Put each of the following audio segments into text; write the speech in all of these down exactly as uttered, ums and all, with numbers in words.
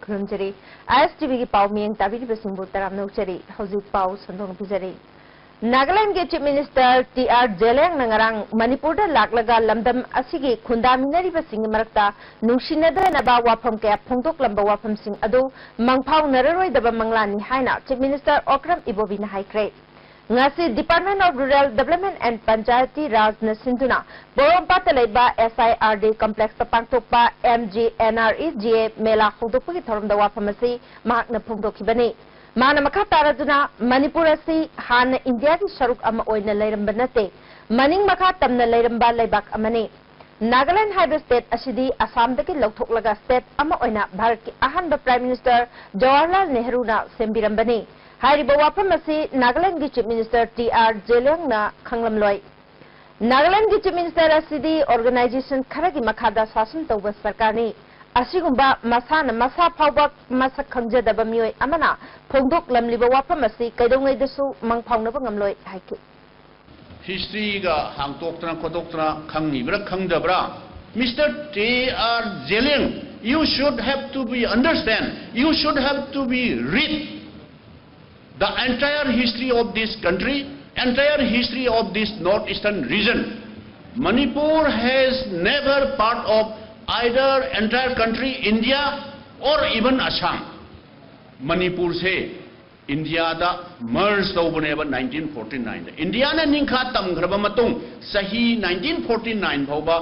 ꯈꯨꯔꯨꯝꯖꯔꯤ꯫ ꯑꯥꯏ ꯑꯦꯁ T ꯚꯤꯒꯤ ꯄꯥꯎ ꯃꯤꯠꯌꯦꯡ ꯇꯥꯕꯤꯔꯤꯕꯁꯤꯡꯕꯨ ꯇꯔꯥꯝꯅ ꯑꯣꯛꯆꯔꯤ꯫ ꯍꯧꯖꯤꯛ ꯄꯥꯎ ꯁꯟꯗꯣꯛꯅ ꯄꯤꯖꯔꯤ꯫ ꯅꯥꯒꯥꯂꯦꯟꯗꯒꯤ ꯆꯤꯐ ꯃꯤꯅꯤꯁꯇꯔ ꯇꯤ ꯑꯥꯔ ꯖꯦꯂꯦꯡꯅ ꯉꯔꯥꯡ ꯃꯅꯤꯄꯨꯔꯗ ꯂꯥꯛꯂꯒ ꯂꯝꯗꯝ ꯑꯁꯤꯒꯤ ꯈꯨꯟꯗꯥꯃꯤꯟꯅꯔꯤꯕꯁꯤꯡꯒꯤ ꯃꯔꯛꯇ ꯅꯨꯡꯁꯤꯅꯗꯅꯕ ꯋꯥꯐꯝ ꯀꯌꯥ ꯐꯣꯡꯗꯣꯛꯂꯝꯕ ꯋꯥꯐꯝꯁꯤꯡ ꯑꯗꯨ ꯃꯪꯐꯥꯎꯅꯔꯔꯣꯏꯗꯕ ꯃꯪꯂꯥꯟꯅꯤ ꯍꯥꯏꯅ ꯆꯤꯐ ꯃꯤꯅꯤꯁꯇꯔ ꯑꯣꯀ꯭ꯔꯝ ꯏꯕꯣꯕꯤꯅ ꯍꯥꯏꯈ꯭ꯔꯦ꯫ ꯉꯁꯤ Department of Rural Development and Panchayati ꯔꯥꯖꯅ ꯁꯤꯟꯗꯨꯅ ꯄꯣꯔꯣꯝꯄꯥꯠꯇ ꯂꯩꯕ ꯑꯦꯁ ꯑꯥꯏ ꯑꯥꯔ ꯗꯤ ꯀꯝꯄ꯭ꯂꯦꯛꯁꯇ ꯄꯥꯡꯊꯣꯛꯄ M G N R E G A ꯃꯦꯂꯥ ꯍꯧꯗꯣꯛꯄꯒꯤ ꯊꯧꯔꯝꯗ ꯋꯥꯐꯝ ꯑꯁꯤ ꯃꯍꯥꯛꯅ ꯐꯣꯡꯗꯣꯛꯈꯤꯕꯅꯤ꯫ ꯃꯥꯅ ꯃꯈꯥ ꯇꯥꯔꯗꯨꯅ, ꯃꯅꯤꯄꯨꯔ ꯑꯁꯤ ꯍꯥꯟꯅ ꯏꯟꯗꯤꯌꯥꯒꯤ ꯁꯔꯨꯛ ꯑꯃ ꯑꯣꯏꯅ ꯂꯩꯔꯝꯕ ꯅꯠꯇꯦ, ꯃꯅꯤꯡ ꯃꯈꯥ ꯇꯝꯅ ꯂꯩꯔꯝꯕ ꯂꯩꯕꯥꯛ ꯑꯃꯅꯤ꯫ ꯅꯥꯒꯥꯂꯦꯟ ꯍꯥꯏꯕ ꯁ꯭ꯇꯦꯠ ꯑꯁꯤꯗꯤ ꯑꯁꯥꯝꯗꯒꯤ ꯂꯧꯊꯣꯛꯂꯒ ꯁ꯭ꯇꯦꯠ ꯑꯃ ꯑꯣꯏꯅ ꯚꯥꯔꯠꯀꯤ ꯑꯍꯥꯟꯕ ꯄ꯭ꯔꯥꯏꯝ ꯃꯤꯅꯤꯁꯇꯔ ꯖꯋꯥꯍꯔꯂꯥꯜ ꯅꯦꯍꯔꯨꯅ ꯁꯦꯝꯕꯤꯔꯝꯕꯅꯤ꯫ ꯍꯥꯏꯔꯤꯕ ꯋꯥꯐꯝ ꯑꯁꯤ ꯅꯥꯒꯥꯂꯦꯟꯒꯤ ꯆꯤꯐ ꯃꯤꯅꯤꯁꯇꯔ ꯇꯤ ꯑꯥꯔ ꯖꯦꯂꯦꯡꯅ ꯈꯪꯂꯝꯂꯣꯏ꯫ ꯅꯥꯒꯥꯂꯦꯟꯒꯤ ꯆꯤꯐ ꯃꯤꯅꯤꯁꯇꯔ ꯑꯁꯤꯗꯤ ꯑꯣꯔꯒꯅꯥꯏꯖꯦꯁꯟ ꯈꯔꯒꯤ ꯃꯈꯥꯗ ꯁꯥꯁꯟ ꯇꯧꯕ ꯁꯔꯀꯥꯔꯅꯤ꯫ ꯑꯁꯤꯒꯨꯝꯕ ꯃꯁꯥꯅ ꯃꯁꯥ ꯐꯥꯎꯕ ꯃꯁꯛ ꯈꯪꯖꯗꯕ ꯃꯤꯑꯣꯏ ꯑꯃꯅ ꯐꯣꯡꯗꯣꯛꯂꯝꯂꯤꯕ ꯋꯥꯐꯝ ꯑꯁꯤ ꯀꯩꯗꯧꯉꯩꯗꯁꯨ ꯃꯪ ꯐꯥꯎꯅꯕ ꯉꯝꯂꯣꯏ ꯍꯥꯏꯈꯤ꯫ ꯍꯤꯁꯇ꯭ꯔꯤꯒ ꯍꯥꯡꯇꯣꯛꯇꯅ ꯈꯣꯠꯇꯣꯛꯇꯅ ꯈꯪꯉꯤꯕ꯭ꯔꯥ ꯈꯪꯗꯕ꯭ꯔꯥ? Mister T R Zeliang, you should have to be understand, you should have to be read the entire history of this country, entire history of this northeastern region. Manipur has never part of either entire country, India, or even Assam. ꯃꯅꯤꯄꯨꯔꯁꯦ ꯏꯟꯗꯤꯌꯥꯗ ꯃꯔꯖ ꯇꯧꯕꯅꯦꯕ nineteen forty nine ꯗ꯫ ꯏꯟꯗꯤꯌꯥꯅ ꯅꯤꯡꯈꯥ ꯇꯝꯈ꯭ꯔꯕ ꯃꯇꯨꯡ ꯆꯍꯤ nineteen forty nine ꯐꯥꯎꯕ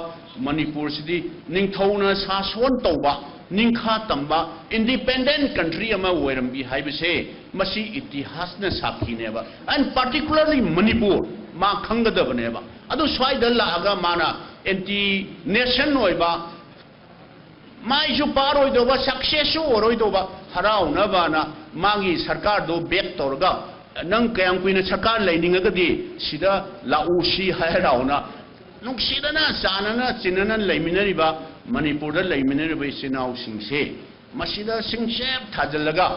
ꯃꯅꯤꯄꯨꯔꯁꯤꯗꯤ ꯅꯤꯡꯊꯧꯅ ꯁꯥꯁꯣꯟ ꯇꯧꯕ, ꯅꯤꯡꯈꯥ ꯇꯝꯕ, independent country ꯑꯃ ꯑꯣꯏꯔꯝꯕꯤ ꯍꯥꯏꯕꯁꯦ ꯃꯁꯤ ꯏꯇꯤꯍꯥꯁꯅ ꯁꯥꯈꯤꯅꯦꯕ, and particularly ꯃꯅꯤꯄꯨꯔ ꯃꯥ ꯈꯪꯒꯗꯕꯅꯦꯕ꯫ ꯑꯗꯨ ꯁ꯭ꯋꯥꯏꯗ ꯂꯥꯛꯑꯒ ꯃꯥꯅ ꯑꯦꯟꯇꯤ ꯅꯦꯁꯟ ꯑꯣꯏꯕ, ꯃꯥꯏꯁꯨ ꯄꯥꯔꯣꯏꯗꯧꯕ, ꯁꯛꯁꯦꯁꯁꯨ ꯑꯣꯏꯔꯣꯏꯗꯧꯕ, ꯍꯔꯥꯎꯅꯕꯅ ꯃꯥꯒꯤ ꯁꯔꯀꯥꯔꯗꯣ ꯕꯦꯛ ꯇꯧꯔꯒ, "ꯅꯪ ꯀꯌꯥꯝ ꯀꯨꯏꯅ ꯁꯔꯀꯥꯔ ꯂꯩꯅꯤꯡꯉꯒꯗꯤ ꯁꯤꯗ ꯂꯥꯛꯎ" ꯁꯤ ꯍꯥꯏ ꯍꯔꯥꯎꯅ ꯅꯨꯡꯁꯤꯗꯅ ꯆꯥꯟꯅꯅ ꯆꯤꯟꯅꯅ ꯂꯩꯃꯤꯟꯅꯔꯤꯕ ꯃꯅꯤꯄꯨꯔꯗ ꯂꯩꯃꯤꯟꯅꯔꯤꯕ ꯏꯆꯤꯟ ꯏꯅꯥꯎꯁꯤꯡꯁꯦ ꯃꯁꯤꯗ ꯁꯤꯡꯆꯦꯞ ꯊꯥꯖꯤꯜꯂꯒ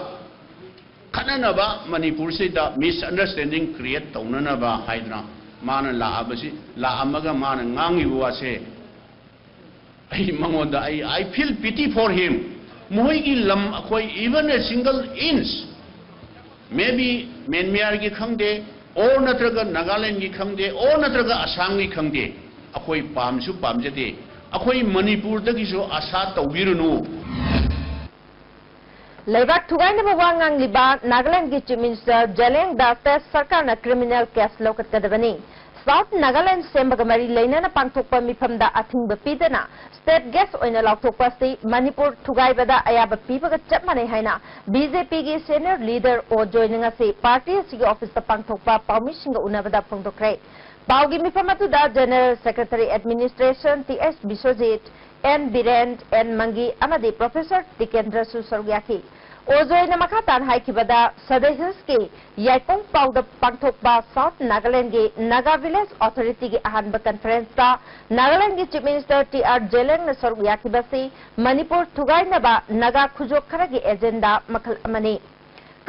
ꯈꯠꯅꯅꯕ, ꯃꯅꯤꯄꯨꯔꯁꯤꯗ ꯃꯤꯁꯑꯟꯗꯔꯁ꯭ꯇꯦꯟꯗꯤꯡ ꯀ꯭ꯔꯤꯌꯦꯠ ꯇꯧꯅꯅꯕ ꯍꯥꯏꯗꯅ ꯃꯥꯅ ꯂꯥꯛꯑꯕꯁꯤ, ꯂꯥꯛꯑꯝꯃꯒ ꯃꯥꯅ ꯉꯥꯡꯉꯤꯕ ꯋꯥꯁꯦ, ꯑꯩ ꯃꯉꯣꯟꯗ ꯑꯩ, I feel pity for him. ꯃꯈꯣꯏꯒꯤ ꯂꯝ ꯑꯩꯈꯣꯏ even a single inch, maybe ꯃꯦꯟꯃꯤꯌꯥꯔꯒꯤ ꯈꯪꯗꯦ, or ꯅꯠꯇ꯭ꯔꯒ ꯅꯥꯒꯥꯂꯦꯟꯒꯤ ꯈꯪꯗꯦ, or ꯅꯠꯇ꯭ꯔꯒ ꯑꯁꯥꯝꯒꯤ ꯈꯪꯗꯦ, ꯑꯩꯈꯣꯏ ꯄꯥꯝꯁꯨ ꯄꯥꯝꯖꯗꯦ꯫ ꯑꯩꯈꯣꯏ ꯃꯅꯤꯄꯨꯔꯗꯒꯤꯁꯨ ꯑꯁꯥ ꯇꯧꯕꯤꯔꯨꯅꯨ꯫ ꯂꯩꯕꯥꯛ ꯊꯨꯒꯥꯏꯅꯕ ꯋꯥ ꯉꯥꯡꯂꯤꯕ ꯅꯥꯒꯥꯂꯦꯟꯗꯒꯤ Chief Minister ꯖꯦꯂꯦꯡꯗ state ꯁꯔꯀꯥꯔꯅ criminal case ꯂꯧꯈꯠꯀꯗꯕꯅꯤ꯫ South Nagaland ꯁꯦꯝꯕꯒ ꯃꯔꯤ ꯂꯩꯅꯅ ꯄꯥꯡꯊꯣꯛꯄ ꯃꯤꯐꯝꯗ ꯑꯊꯤꯡꯕ ꯄꯤꯗꯅ state guest ꯑꯣꯏꯅ ꯂꯥꯎꯊꯣꯛꯄ ꯑꯁꯤ ꯃꯅꯤꯄꯨꯔ ꯊꯨꯒꯥꯏꯕꯗ ꯑꯌꯥꯕ ꯄꯤꯕꯒ ꯆꯞ ꯃꯥꯟꯅꯩ ꯍꯥꯏꯅ BJPꯒꯤ senior leader ꯑꯣ ꯖꯣꯏꯅ ꯉꯁꯤ party ꯑꯁꯤꯒꯤ officeꯇ ꯄꯥꯡꯊꯣꯛꯄ ꯄꯥꯎꯃꯤꯁꯤꯡꯒ ꯎꯅꯕꯗ ꯐꯣꯡꯗꯣꯛꯈ꯭ꯔꯦ꯫ ꯄꯥꯎꯒꯤ ꯃꯤꯐꯝ ꯑꯗꯨꯗ General Secretary Administration T S Biswajit, N Biren, N Mangi ꯑꯃꯗꯤ Professor ꯇꯤꯀꯦꯟꯗ꯭ꯔꯁꯨ ꯁꯔꯨꯛ ꯌꯥꯈꯤ꯫ ꯑꯣꯖꯣꯏꯅ ꯃꯈꯥ ꯇꯥꯅ ꯍꯥꯏꯈꯤꯕꯗ, Sadar Hillsꯀꯤ ꯌꯥꯏꯄꯣꯡ ꯄꯥꯎꯗ ꯄꯥꯡꯊꯣꯛꯄ South Nagalandꯒꯤ Naga Village Authorityꯒꯤ ꯑꯍꯥꯟꯕ conferenceꯇ Nagalandꯒꯤ Chief Minister ꯇꯤ ꯑꯥꯔ ꯖꯦꯂꯦꯡꯅ ꯁꯔꯨꯛ ꯌꯥꯈꯤꯕꯁꯤ ꯃꯅꯤꯄꯨꯔ ꯊꯨꯒꯥꯏꯅꯕ ꯅꯥꯒꯥ ꯈꯨꯖꯣꯛ ꯈꯔꯒꯤ agenda ꯃꯈꯜ ꯑꯃꯅꯤ꯫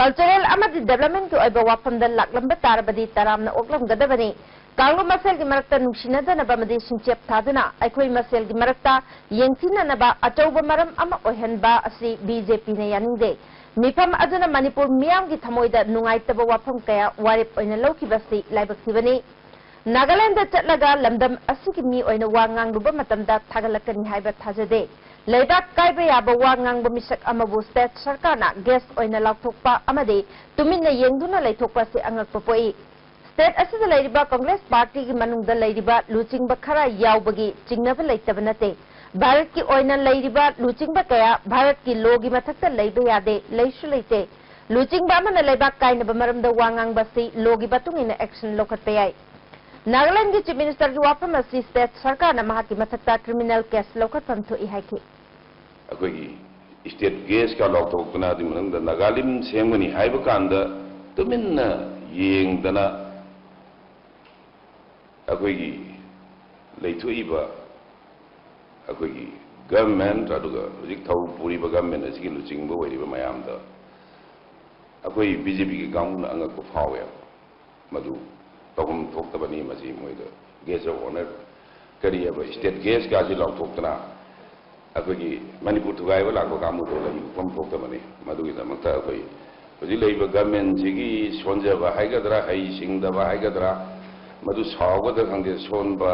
Cultural ꯑꯃꯗꯤ developmentꯀꯤ ꯑꯣꯏꯕ ꯋꯥꯐꯝꯗ ꯂꯥꯛꯂꯝꯕ ꯇꯥꯔꯕꯗꯤ ꯇꯔꯥꯝꯅ ꯑꯣꯛꯂꯝꯒꯗꯕꯅꯤ꯫ ꯀꯥꯡꯂꯨꯞ ꯃꯁꯦꯜꯒꯤ ꯃꯔꯛꯇ ꯅꯨꯡꯁꯤꯅꯗꯅꯕ ꯑꯃꯗꯤ ꯁꯤꯡꯆꯦꯞ ꯊꯥꯗꯨꯅ ꯑꯩꯈꯣꯏ ꯃꯁꯦꯜꯒꯤ ꯃꯔꯛꯇ ꯌꯦꯡꯊꯤꯅꯅꯕ ꯑꯆꯧꯕ ꯃꯔꯝ ꯑꯃ ꯑꯣꯏꯍꯟꯕ ꯑꯁꯤ BJPꯅ ꯌꯥꯅꯤꯡꯗꯦ꯫ ꯃꯤꯐꯝ ꯑꯗꯨꯅ ꯃꯅꯤꯄꯨꯔ ꯃꯤꯌꯥꯝꯒꯤ ꯊꯃꯣꯏꯗ ꯅꯨꯡꯉꯥꯏꯇꯕ ꯋꯥꯐꯝ ꯀꯌꯥ ꯋꯥꯔꯦꯞ ꯑꯣꯏꯅ ꯂꯧꯈꯤꯕꯁꯤ ꯂꯥꯏꯕꯛ ꯊꯤꯕꯅꯤ꯫ ꯅꯥꯒꯥꯂꯦꯟꯗ ꯆꯠꯂꯒ ꯂꯝꯗꯝ ꯑꯁꯤꯒꯤ ꯃꯤ ꯑꯣꯏꯅ ꯋꯥ ꯉꯥꯡꯂꯨꯕ ꯃꯇꯝꯗ ꯊꯥꯒꯠꯂꯛꯀꯅꯤ ꯍꯥꯏꯕ ꯊꯥꯖꯗꯦ꯫ ꯂꯩꯕꯥꯛ ꯀꯥꯏꯕ ꯌꯥꯕ ꯋꯥ ꯉꯥꯡꯕ ꯃꯤꯁꯛ ꯑꯃꯕꯨ state ꯁꯔꯀꯥꯔꯅ guest ꯑꯣꯏꯅ ꯂꯥꯎꯊꯣꯛꯄ ꯑꯃꯗꯤ ꯇꯨꯃꯤꯟꯅ ꯌꯦꯡꯗꯨꯅ ꯂꯩꯊꯣꯛꯄ ꯑꯁꯤ ꯑꯉꯛꯄ ꯄꯣꯛꯏ꯫ State ꯑꯁꯤꯗ ꯂꯩꯔꯤꯕ Congress partyꯒꯤ ꯃꯅꯨꯡꯗ ꯂꯩꯔꯤꯕ ꯂꯨꯆꯤꯡꯕ ꯈꯔ ꯌꯥꯎꯕꯒꯤ ꯆꯤꯡꯅꯕ ꯂꯩꯇꯕ ꯅꯠꯇꯦ꯫ ꯚꯥꯔꯠꯀꯤ ꯑꯣꯏꯅ ꯂꯩꯔꯤꯕ ꯂꯨꯆꯤꯡꯕ ꯀꯌꯥ ꯚꯥꯔꯠꯀꯤ lawꯒꯤ ꯃꯊꯛꯇ ꯂꯩꯕ ꯌꯥꯗꯦ, ꯂꯩꯁꯨ ꯂꯩꯇꯦ꯫ ꯂꯨꯆꯤꯡꯕ ꯑꯃꯅ ꯂꯩꯕꯥꯛ ꯀꯥꯏꯅꯕ ꯃꯔꯝꯗ ꯋꯥ ꯉꯥꯡꯕ ꯑꯁꯤ lawꯒꯤ ꯃꯇꯨꯡ ꯏꯟꯅ action ꯂꯧꯈꯠꯄ ꯌꯥꯏ꯫ ꯅꯥꯒꯥꯂꯦꯟꯗꯒꯤ Chief Ministerꯒꯤ ꯋꯥꯐꯝ ꯑꯁꯤ state ꯁꯔꯀꯥꯔꯅ ꯃꯍꯥꯛꯀꯤ ꯃꯊꯛꯇ criminal case ꯂꯧꯈꯠꯐꯝ ꯊꯣꯛꯏ ꯍꯥꯏꯈꯤ꯫ ꯑꯩꯈꯣꯏꯒꯤ state guestꯀ ꯂꯥꯎꯊꯣꯛꯇꯅ, ꯑꯗꯨꯒꯤ ꯃꯅꯨꯡꯗ ꯅꯥꯒꯥꯂꯦꯟ ꯁꯦꯝꯒꯅꯤ ꯍꯥꯏꯕ ꯀꯥꯟꯗ ꯇꯨꯃꯤꯟꯅ ꯌꯦꯡꯗꯅ ꯑꯩꯈꯣꯏꯒꯤ ꯂꯩꯊꯣꯛꯏꯕ ꯑꯩꯈꯣꯏꯒꯤ government, ꯑꯗꯨꯒ ꯍꯧꯖꯤꯛ ꯊꯧ ꯄꯨꯔꯤꯕ government ꯑꯁꯤꯒꯤ ꯂꯨꯆꯤꯡꯕ ꯑꯣꯏꯔꯤꯕ ꯃꯌꯥꯝꯗ ꯑꯩꯈꯣꯏ BJPꯒꯤ ꯀꯥꯡꯕꯨꯅ ꯑꯉꯛꯄ ꯐꯥꯎꯋꯦꯕ꯫ ꯃꯗꯨ ꯇꯧꯐꯝ ꯊꯣꯛꯇꯕꯅꯤ꯫ ꯃꯁꯤ ꯃꯣꯏꯗ guest of honour, ꯀꯔꯤ ꯍꯥꯏꯕ, state guestꯀꯥꯁꯤ ꯂꯥꯎꯊꯣꯛꯇꯅ ꯑꯩꯈꯣꯏꯒꯤ ꯃꯅꯤꯄꯨꯔ ꯊꯨꯒꯥꯏꯕ ꯂꯥꯛꯄ ꯀꯥꯡꯕꯨꯗꯣ ꯂꯩꯐꯝ ꯊꯣꯛꯇꯕꯅꯤ꯫ ꯃꯗꯨꯒꯤꯗꯃꯛꯇ ꯑꯩꯈꯣꯏ ꯍꯧꯖꯤꯛ ꯂꯩꯔꯤꯕ ꯒꯃꯦꯟꯁꯤꯒꯤ ꯁꯣꯟꯖꯕ ꯍꯥꯏꯒꯗ꯭ꯔꯥ, ꯍꯩ ꯁꯤꯡꯗꯕ ꯍꯥꯏꯒꯗ꯭ꯔꯥ, ꯃꯗꯨ ꯁꯥꯎꯒꯗ꯭ꯔꯥ ꯈꯪꯗꯦ, ꯁꯣꯟꯕ,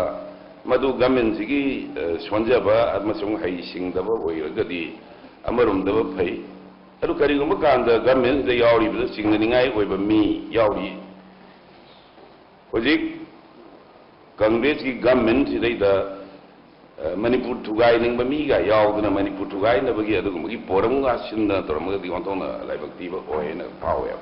ꯃꯗꯨ ꯒꯃꯦꯟꯁꯤꯒꯤ, ꯑ, ꯁꯣꯟꯖꯕ ꯑꯃꯁꯨꯡ ꯍꯩ ꯁꯤꯡꯗꯕ ꯑꯣꯏꯔꯒꯗꯤ ꯑꯃꯔꯣꯝꯗ ꯐꯩ꯫ ꯑꯗꯨ ꯀꯔꯤꯒꯨꯝꯕ ꯀꯥꯟꯗ ꯒꯃꯦꯟꯁꯤꯗ ꯌꯥꯎꯔꯤꯕꯗ ꯆꯤꯡꯅꯅꯤꯡꯉꯥꯏ ꯑꯣꯏꯕ ꯃꯤ ꯌꯥꯎꯔꯤ꯫ ꯍꯧꯖꯤꯛ ꯀꯪꯒ꯭ꯔꯦꯁꯀꯤ ꯒꯃꯦꯟꯁꯤꯗꯩꯗ, ꯑ, ꯃꯅꯤꯄꯨꯔ ꯊꯨꯒꯥꯏꯅꯤꯡꯕ ꯃꯤꯒ ꯌꯥꯎꯗꯅ ꯃꯅꯤꯄꯨꯔ ꯊꯨꯒꯥꯏꯅꯕꯒꯤ ꯑꯗꯨꯒꯨꯝꯕꯒꯤ ꯄꯣꯔꯝꯒ ꯁꯤꯟꯗꯅ ꯇꯧꯔꯝꯃꯒꯗꯤ ꯑꯣꯟꯊꯣꯛꯅ ꯂꯥꯏꯕꯛ ꯊꯤꯕ ꯑꯣꯏꯅ ꯐꯥꯎꯋꯦꯕ꯫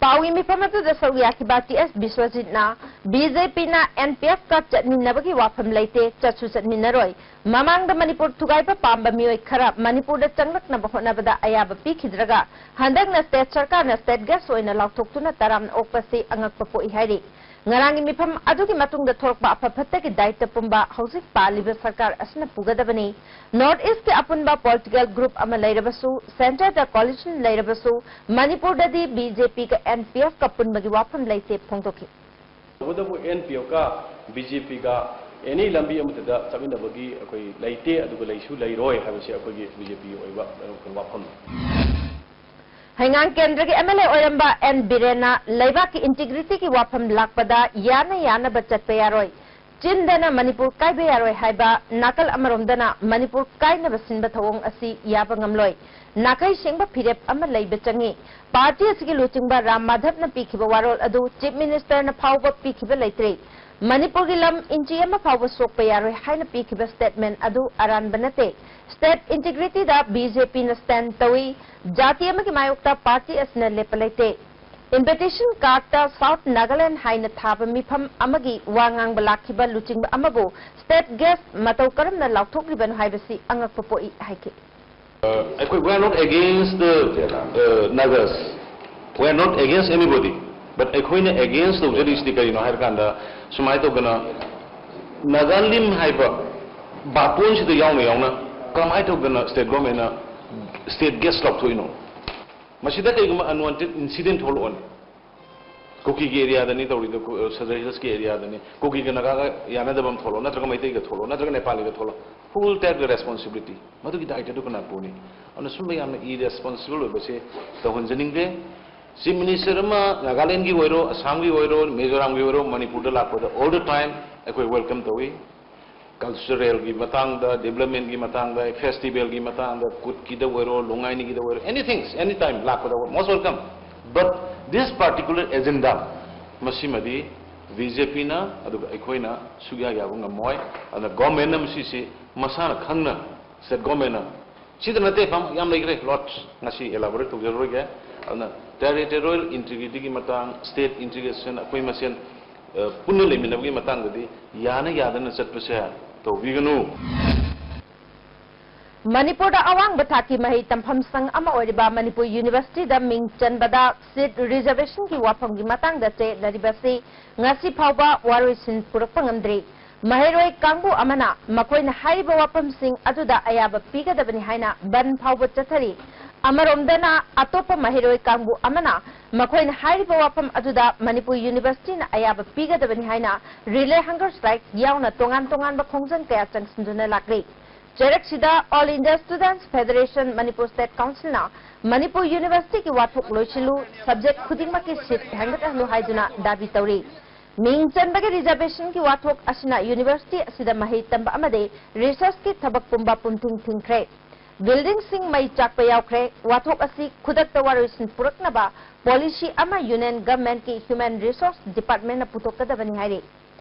ꯄꯥꯎꯒꯤ ꯃꯤꯐꯝ ꯑꯗꯨꯗ ꯁꯔꯨꯛ ꯌꯥꯈꯤꯕ ꯇꯤ ꯑꯦꯁ ꯕꯤꯁ꯭ꯋꯖꯤꯠꯅ ꯕꯤ ꯖꯦ ꯄꯤꯅ ꯑꯦꯟ ꯄꯤ ꯑꯦꯐꯀ ꯆꯠꯃꯤꯟꯅꯕꯒꯤ ꯋꯥꯐꯝ ꯂꯩꯇꯦ, ꯆꯠꯁꯨ ꯆꯠꯃꯤꯟꯅꯔꯣꯏ꯫ ꯃꯃꯥꯡꯗ ꯃꯅꯤꯄꯨꯔ ꯊꯨꯒꯥꯏꯕ ꯄꯥꯝꯕ ꯃꯤꯑꯣꯏ ꯈꯔ ꯃꯅꯤꯄꯨꯔꯗ ꯆꯪꯂꯛꯅꯕ ꯍꯣꯠꯅꯕꯗ ꯑꯌꯥꯕ ꯄꯤꯈꯤꯗ꯭ꯔꯒ ꯍꯟꯗꯛꯅ ꯁ꯭ꯇꯦꯠ ꯁꯔꯀꯥꯔꯅ ꯁ꯭ꯇꯦꯠ ꯒꯦꯁ ꯑꯣꯏꯅ ꯂꯥꯎꯊꯣꯛꯇꯨꯅ ꯇꯔꯥꯝꯅ ꯑꯣꯛꯄꯁꯤ ꯑꯉꯛꯄ ꯄꯣꯛꯏ ꯍꯥꯏꯔꯤ꯫ ꯉꯔꯥꯡꯒꯤ ꯃꯤꯐꯝ ꯑꯗꯨꯒꯤ ꯃꯇꯨꯡꯗ ꯊꯣꯔꯛꯄ ꯑꯐ ꯐꯠꯇꯒꯤ ꯗꯥꯏꯇ ꯄꯨꯝꯕ ꯍꯧꯖꯤꯛ ꯄꯥꯜꯂꯤꯕ ꯁꯔꯀꯥꯔ ꯑꯁꯤꯅ ꯄꯨꯒꯗꯕꯅꯤ꯫ ꯅꯣꯔꯠ ꯏꯁ꯭ꯠꯀꯤ ꯑꯄꯨꯟꯕ ꯄꯣꯂꯤꯇꯤꯀꯦꯜ ꯒ꯭ꯔꯨꯞ ꯑꯃ ꯂꯩꯔꯕꯁꯨ, ꯁꯦꯟꯇꯔꯗ ꯀꯣꯂꯤꯁꯟ ꯂꯩꯔꯕꯁꯨ, ꯃꯅꯤꯄꯨꯔꯗꯗꯤ ꯕꯤ ꯖꯦ ꯄꯤꯒ ꯑꯦꯟ ꯄꯤ ꯑꯦꯐꯀ ꯄꯨꯟꯕꯒꯤ ꯋꯥꯐꯝ ꯂꯩꯇꯦ ꯐꯣꯡꯗꯣꯛꯈꯤ꯫ ꯇꯧꯕꯇꯕꯨ ꯑꯦꯟ ꯄꯤ ꯑꯦꯐꯀ ꯕꯤ ꯖꯦ ꯄꯤꯒ ꯑꯦꯅꯤ ꯂꯝꯕꯤ ꯑꯃꯠꯇꯗ ꯆꯠꯃꯤꯟꯅꯕꯒꯤ ꯑꯩꯈꯣꯏ ꯂꯩꯇꯦ, ꯑꯗꯨꯒ ꯂꯩꯁꯨ ꯂꯩꯔꯣꯏ ꯍꯥꯏꯕꯁꯤ ꯑꯩꯈꯣꯏꯒꯤ ꯕꯤ ꯖꯦ ꯄꯤꯒꯤ ꯑꯣꯏꯕ, ꯑ, ꯋꯥꯐꯝꯅꯤ꯫ ꯍꯩꯉꯥꯡ ꯀꯦꯟꯗ꯭ꯔꯒꯤ ꯑꯦꯝ ꯑꯦꯜ ꯑꯦ ꯑꯣꯏꯔꯝꯕ ꯑꯦꯟ ꯕꯤꯔꯦꯟꯅ ꯂꯩꯕꯥꯛꯀꯤ ꯏꯟꯇꯤꯒ꯭ꯔꯤꯇꯤꯒꯤ ꯋꯥꯐꯝ ꯂꯥꯛꯄꯗ ꯌꯥꯅ ꯌꯥꯅꯕ ꯆꯠꯄ ꯌꯥꯔꯣꯏ, ꯆꯤꯟꯗꯅ ꯃꯅꯤꯄꯨꯔ ꯀꯥꯏꯕ ꯌꯥꯔꯣꯏ ꯍꯥꯏꯕ ꯅꯥꯀꯜ ꯑꯃꯔꯣꯝꯗꯅ ꯃꯅꯤꯄꯨꯔ ꯀꯥꯏꯅꯕ ꯁꯤꯟꯕ ꯊꯧꯑꯣꯡ ꯑꯁꯤ ꯌꯥꯕ ꯉꯝꯂꯣꯏ꯫ ꯅꯥꯈꯩ ꯁꯦꯡꯕ ꯐꯤꯔꯦꯞ ꯑꯃ ꯂꯩꯕ ꯆꯪꯏ꯫ ꯄꯥꯔꯇꯤ ꯑꯁꯤꯒꯤ ꯂꯨꯆꯤꯡꯕ ꯔꯥꯝ ꯃꯥꯙꯕꯅ ꯄꯤꯈꯤꯕ ꯋꯥꯔꯣꯜ ꯑꯗꯨ ꯆꯤꯐ ꯃꯤꯅꯤꯁꯇꯔꯅ ꯐꯥꯎꯕ ꯄꯤꯈꯤꯕ ꯂꯩꯇ꯭ꯔꯤ꯫ ꯃꯅꯤꯄꯨꯔꯒꯤ ꯂꯝ ꯏꯟꯆꯤ ꯑꯃ ꯐꯥꯎꯕ ꯁꯣꯛꯄ ꯌꯥꯔꯣꯏ ꯍꯥꯏꯅ ꯄꯤꯈꯤꯕ ꯁ꯭ꯇꯦꯠꯃꯦꯟ ꯑꯗꯨ ꯑꯔꯥꯟꯕ ꯅꯠꯇꯦ꯫ ꯁ꯭ꯇꯦꯠ ꯏꯟꯇꯤꯒ꯭ꯔꯤꯇꯤꯗ ꯕꯤ ꯖꯦ ꯄꯤꯅ ꯁ꯭ꯇꯦꯟ ꯇꯧꯏ꯫ ꯖꯥꯇꯤ ꯑꯃꯒꯤ ꯃꯥꯌꯣꯛꯇ ꯄꯥꯔꯇꯤ ꯑꯁꯤꯅ ꯂꯦꯞꯄ ꯂꯩꯇꯦ꯫ ꯏꯟꯚꯤꯇꯦꯁꯟ ꯀꯥꯔꯗꯇ ꯁꯥꯎꯠ ꯅꯥꯒꯥꯂꯦꯟ ꯍꯥꯏꯅ ꯊꯥꯕ ꯃꯤꯐꯝ ꯑꯃꯒꯤ ꯋꯥ ꯉꯥꯡꯕ ꯂꯥꯛꯈꯤꯕ ꯂꯨꯆꯤꯡꯕ ꯑꯃꯕꯨ ꯁ꯭ꯇꯦꯠ ꯒꯦꯁ ꯃꯇꯧ ꯀꯔꯝꯅ ꯂꯥꯎꯊꯣꯛꯂꯤꯕꯅꯣ ꯍꯥꯏꯕꯁꯤ ꯑꯉꯛꯄ ꯄꯣꯛꯏ ꯍꯥꯏꯈꯤ꯫ ꯑꯩꯈꯣꯏ, we are not against the, uh, Nagas, we are not against anybody, but ꯑꯩꯈꯣꯏꯅ against ꯇꯧꯖꯔꯤꯁꯤꯗꯤ ꯀꯔꯤꯅꯣ ꯍꯥꯏꯔ ꯀꯥꯟꯗ, ꯁꯨꯃꯥꯏꯅ ꯇꯧꯗꯅ ꯅꯥꯒꯥꯂꯤꯝ ꯍꯥꯏꯕ ꯕꯥꯇꯣꯟꯁꯤꯗ ꯌꯥꯎꯅ ꯌꯥꯎꯅ ꯀꯃꯥꯏꯅ ꯇꯧꯗꯅ ꯁ꯭ꯇꯦꯠ ꯒꯣꯔꯃꯦꯟꯅ ꯁ꯭ꯇꯦꯠ ꯒꯦꯁ ꯂꯧꯊꯣꯛꯏꯅꯣ? ꯃꯁꯤꯗ ꯀꯩꯒꯨꯝꯕ unwanted incident ꯊꯣꯛꯂꯛꯑꯣꯅꯦ꯫ ꯀꯨꯀꯤꯒꯤ ꯑꯦꯔꯤꯌꯥꯗꯅꯤ ꯇꯧꯔꯤꯗꯣ, ꯀꯨ- ꯁꯗꯔ ꯍꯤꯜꯁꯀꯤ ꯑꯦꯔꯤꯌꯥꯗꯅꯤ, ꯀꯨꯀꯤꯒ ꯅꯥꯒꯥꯒ ꯌꯥꯅꯗꯕ ꯑꯃ ꯊꯣꯛꯂꯛꯑꯣ, ꯅꯠꯇ꯭ꯔꯒ ꯃꯩꯇꯩꯒ ꯊꯣꯛꯂꯛꯑꯣ, ꯅꯠꯇ꯭ꯔꯒ ꯅꯦꯄꯥꯂꯤꯒ ꯊꯣꯛꯂꯛꯑꯣ, who will take the responsibility? ꯃꯗꯨꯒꯤ ꯗꯥꯏꯇꯗꯨ ꯀꯅꯥ ꯄꯨꯅꯤ? ꯑꯗꯨꯅ ꯁꯨꯝꯕ ꯌꯥꯝꯅ ꯏꯔꯦꯁꯄꯣꯟꯁꯤꯕꯜ ꯑꯣꯏꯕꯁꯦ ꯇꯧꯍꯟꯖꯅꯤꯡꯗꯦ꯫ ꯆꯤꯐ ꯃꯤꯅꯤꯁꯇꯔ ꯑꯃ ꯅꯥꯒꯥꯂꯦꯟꯒꯤ ꯑꯣꯏꯔꯣ, ꯑꯁꯥꯝꯒꯤ ꯑꯣꯏꯔꯣ, ꯃꯤꯖꯣꯔꯥꯝꯒꯤ ꯑꯣꯏꯔꯣ, ꯃꯅꯤꯄꯨꯔꯗ ꯂꯥꯛꯄꯗ all the time ꯑꯩꯈꯣꯏ ꯋꯦꯜꯀꯝ ꯇꯧꯏ꯫ ꯀꯜꯆꯔꯦꯜꯒꯤ ꯃꯇꯥꯡꯗ, ꯗꯤꯕꯂꯞꯃꯦꯟꯒꯤ ꯃꯇꯥꯡꯗ, ꯐꯦꯁꯇꯤꯚꯦꯜꯒꯤ ꯃꯇꯥꯡꯗ, ꯀꯨꯠꯀꯤꯗ ꯑꯣꯏꯔꯣ, ꯂꯨꯉꯥꯏꯅꯤꯒꯤꯗ ꯑꯣꯏꯔꯣ, anything, any time ꯂꯥꯛꯄꯗ most welcome. But this particular agenda, ꯃꯁꯤꯃꯗꯤ ꯕꯤ ꯖꯦ ꯄꯤꯅ ꯑꯗꯨꯒ ꯑꯩꯈꯣꯏꯅ ꯁꯨꯛꯌꯥ ꯌꯥꯕ ꯉꯝꯃꯣꯏ꯫ ꯑꯗꯨꯅ ꯒꯣꯔꯃꯦꯟꯅ ꯃꯁꯤꯁꯤ ꯃꯁꯥꯅ ꯈꯪꯅ, ꯁ꯭ꯇꯦꯠ ꯒꯣꯔꯃꯦꯟꯅ, ꯁꯤꯗ ꯅꯠꯇꯦ, ꯐꯝ ꯌꯥꯝ ꯂꯩꯈ꯭ꯔꯦ, ꯂꯣꯠ, ꯉꯁꯤ ꯑꯦꯂꯥꯕꯣꯔꯦꯠ ꯇꯧꯖꯔꯔꯣꯏꯒꯦ꯫ ꯑꯗꯨꯅ ꯇꯦꯔꯤꯇꯣꯔꯤꯌꯦꯜ ꯏꯟꯇꯤꯒ꯭ꯔꯤꯇꯤꯒꯤ ꯃꯇꯥꯡ, ꯁ꯭ꯇꯦꯠ ꯏꯟꯇꯤꯒ꯭ꯔꯦꯁꯟ, ꯑꯩꯈꯣꯏ ꯃꯁꯦꯟ, ꯑ, ꯄꯨꯟꯅ ꯂꯩꯃꯤꯟꯅꯕꯒꯤ ꯃꯇꯥꯡꯗꯗꯤ ꯌꯥꯅ ꯌꯥꯗꯅ ꯆꯠꯄꯁꯦ ꯇꯧꯕꯤꯒꯅꯨ꯫ ꯃꯅꯤꯄꯨꯔꯗ ꯑꯋꯥꯡꯕ ꯊꯥꯛꯀꯤ ꯃꯍꯩ ꯇꯝꯐꯝ ꯁꯪ ꯑꯃ ꯑꯣꯏꯔꯤꯕ ꯃꯅꯤꯄꯨꯔ ꯌꯨꯅꯤꯚꯔꯁꯤꯇꯤꯗ ꯃꯤꯡ ꯆꯟꯕꯗ ꯁꯤꯠ ꯔꯤꯖꯔꯕꯦꯁꯟꯒꯤ ꯋꯥꯐꯝꯒꯤ ꯃꯇꯥꯡꯗ ꯆꯌꯦꯠꯅꯔꯤꯕꯁꯤ ꯉꯁꯤ ꯐꯥꯎꯕ ꯋꯥꯔꯣꯏꯁꯤꯟ ꯄꯨꯔꯛꯄ ꯉꯝꯗ꯭ꯔꯤ꯫ ꯃꯍꯩꯔꯣꯏ ꯀꯥꯡꯕꯨ ꯑꯃꯅ ꯃꯈꯣꯏꯅ ꯍꯥꯏꯔꯤꯕ ꯋꯥꯐꯝꯁꯤꯡ ꯑꯗꯨꯗ ꯑꯌꯥꯕ ꯄꯤꯒꯗꯕꯅꯤ ꯍꯥꯏꯅ ꯕꯟ ꯐꯥꯎꯕ ꯆꯠꯊꯔꯤ꯫ ꯑꯃꯔꯣꯝꯗꯅ ꯑꯇꯣꯞꯄ ꯃꯍꯩꯔꯣꯏ ꯀꯥꯡꯕꯨ ꯑꯃꯅ ꯃꯈꯣꯏꯅ ꯍꯥꯏꯔꯤꯕ ꯋꯥꯐꯝ ꯑꯗꯨꯗ ꯃꯅꯤꯄꯨꯔ ꯌꯨꯅꯤꯚꯔꯁꯤꯇꯤꯅ ꯑꯌꯥꯕ ꯄꯤꯒꯗꯕꯅꯤ ꯍꯥꯏꯅ ꯔꯤꯂꯦ ꯍꯪꯒꯔ ꯁ꯭ꯇ꯭ꯔꯥꯏꯛ ꯌꯥꯎꯅ ꯇꯣꯉꯥꯟ ꯇꯣꯉꯥꯟꯕ ꯈꯣꯡꯖꯪ ꯀꯌꯥ ꯆꯪꯁꯤꯟꯗꯨꯅ ꯂꯥꯛꯂꯤ꯫ ꯆꯩꯔꯛꯁꯤꯗ All India Students Federation Manipur State Councilꯅ Manipur ꯌꯨꯅꯤꯚꯔꯁꯤꯇꯤꯒꯤ ꯋꯥꯊꯣꯛ ꯂꯣꯏꯁꯤꯜꯂꯨ, ꯁꯕꯖꯦꯛ ꯈꯨꯗꯤꯡꯃꯛꯀꯤ ꯁꯤꯠ ꯍꯦꯟꯒꯠꯍꯜꯂꯨ ꯍꯥꯏꯗꯨꯅ ꯗꯥꯕꯤ ꯇꯧꯔꯤ꯫ ꯃꯤꯡ ꯆꯟꯕꯒꯤ ꯔꯤꯖꯔꯕꯦꯁꯟꯒꯤ ꯋꯥꯊꯣꯛ ꯑꯁꯤꯅ ꯌꯨꯅꯤꯚꯔꯁꯤꯇꯤ ꯑꯁꯤꯗ ꯃꯍꯩ ꯇꯝꯕ ꯑꯃꯗꯤ ꯔꯤꯁꯔꯁꯀꯤ ꯊꯕꯛ ꯄꯨꯝꯕ ꯄꯨꯝꯊꯤꯡ ꯊꯤꯡꯈ꯭ꯔꯦ꯫ ꯕꯤꯜꯗꯤꯡꯁꯤꯡ ꯃꯩ ꯆꯥꯛꯄ ꯌꯥꯎꯈ꯭ꯔꯦ꯫ ꯋꯥꯊꯣꯛ ꯑꯁꯤ ꯈꯨꯗꯛꯇ ꯋꯥꯔꯣꯏꯁꯤꯟ ꯄꯨꯔꯛꯅꯕ ꯄꯣꯂꯤꯁꯤ ꯑꯃ ꯌꯨꯅꯤꯌꯟ ꯒꯚꯔꯟꯃꯦꯟꯠꯀꯤ ꯍ꯭ꯌꯨꯃꯦꯟ ꯔꯤꯁꯣꯔꯁ ꯗꯤꯄꯥꯔꯠꯃꯦꯟꯠꯅ ꯄꯨꯊꯣꯛꯀꯗꯕꯅꯤ ꯍꯥꯏꯔꯤ꯫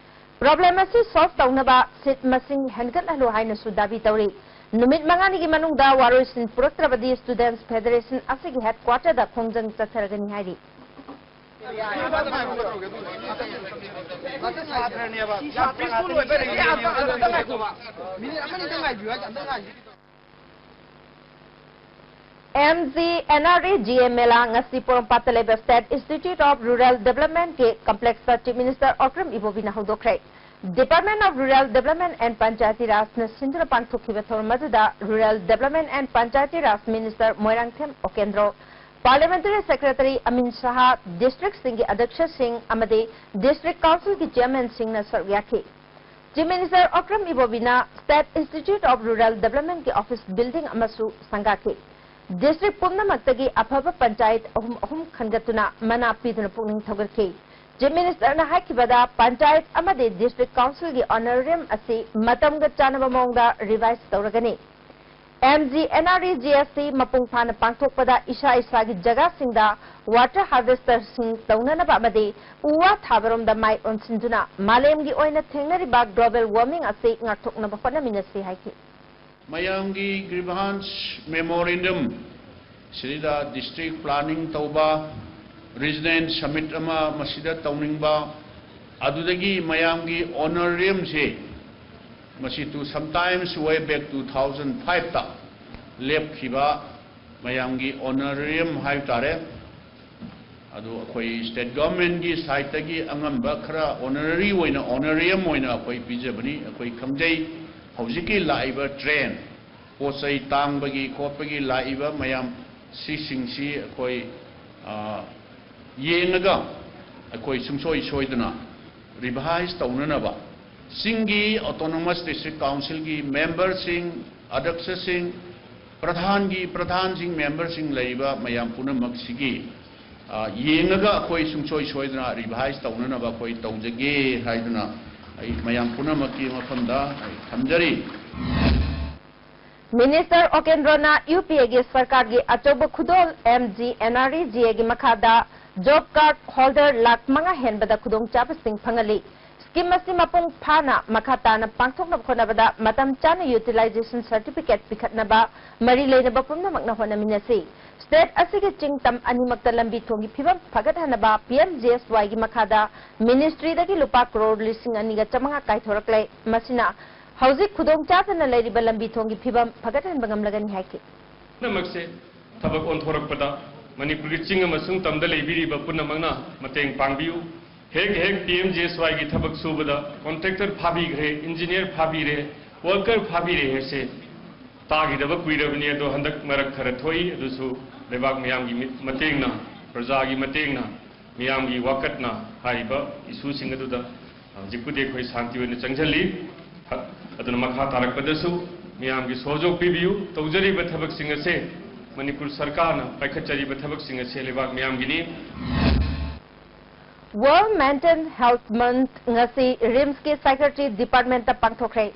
ꯄ꯭ꯔꯣꯕ꯭ꯂꯦꯝ ꯑꯁꯤ ꯁꯣꯜꯚ ꯇꯧꯅꯕ ꯁꯤꯠ ꯃꯁꯤꯡ ꯍꯦꯟꯒꯠꯍꯜꯂꯨ ꯍꯥꯏꯅꯁꯨ ꯗꯥꯕꯤ ꯇꯧꯔꯤ꯫ ꯅꯨꯃꯤꯠ ꯃꯉꯥꯅꯤꯒꯤ ꯃꯅꯨꯡꯗ ꯋꯥꯔꯣꯏꯁꯤꯟ ꯄꯨꯔꯛꯇ꯭ꯔꯕꯗꯤ ꯁ꯭ꯇꯨꯗꯦꯟꯠꯁ ꯐꯦꯗꯔꯦꯁꯟ ꯑꯁꯤꯒꯤ ꯍꯦꯗꯀ꯭ꯋꯥꯇꯔꯗ ꯈꯣꯡꯖꯪ ꯆꯠꯊꯔꯒꯅꯤ ꯍꯥꯏꯔꯤ꯫ M G N R E G A ꯃꯦꯂꯥ ꯉꯁꯤ ꯄꯣꯔꯣꯝꯄꯥꯠꯇ ꯂꯩꯕ State Institute of Rural Developmentꯀꯤ ꯀꯝꯄ꯭ꯂꯦꯛꯁꯇ Chief Minister Okram Ibobiꯅ ꯍꯧꯗꯣꯛꯈ꯭ꯔꯦ꯫ Department of Rural Development and Panchayati Rajꯅ ꯁꯤꯟꯗꯨꯅ ꯄꯥꯡꯊꯣꯛꯈꯤꯕ ꯊꯧꯔꯝ ꯑꯗꯨꯗ Rural Development and Panchayati Raj Minister Moirangthem ꯑꯣꯀꯦꯟꯗ꯭ꯔꯣ, Parliamentary Secretary ꯑꯃꯤꯟ ꯁꯍꯥ, districtꯁꯤꯡꯒꯤ ꯑꯗ꯭ꯌꯛꯁꯁꯤꯡ ꯑꯃꯗꯤ district councilꯒꯤ chairmanꯁꯤꯡꯅ ꯁꯔꯨꯛ ꯌꯥꯈꯤ꯫ Chief Minister Okram ꯏꯕꯣꯕꯤꯅ State Institute of Rural Developmentꯀꯤ office building ꯑꯃꯁꯨ ꯁꯪꯒꯥꯈꯤ꯫ District ꯄꯨꯝꯅꯃꯛꯇꯒꯤ ꯑꯐꯕ ꯄꯟꯆꯥꯌꯠ ꯑꯍꯨꯝ ꯑꯍꯨꯝ ꯈꯟꯒꯠꯇꯨꯅ ꯃꯅꯥ ꯄꯤꯗꯨꯅ ꯄꯨꯛꯅꯤꯡ ꯊꯧꯒꯠꯈꯤ꯫ Chief Ministerꯅ ꯍꯥꯏꯈꯤꯕꯗ, ꯄꯟꯆꯥꯌꯠ ꯑꯃꯗꯤ district councilꯒꯤ honorarium ꯑꯁꯤ ꯃꯇꯝꯒ ꯆꯥꯟꯅꯕ ꯃꯑꯣꯡꯗ revise ꯇꯧꯔꯒꯅꯤ꯫ MGNREGS ꯑꯁꯤ ꯃꯄꯨꯡ ꯐꯥꯅ ꯄꯥꯡꯊꯣꯛꯄꯗ ꯏꯁꯥ ꯏꯁꯥꯒꯤ ꯖꯒꯥꯁꯤꯡꯗ water harvesterꯁꯤꯡ ꯇꯧꯅꯅꯕ ꯑꯃꯗꯤ ꯎ ꯋꯥ ꯊꯥꯕꯔꯣꯝꯗ ꯃꯥꯏ ꯑꯣꯟꯁꯤꯟꯗꯨꯅ ꯃꯥꯂꯦꯝꯒꯤ ꯑꯣꯏꯅ ꯊꯦꯡꯅꯔꯤꯕ global warming ꯑꯁꯤ ꯉꯥꯛꯊꯣꯛꯅꯕ ꯍꯣꯠꯅꯃꯤꯟꯅꯁꯤ ꯍꯥꯏꯈꯤ꯫ ꯃꯌꯥꯝꯒꯤ grievance memorandum ꯁꯤꯗ district planning ꯇꯧꯕ, regional summit ꯑꯃ ꯃꯁꯤꯗ ꯇꯧꯅꯤꯡꯕ, ꯑꯗꯨꯗꯒꯤ ꯃꯌꯥꯝꯒꯤ honorariumꯁꯦ, ꯃꯁꯤ to sometimes way back two thousand fiveꯇ ꯂꯦꯞꯈꯤꯕ ꯃꯌꯥꯝꯒꯤ honorarium ꯍꯥꯏꯕ ꯇꯥꯔꯦ꯫ ꯑꯗꯨ ꯑꯩꯈꯣꯏ state governmentꯀꯤ sideꯇꯒꯤ ꯑꯉꯝꯕ ꯈꯔ honorary ꯑꯣꯏꯅ, honorarium ꯑꯣꯏꯅ ꯑꯩꯈꯣꯏ ꯄꯤꯖꯕꯅꯤ꯫ ꯑꯩꯈꯣꯏ ꯈꯪꯖꯩ, ꯍꯧꯖꯤꯛꯀꯤ ꯂꯥꯛꯏꯕ trend, ꯄꯣꯠ ꯆꯩ ꯇꯥꯡꯕꯒꯤ ꯈꯣꯠꯄꯒꯤ ꯂꯥꯛꯏꯕ ꯃꯌꯥꯝ, ꯁꯤꯁꯤꯡꯁꯤ ꯑꯩꯈꯣꯏ, ꯑ, ꯌꯦꯡꯉꯒ ꯑꯩꯈꯣꯏ ꯁꯨꯡꯁꯣꯏ ꯁꯣꯏꯗꯅ revise ꯇꯧꯅꯅꯕ ꯆꯤꯡꯒꯤ autonomous district councilꯒꯤ memberꯁꯤꯡ, ꯑꯗ꯭ꯌꯛꯁꯁꯤꯡ, ꯄ꯭ꯔꯙꯥꯟꯒꯤ, ꯄ꯭ꯔꯙꯥꯟꯁꯤꯡ, memberꯁꯤꯡ ꯂꯩꯔꯤꯕ ꯃꯌꯥꯝ ꯄꯨꯝꯅꯃꯛꯁꯤꯒꯤ, ꯑ, ꯌꯦꯡꯉꯒ ꯑꯩꯈꯣꯏ ꯁꯨꯡꯁꯣꯏ ꯁꯣꯏꯗꯅ revise ꯇꯧꯅꯅꯕ ꯑꯩꯈꯣꯏ ꯇꯧꯖꯒꯦ ꯍꯥꯏꯗꯨꯅ ꯑꯩ ꯃꯌꯥꯝ ꯄꯨꯝꯅꯃꯛꯀꯤ ꯃꯐꯝꯗ ꯑꯩ ꯊꯝꯖꯔꯤ꯫ Minister ꯑꯣꯀꯦꯟꯗ꯭ꯔꯣꯅ UPAꯒꯤ ꯁꯔꯀꯥꯔꯒꯤ ꯑꯆꯧꯕ ꯈꯨꯗꯣꯜ MGNREGAꯒꯤ ꯃꯈꯥꯗ job card holder ꯂꯥꯈ ꯃꯉꯥ ꯍꯦꯟꯕꯗ ꯈꯨꯗꯣꯡꯆꯥꯕꯁꯤꯡ ꯐꯪꯍꯜꯂꯤ꯫ Scheme ꯑꯁꯤ ꯃꯄꯨꯡ ꯐꯥꯅ ꯃꯈꯥ ꯇꯥꯅ ꯄꯥꯡꯊꯣꯛꯅꯕ ꯍꯣꯠꯅꯕꯗ ꯃꯇꯝ ꯆꯥꯅ utilization certificate ꯄꯤꯈꯠꯅꯕ ꯃꯔꯤ ꯂꯩꯅꯕ ꯄꯨꯝꯅꯃꯛꯅ ꯍꯣꯠꯅꯃꯤꯟꯅꯁꯤ꯫ State ꯑꯁꯤꯒꯤ ꯆꯤꯡ ꯇꯝ ꯑꯅꯤꯃꯛꯇ ꯂꯝꯕꯤ ꯊꯣꯡꯒꯤ ꯐꯤꯕꯝ ꯐꯒꯠꯍꯟꯅꯕ PMGSYꯒꯤ ꯃꯈꯥꯗ ministryꯗꯒꯤ ꯂꯨꯄꯥ ꯀ꯭ꯔꯣꯔ ꯂꯤꯁꯤꯡ ꯑꯅꯤꯒ ꯆꯥꯃꯉꯥ ꯀꯥꯏꯊꯣꯔꯛꯂꯦ꯫ ꯃꯁꯤꯅ ꯍꯧꯖꯤꯛ ꯈꯨꯗꯣꯡ ꯆꯥꯗꯅ ꯂꯩꯔꯤꯕ ꯂꯝꯕꯤ ꯊꯣꯡꯒꯤ ꯐꯤꯕꯝ ꯐꯒꯠꯍꯟꯕ ꯉꯝꯂꯒꯅꯤ ꯍꯥꯏꯈꯤ꯫ ꯄꯨꯝꯅꯃꯛꯁꯦ ꯊꯕꯛ ꯑꯣꯟꯊꯣꯔꯛꯄꯗ ꯃꯅꯤꯄꯨꯔꯒꯤ ꯆꯤꯡ ꯑꯃꯁꯨꯡ ꯇꯝꯗ ꯂꯩꯕꯤꯔꯤꯕ ꯄꯨꯝꯅꯃꯛꯅ ꯃꯇꯦꯡ ꯄꯥꯡꯕꯤꯌꯨ꯫ ꯍꯦꯛ ꯍꯦꯛ PMGSYꯒꯤ ꯊꯕꯛ ꯁꯨꯕꯗ contractor ꯐꯥꯕꯤꯈ꯭ꯔꯦ, engineer ꯐꯥꯕꯤꯔꯦ, worker ꯐꯥꯕꯤꯔꯦ ꯍꯥꯏꯁꯦ ꯇꯥꯈꯤꯗꯕ ꯀꯨꯏꯔꯕꯅꯤ꯫ ꯑꯗꯣ ꯍꯟꯗꯛ ꯃꯔꯛ ꯈꯔ ꯊꯣꯛꯏ, ꯑꯗꯨꯁꯨ ꯂꯩꯕꯥꯛ ꯃꯤꯌꯥꯝꯒꯤ ꯃꯤ-, ꯃꯇꯦꯡꯅ, ꯄ꯭ꯔꯖꯥꯒꯤ ꯃꯇꯦꯡꯅ, ꯃꯤꯌꯥꯝꯒꯤ ꯋꯥꯀꯠꯅ ꯍꯥꯏꯔꯤꯕ ꯏꯁꯨꯁꯤꯡ ꯑꯗꯨꯗ ꯍꯧꯖꯤꯛꯄꯨꯗꯤ ꯑꯩꯈꯣꯏ ꯁꯥꯟꯇꯤ ꯑꯣꯏꯅ ꯆꯪꯁꯤꯜꯂꯤ꯫ ꯑꯗꯨꯅ ꯃꯈꯥ ꯇꯥꯔꯛꯄꯗꯁꯨ ꯃꯤꯌꯥꯝꯒꯤ ꯁꯍꯌꯣꯒ ꯄꯤꯕꯤꯌꯨ꯫ ꯇꯧꯖꯔꯤꯕ ꯊꯕꯛꯁꯤꯡ ꯑꯁꯦ, ꯃꯅꯤꯄꯨꯔ ꯁꯔꯀꯥꯔꯅ ꯄꯥꯏꯈꯠꯆꯔꯤꯕ ꯊꯕꯛꯁꯤꯡ ꯑꯁꯦ ꯂꯩꯕꯥꯛ ꯃꯤꯌꯥꯝꯒꯤꯅꯤ꯫ World Mental Health Month ꯉꯁꯤ RIMSꯀꯤ Psychiatry Departmentꯇ ꯄꯥꯡꯊꯣꯛꯈ꯭ꯔꯦ꯫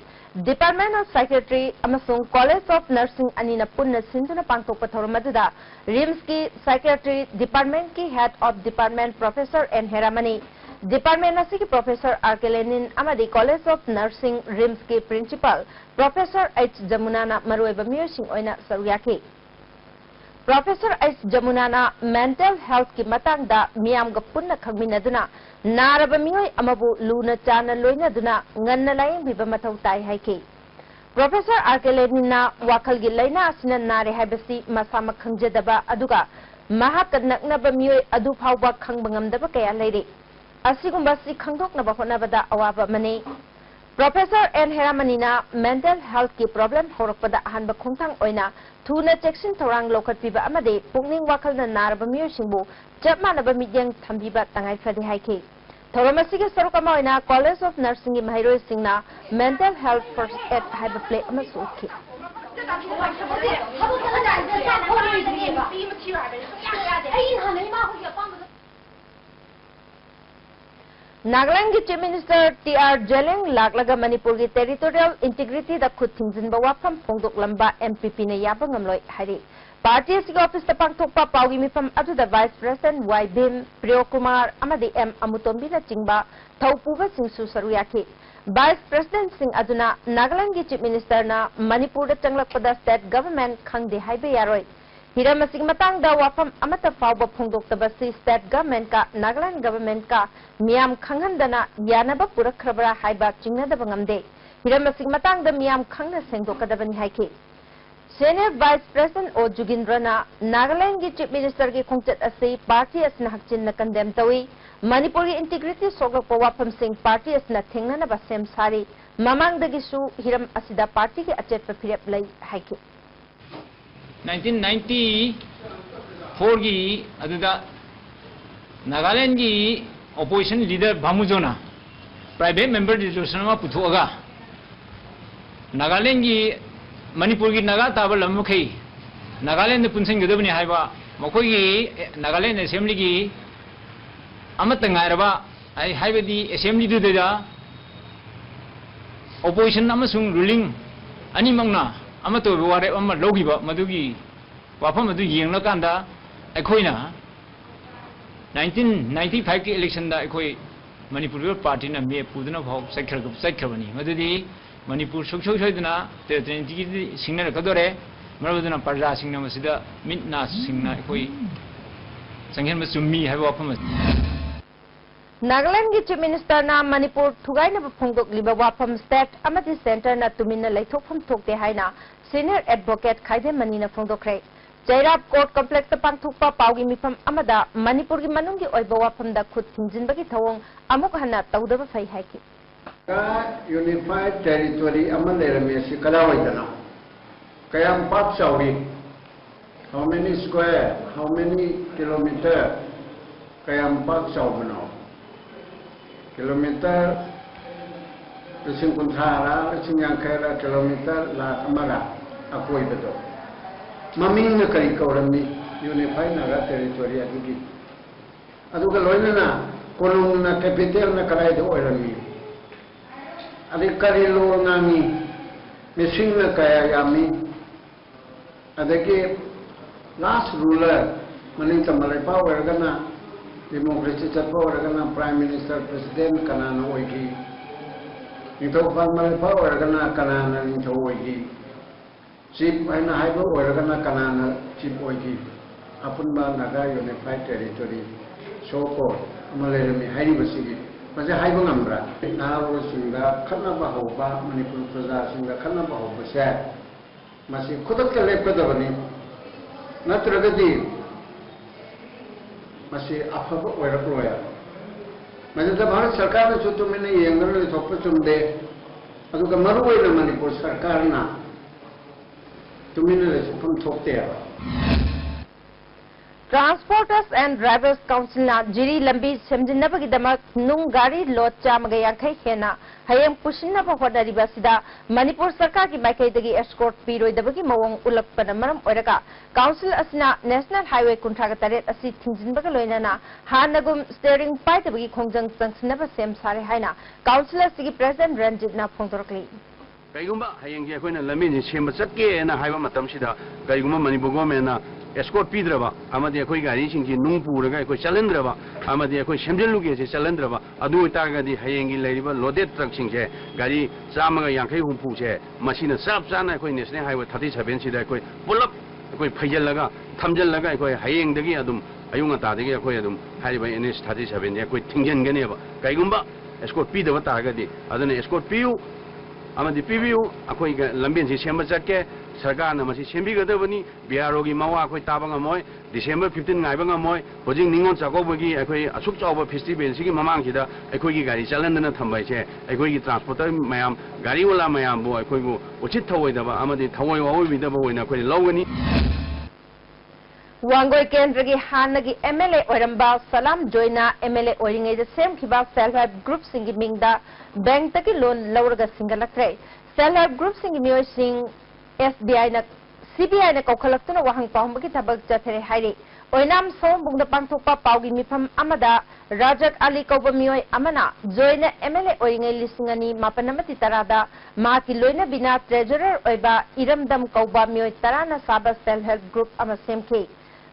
Department of Psychiatry ꯑꯃꯁꯨꯡ College of Nursing ꯑꯅꯤꯅ ꯄꯨꯟꯅ ꯁꯤꯟꯗꯨꯅ ꯄꯥꯡꯊꯣꯛꯄ ꯊꯧꯔꯝ ꯑꯗꯨꯗ RIMSꯀꯤ Psychiatry Departmentꯀꯤ Head of Department Professor N ꯍꯦꯔꯥꯃꯅꯤ, department ꯑꯁꯤꯒꯤ Professor R K ꯂꯦꯅꯤꯟ ꯑꯃꯗꯤ College of Nursing RIMSꯀꯤ Principal Professor H ꯖꯃꯨꯅꯥꯅ ꯃꯔꯨꯑꯣꯏꯕ ꯃꯤꯑꯣꯏꯁꯤꯡ ꯑꯣꯏꯅ ꯁꯔꯨꯛ ꯌꯥꯈꯤ꯫ Professor H ꯖꯃꯨꯅꯥꯅ mental healthꯀꯤ ꯃꯇꯥꯡꯗ ꯃꯤꯌꯥꯝꯒ ꯄꯨꯟꯅ ꯈꯪꯃꯤꯟꯅꯗꯨꯅ ꯅꯥꯔꯕ ꯃꯤꯑꯣꯏ ꯑꯃꯕꯨ ꯂꯨꯅ ꯆꯥꯟꯅ ꯂꯣꯏꯅꯗꯨꯅ ꯉꯟꯅ ꯂꯥꯌꯦꯡꯕꯤꯕ ꯃꯊꯧ ꯇꯥꯏ ꯍꯥꯏꯈꯤ꯫ Professor R K ꯂꯦꯅꯤꯟꯅ ꯋꯥꯈꯜꯒꯤ ꯂꯥꯏꯅꯥ ꯑꯁꯤꯅ ꯅꯥꯔꯦ ꯍꯥꯏꯕꯁꯤ ꯃꯁꯥꯃꯛ ꯈꯪꯖꯗꯕ ꯑꯗꯨꯒ ꯃꯍꯥꯛꯀ ꯅꯛꯅꯕ ꯃꯤꯑꯣꯏ ꯑꯗꯨ ꯐꯥꯎꯕ ꯈꯪꯕ ꯉꯝꯗꯕ ꯀꯌꯥ ꯂꯩꯔꯤ꯫ ꯑꯁꯤꯒꯨꯝꯕ ꯑꯁꯤ ꯈꯪꯗꯣꯛꯅꯕ ꯍꯣꯠꯅꯕꯗ ꯑꯋꯥꯕ ꯑꯃꯅꯤ꯫ Professor N ꯍꯦꯔꯥꯃꯅꯤꯅ mental healthꯀꯤ problem ꯍꯧꯔꯛꯄꯗ ꯑꯍꯥꯟꯕ ꯈꯣꯡꯊꯥꯡ ꯑꯣꯏꯅ ꯊꯨꯅ ꯆꯦꯛꯁꯤꯟ ꯊꯧꯔꯥꯡ ꯂꯧꯈꯠꯄꯤꯕ ꯑꯃꯗꯤ ꯄꯨꯛꯅꯤꯡ ꯋꯥꯈꯜꯅ ꯅꯥꯔꯕ ꯃꯤꯑꯣꯏꯁꯤꯡꯕꯨ ꯆꯞ ꯃꯥꯟꯅꯕ ꯃꯤꯠꯌꯦꯡ ꯊꯝꯕꯤꯕ ꯇꯉꯥꯏ ꯐꯗꯦ ꯍꯥꯏꯈꯤ꯫ ꯊꯧꯔꯝ ꯑꯁꯤꯒꯤ ꯁꯔꯨꯛ ꯑꯃ ꯑꯣꯏꯅ College of Nursingꯒꯤ ꯃꯍꯩꯔꯣꯏꯁꯤꯡꯅ mental health first aid ꯍꯥꯏꯕ play ꯑꯃꯁꯨ ꯎꯠꯈꯤ꯫ ꯅꯥꯒꯥꯂꯦꯟꯗꯒꯤ Chief Minister ꯇꯤ ꯑꯥꯔ ꯖꯦꯂꯦꯡ ꯂꯥꯛꯂꯒ ꯃꯅꯤꯄꯨꯔꯒꯤ territorial integrityꯗ ꯈꯨꯠ ꯊꯤꯡꯖꯤꯟꯕ ꯋꯥꯐꯝ ꯐꯣꯡꯗꯣꯛꯂꯝꯕ ꯑꯦꯝ ꯄꯤ ꯄꯤꯅ ꯌꯥꯕ ꯉꯝꯂꯣꯏ ꯍꯥꯏꯔꯤ꯫ Party ꯑꯁꯤꯒꯤ officeꯇ ꯄꯥꯡꯊꯣꯛꯄ ꯄꯥꯎꯒꯤ ꯃꯤꯐꯝ ꯑꯗꯨꯗ Vice President ꯋꯥꯏ ꯚꯤꯝ, ꯄ꯭ꯔꯤꯌꯣ ꯀꯨꯃꯥꯔ ꯑꯃꯗꯤ ꯑꯦꯝ ꯑꯃꯨꯇꯣꯝꯕꯤꯅꯆꯤꯡꯕ ꯊꯧꯄꯨꯕꯁꯤꯡꯁꯨ ꯁꯔꯨꯛ ꯌꯥꯈꯤ꯫ Vice Presidentꯁꯤꯡ ꯑꯗꯨꯅ ꯅꯥꯒꯥꯂꯦꯟꯗꯒꯤ Chief Ministerꯅ ꯃꯅꯤꯄꯨꯔꯗ ꯆꯪꯂꯛꯄꯗ state government ꯈꯪꯗꯦ ꯍꯥꯏꯕ ꯌꯥꯔꯣꯏ꯫ ꯍꯤꯔꯝ ꯑꯁꯤꯒꯤ ꯃꯇꯥꯡꯗ ꯋꯥꯐꯝ ꯑꯃꯠꯇ ꯐꯥꯎꯕ ꯐꯣꯡꯗꯣꯛꯇꯕꯁꯤ state governmentꯀ Nagaland governmentꯀ ꯃꯤꯌꯥꯝ ꯈꯪꯍꯟꯗꯅ ꯌꯥꯅꯕ ꯄꯨꯔꯛꯈ꯭ꯔꯕ꯭ꯔꯥ ꯍꯥꯏꯕ ꯆꯤꯡꯅꯗꯕ ꯉꯝꯗꯦ꯫ ꯍꯤꯔꯝ ꯑꯁꯤꯒꯤ ꯃꯇꯥꯡꯗ ꯃꯤꯌꯥꯝ ꯈꯪꯅ ꯁꯦꯡꯗꯣꯛꯀꯗꯕꯅꯤ ꯍꯥꯏꯈꯤ꯫ Senior Vice President ꯑꯣ ꯖꯨꯒꯤꯟꯗ꯭ꯔꯅ ꯅꯥꯒꯥꯂꯦꯟꯗꯒꯤ Chief Ministerꯒꯤ ꯈꯣꯡꯆꯠ ꯑꯁꯤ party ꯑꯁꯤꯅ ꯍꯛꯆꯤꯟꯅ condemn ꯇꯧꯏ꯫ ꯃꯅꯤꯄꯨꯔꯒꯤ integrity ꯁꯣꯛꯂꯛꯄ ꯋꯥꯐꯝꯁꯤꯡ party ꯑꯁꯤꯅ ꯊꯦꯡꯅꯅꯕ ꯁꯦꯝ ꯁꯥꯔꯤ꯫ ꯃꯃꯥꯡꯗꯒꯤꯁꯨ ꯍꯤꯔꯝ ꯑꯁꯤꯗ partyꯒꯤ ꯑꯆꯦꯠꯄ ꯐꯤꯔꯦꯞ ꯂꯩ ꯍꯥꯏꯈꯤ꯫ Nineteen ninety ꯐꯣꯔꯒꯤ ꯑꯗꯨꯗ ꯅꯥꯒꯥꯂꯦꯟꯒꯤ opposition leader ꯚꯥꯃꯨꯖꯣꯅ private member resolution ꯑꯃ ꯄꯨꯊꯣꯛꯑꯒ ꯅꯥꯒꯥꯂꯦꯟꯒꯤ, ꯃꯅꯤꯄꯨꯔꯒꯤ ꯅꯥꯒꯥ ꯇꯥꯕ ꯂꯝ ꯃꯈꯩ ꯅꯥꯒꯥꯂꯦꯟꯗ ꯄꯨꯟꯁꯤꯟꯒꯗꯕꯅꯤ ꯍꯥꯏꯕ, ꯃꯈꯣꯏꯒꯤ ꯅꯥꯒꯥꯂꯦꯟ ꯑꯦꯁꯦꯝꯕ꯭ꯂꯤꯒꯤ ꯑꯃꯠꯇ ꯉꯥꯏꯔꯕ, ꯍꯥꯏ-, ꯍꯥꯏꯕꯗꯤ ꯑꯦꯁꯦꯝꯕ꯭ꯂꯤꯗꯨꯗ opposition ꯑꯃꯁꯨꯡ ruling ꯑꯅꯤꯃꯛꯅ ꯑꯃꯠꯇ ꯑꯣꯏꯕ ꯋꯥꯔꯦꯞ ꯑꯃ ꯂꯧꯈꯤꯕ, ꯃꯗꯨꯒꯤ ꯋꯥꯐꯝ ꯑꯗꯨ ꯌꯦꯡꯂꯀꯥꯟꯗ ꯑꯩꯈꯣꯏꯅ nineteen ninety five ꯀꯤ election ꯗ ꯑꯩꯈꯣꯏ ꯃꯅꯤꯄꯨꯔ ꯄꯤꯄꯜ ꯄꯥꯔꯇꯤꯅ ꯃꯦꯞ ꯄꯨꯗꯨꯅ ꯐꯥꯎ ꯆꯠꯈ꯭ꯔ-, ꯆꯠꯈ꯭ꯔꯕꯅꯤ꯫ ꯃꯗꯨꯗꯤ ꯃꯅꯤꯄꯨꯔ ꯁꯨꯡꯁꯣꯏ ꯁꯣꯏꯗꯅ territory integrity ꯁꯤꯡꯅꯔꯛꯀꯗꯣꯔꯦ꯫ ꯃꯔꯝ ꯑꯗꯨꯅ ꯄ꯭ꯔꯖꯥꯁꯤꯡꯅ ꯃꯁꯤꯗ ꯃꯤꯠ ꯅꯥ ꯁꯤꯡꯅ ꯑꯩꯈꯣꯏ ꯆꯪꯁꯤꯟꯕ ꯆꯨꯝꯃꯤ ꯍꯥꯏꯕ ꯋꯥꯐꯝ ꯑꯁꯤ꯫ ꯅꯥꯒꯥꯂꯦꯟꯒꯤ Chief Minister ꯅ ꯃꯅꯤꯄꯨꯔ ꯊꯨꯒꯥꯏꯅꯕ ꯐꯣꯡꯗꯣꯛꯂꯤꯕ ꯋꯥꯐꯝ state ꯑꯃꯗꯤ centre ꯅ ꯇꯨꯃꯤꯟꯅ ꯂꯩꯊꯣꯛꯐꯝ ꯊꯣꯛꯇꯦ ꯍꯥꯏꯅ senior advocate ꯈꯥꯏꯗꯦꯝ ꯃꯅꯤꯅ ꯐꯣꯡꯗꯣꯛꯈ꯭ꯔꯦ꯫ ꯆꯩꯔꯥꯞ Court Complex ꯇ ꯄꯥꯡꯊꯣꯛꯄ ꯄꯥꯎꯒꯤ ꯃꯤꯐꯝ ꯑꯃꯗ ꯃꯅꯤꯄꯨꯔꯒꯤ ꯃꯅꯨꯡꯒꯤ ꯑꯣꯏꯕ ꯋꯥꯐꯝꯗ ꯈꯨꯠ ꯊꯤꯡꯖꯤꯟꯕꯒꯤ ꯊꯧꯑꯣꯡ ꯑꯃꯨꯛ ꯍꯟꯅ ꯇꯧꯗꯕ ꯐꯩ ꯍꯥꯏꯈꯤ꯫ Unified territory ꯑꯃ ꯂꯩꯔꯝꯃꯤ ꯑꯁꯤ ꯀꯗꯥꯏꯋꯥꯏꯗꯅꯣ? ꯀꯌꯥꯝ ꯄꯥꯛ ꯆꯥꯎꯏ? How many square? How many kilometer? ꯀꯌꯥꯝ ꯄꯥꯛ ꯆꯥꯎꯕꯅꯣ? Kilometer ꯂꯤꯁꯤꯡ ꯀꯨꯟꯊ꯭ꯔꯥꯔ, ꯂꯤꯁꯤꯡ ꯌꯥꯡꯈꯩꯔ, kilometer ꯂꯥꯈ ꯑꯃꯔ ꯑꯀꯣꯏꯕꯗꯣ꯫ ꯃꯃꯤꯡꯅ ꯀꯔꯤ ꯀꯧꯔꯝꯃꯤ? Unified Naga Territory ꯑꯗꯨꯒꯤ꯫ ꯑꯗꯨꯒ ꯂꯣꯏꯅꯅ ꯀꯣꯅꯨꯡꯅ, capital ꯅ ꯀꯗꯥꯏꯗ ꯑꯣꯏꯔꯝꯃꯤ? ꯑꯗꯩ ꯀꯔꯤ ꯂꯣꯟ ꯉꯥꯡꯉꯤ? ꯃꯤꯁꯤꯡꯅ ꯀꯌꯥ ꯌꯥꯝꯃꯤ? ꯑꯗꯒꯤ last ruler, ꯃꯅꯤꯡ ꯇꯝꯕ ꯂꯩꯕꯥꯛ ꯑꯣꯏꯔꯒꯅ, democracy ꯆꯠꯄ ꯑꯣꯏꯔꯒꯅ Prime Minister, President ꯀꯅꯥꯅ ꯑꯣꯏꯈꯤ? ꯅꯤꯡꯊꯧ ꯄꯥꯟꯕ ꯂꯩꯕꯥꯛ ꯑꯣꯏꯔꯒꯅ ꯀꯅꯥꯅ ꯅꯤꯡꯊꯧ ꯑꯣꯏꯈꯤ? Chief ꯍꯥꯏꯅ ꯍꯥꯏꯕ ꯑꯣꯏꯔꯒꯅ ꯀꯅꯥꯅ chief ꯑꯣꯏꯈꯤ? ꯑꯄꯨꯟꯕ Naga Unified Territory, so called, ꯑꯃ ꯂꯩꯔꯝꯃꯤ ꯍꯥꯏꯔꯤꯕꯁꯤꯗꯤ ꯃꯁꯤ ꯍꯥꯏꯕ ꯉꯝꯕ꯭ꯔꯥ? ꯅꯍꯥꯔꯣꯜꯁꯤꯡꯗ ꯈꯠꯅꯕ ꯍꯧꯕ, ꯃꯅꯤꯄꯨꯔ ꯄ꯭ꯔꯖꯥꯁꯤꯡꯗ ꯈꯠꯅꯕ ꯍꯧꯕꯁꯦ ꯃꯁꯤ ꯈꯨꯗꯛꯇ ꯂꯦꯞꯀꯗꯕꯅꯤ, ꯅꯠꯇ꯭ꯔꯒꯗꯤ ꯃꯁꯤ ꯑꯐꯕ ꯑꯣꯏꯔꯛꯂꯣꯏ꯫ ꯃꯁꯤꯗ ꯚꯥꯔꯠ ꯁꯔꯀꯥꯔꯅꯁꯨ ꯇꯨꯃꯤꯟꯅ ꯌꯦꯡꯗꯨꯅ ꯂꯩꯊꯣꯛꯄ ꯆꯨꯝꯗꯦ, ꯑꯗꯨꯒ ꯃꯔꯨꯑꯣꯏꯅ ꯃꯅꯤꯄꯨꯔ ꯁꯔꯀꯥꯔꯅ ꯇꯨꯃꯤꯟꯅ ꯂꯩꯊꯣꯛꯐꯝ ꯊꯣꯛꯇꯦꯕ꯫ Transporters and Drivers Councilꯅ ꯖꯤꯔꯤ ꯂꯝꯕꯤ ꯁꯦꯝꯖꯤꯟꯅꯕꯒꯤꯗꯃꯛ ꯅꯨꯡ ꯒꯥꯔꯤ ꯂꯣꯠ ꯆꯥꯝꯃꯒ ꯌꯥꯡꯈꯩ ꯍꯦꯟꯅ ꯍꯌꯦꯡ ꯄꯨꯁꯤꯟꯅꯕ ꯍꯣꯠꯅꯔꯤꯕ ꯑꯁꯤꯗ ꯃꯅꯤꯄꯨꯔ ꯁꯔꯀꯥꯔꯒꯤ ꯃꯥꯏꯀꯩꯗꯒꯤ escort ꯄꯤꯔꯣꯏꯗꯕꯒꯤ ꯃꯑꯣꯡ ꯎꯠꯂꯛꯄꯅ ꯃꯔꯝ ꯑꯣꯏꯔꯒ council ꯑꯁꯤꯅ National Highway ꯀꯨꯟꯊ꯭ꯔꯥꯒ ꯇꯔꯦꯠ ꯑꯁꯤ ꯊꯤꯡꯖꯤꯟꯕꯒ ꯂꯣꯏꯅꯅ ꯍꯥꯟꯅꯒꯨꯝ steering ꯄꯥꯏꯗꯕꯒꯤ ꯈꯣꯡꯖꯪ ꯆꯪꯁꯤꯟꯅꯕ ꯁꯦꯝ ꯁꯥꯔꯦ ꯍꯥꯏꯅ council ꯑꯁꯤꯒꯤ president ꯔꯟꯖꯤꯠꯅ ꯐꯣꯡꯗꯣꯔꯛꯂꯤ꯫ ꯀꯩꯒꯨꯝꯕ ꯍꯌꯦꯡꯁꯦ ꯑꯩꯈꯣꯏꯅ ꯂꯝꯕꯤꯁꯦ ꯁꯦꯝꯕ ꯆꯠꯀꯦꯅ ꯍꯥꯏꯕ ꯃꯇꯝꯁꯤꯗ ꯀꯩꯒꯨꯝꯕ ꯃꯅꯤꯄꯨꯔ governmentꯅ escort ꯄꯤꯗ꯭ꯔꯕ ꯑꯃꯗꯤ ꯑꯩꯈꯣꯏ ꯒꯥꯔꯤꯁꯤꯡꯁꯤ ꯅꯨꯡ ꯄꯨꯔꯒ ꯑꯩꯈꯣꯏ ꯆꯠꯍꯟꯗ꯭ꯔꯕ ꯑꯃꯗꯤ ꯑꯩꯈꯣꯏ ꯁꯦꯝꯖꯤꯜꯂꯨꯒꯦꯁꯦ ꯆꯠꯍꯟꯗ꯭ꯔꯕ, ꯑꯗꯨ ꯑꯣꯏꯇꯥꯔꯒꯗꯤ ꯍꯌꯦꯡꯒꯤ ꯂꯩꯔꯤꯕ loaded truckꯁꯤꯡꯁꯦ, ꯒꯥꯔꯤ ꯆꯥꯝꯃꯒ ꯌꯥꯡꯈꯩ ꯍꯨꯝꯐꯨꯁꯦ, ꯃꯁꯤꯅ ꯆꯞ ꯆꯥꯅ ꯑꯩꯈꯣꯏ National Highway thirty sevenꯁꯤꯗ ꯑꯩꯈꯣꯏ ꯄꯨꯂꯞ ꯑꯩꯈꯣꯏ ꯐꯩꯖꯤꯜꯂꯒ, ꯊꯝꯖꯤꯜꯂꯒ ꯑꯩꯈꯣꯏ ꯍꯌꯦꯡꯗꯒꯤ ꯑꯗꯨꯝ ꯑꯌꯨꯛ ꯉꯟꯇꯥꯗꯒꯤ ꯑꯩꯈꯣꯏ ꯑꯗꯨꯝ ꯍꯥꯏꯔꯤꯕ N H thirty sevenꯁꯦ ꯑꯩꯈꯣꯏ ꯊꯤꯡꯖꯤꯟꯒꯅꯦꯕ꯫ ꯀꯩꯒꯨꯝꯕ escort ꯄꯤꯗꯕ ꯇꯥꯔꯒꯗꯤ, ꯑꯗꯨꯅ escort ꯄꯤꯌꯨ ꯑꯃꯗꯤ ꯄꯤꯕꯤꯌꯨ꯫ ꯑꯩꯈꯣꯏ ꯂꯝꯕꯦꯟꯁꯤ ꯁꯦꯝꯕ ꯆꯠꯀꯦ, ꯁꯔꯀꯥꯔꯅ ꯃꯁꯤ ꯁꯦꯝꯕꯤꯒꯗꯕꯅꯤ꯫ B R Oꯒꯤ ꯃꯋꯥ ꯑꯩꯈꯣꯏ ꯇꯥꯕ ꯉꯝꯃꯣꯏ꯫ December fifteen ꯉꯥꯏꯕ ꯉꯝꯃꯣꯏ꯫ ꯍꯧꯖꯤꯛ ꯅꯤꯉꯣꯜ ꯆꯥꯛꯀꯧꯕꯒꯤ ꯑꯩꯈꯣꯏ ꯑꯁꯨꯛ ꯆꯥꯎꯕ festivalꯁꯤꯒꯤ ꯃꯃꯥꯡꯁꯤꯗ ꯑꯩꯈꯣꯏꯒꯤ ꯒꯥꯔꯤ ꯆꯠꯍꯟꯗꯅ ꯊꯝꯕ ꯍꯥꯏꯁꯦ, ꯑꯩꯈꯣꯏꯒꯤ transporter ꯃꯌꯥꯝ, ꯒꯥꯔꯤꯋꯥꯂꯥ ꯃꯌꯥꯝꯕꯨ ꯑꯩꯈꯣꯏꯕꯨ ꯎꯆꯤꯠ ꯊꯑꯣꯏꯗꯕ ꯑꯃꯗꯤ ꯊꯑꯣꯏ ꯋꯥꯑꯣꯏꯕꯤꯗꯕ ꯑꯣꯏꯅ ꯑꯩꯈꯣꯏꯅ ꯂꯧꯒꯅꯤ꯫ ꯋꯥꯡꯒꯣꯏ ꯀꯦꯟꯗ꯭ꯔꯒꯤ ꯍꯥꯟꯅꯒꯤ M L A ꯑꯣꯏꯔꯝꯕ ꯁꯂꯥꯝ ꯖꯣꯏꯅ M L A ꯑꯣꯏꯔꯤꯉꯩꯗ ꯁꯦꯝꯈꯤꯕ self help groupꯁꯤꯡꯒꯤ ꯃꯤꯡꯗ bankꯇꯒꯤ loan ꯂꯧꯔꯒ ꯁꯤꯡꯒꯠꯂꯛꯇ꯭ꯔꯦ꯫ Self help groupꯁꯤꯡꯒꯤ ꯃꯤꯑꯣꯏꯁꯤꯡ S B Iꯅ, C B Iꯅ ꯀꯧꯈꯠꯂꯛꯇꯨꯅ ꯋꯥꯍꯪ ꯄꯥꯎꯍꯪꯕꯒꯤ ꯊꯕꯛ ꯆꯠꯊꯔꯦ ꯍꯥꯏꯔꯤ꯫ ꯑꯣꯏꯅꯥꯝ ꯁꯑꯣꯝꯕꯨꯡꯗ ꯄꯥꯡꯊꯣꯛꯄ ꯄꯥꯎꯒꯤ ꯃꯤꯐꯝ ꯑꯃꯗ ꯔꯥꯖꯛ ꯑꯂꯤ ꯀꯧꯕ ꯃꯤꯑꯣꯏ ꯑꯃꯅ ꯖꯣꯏꯅ M L A ꯑꯣꯏꯔꯤꯉꯩ ꯂꯤꯁꯤꯡ ꯑꯅꯤ ꯃꯥꯄꯟ ꯑꯃꯗꯤ ꯇꯔꯥꯗ ꯃꯍꯥꯛꯀꯤ ꯂꯣꯏꯅꯕꯤꯅ treasurer ꯑꯣꯏꯕ ꯏꯔꯝꯗꯝ ꯀꯧꯕ ꯃꯤꯑꯣꯏ ꯇꯔꯥꯅ ꯁꯥꯕ self help group ꯑꯃ ꯁꯦꯝꯈꯤ꯫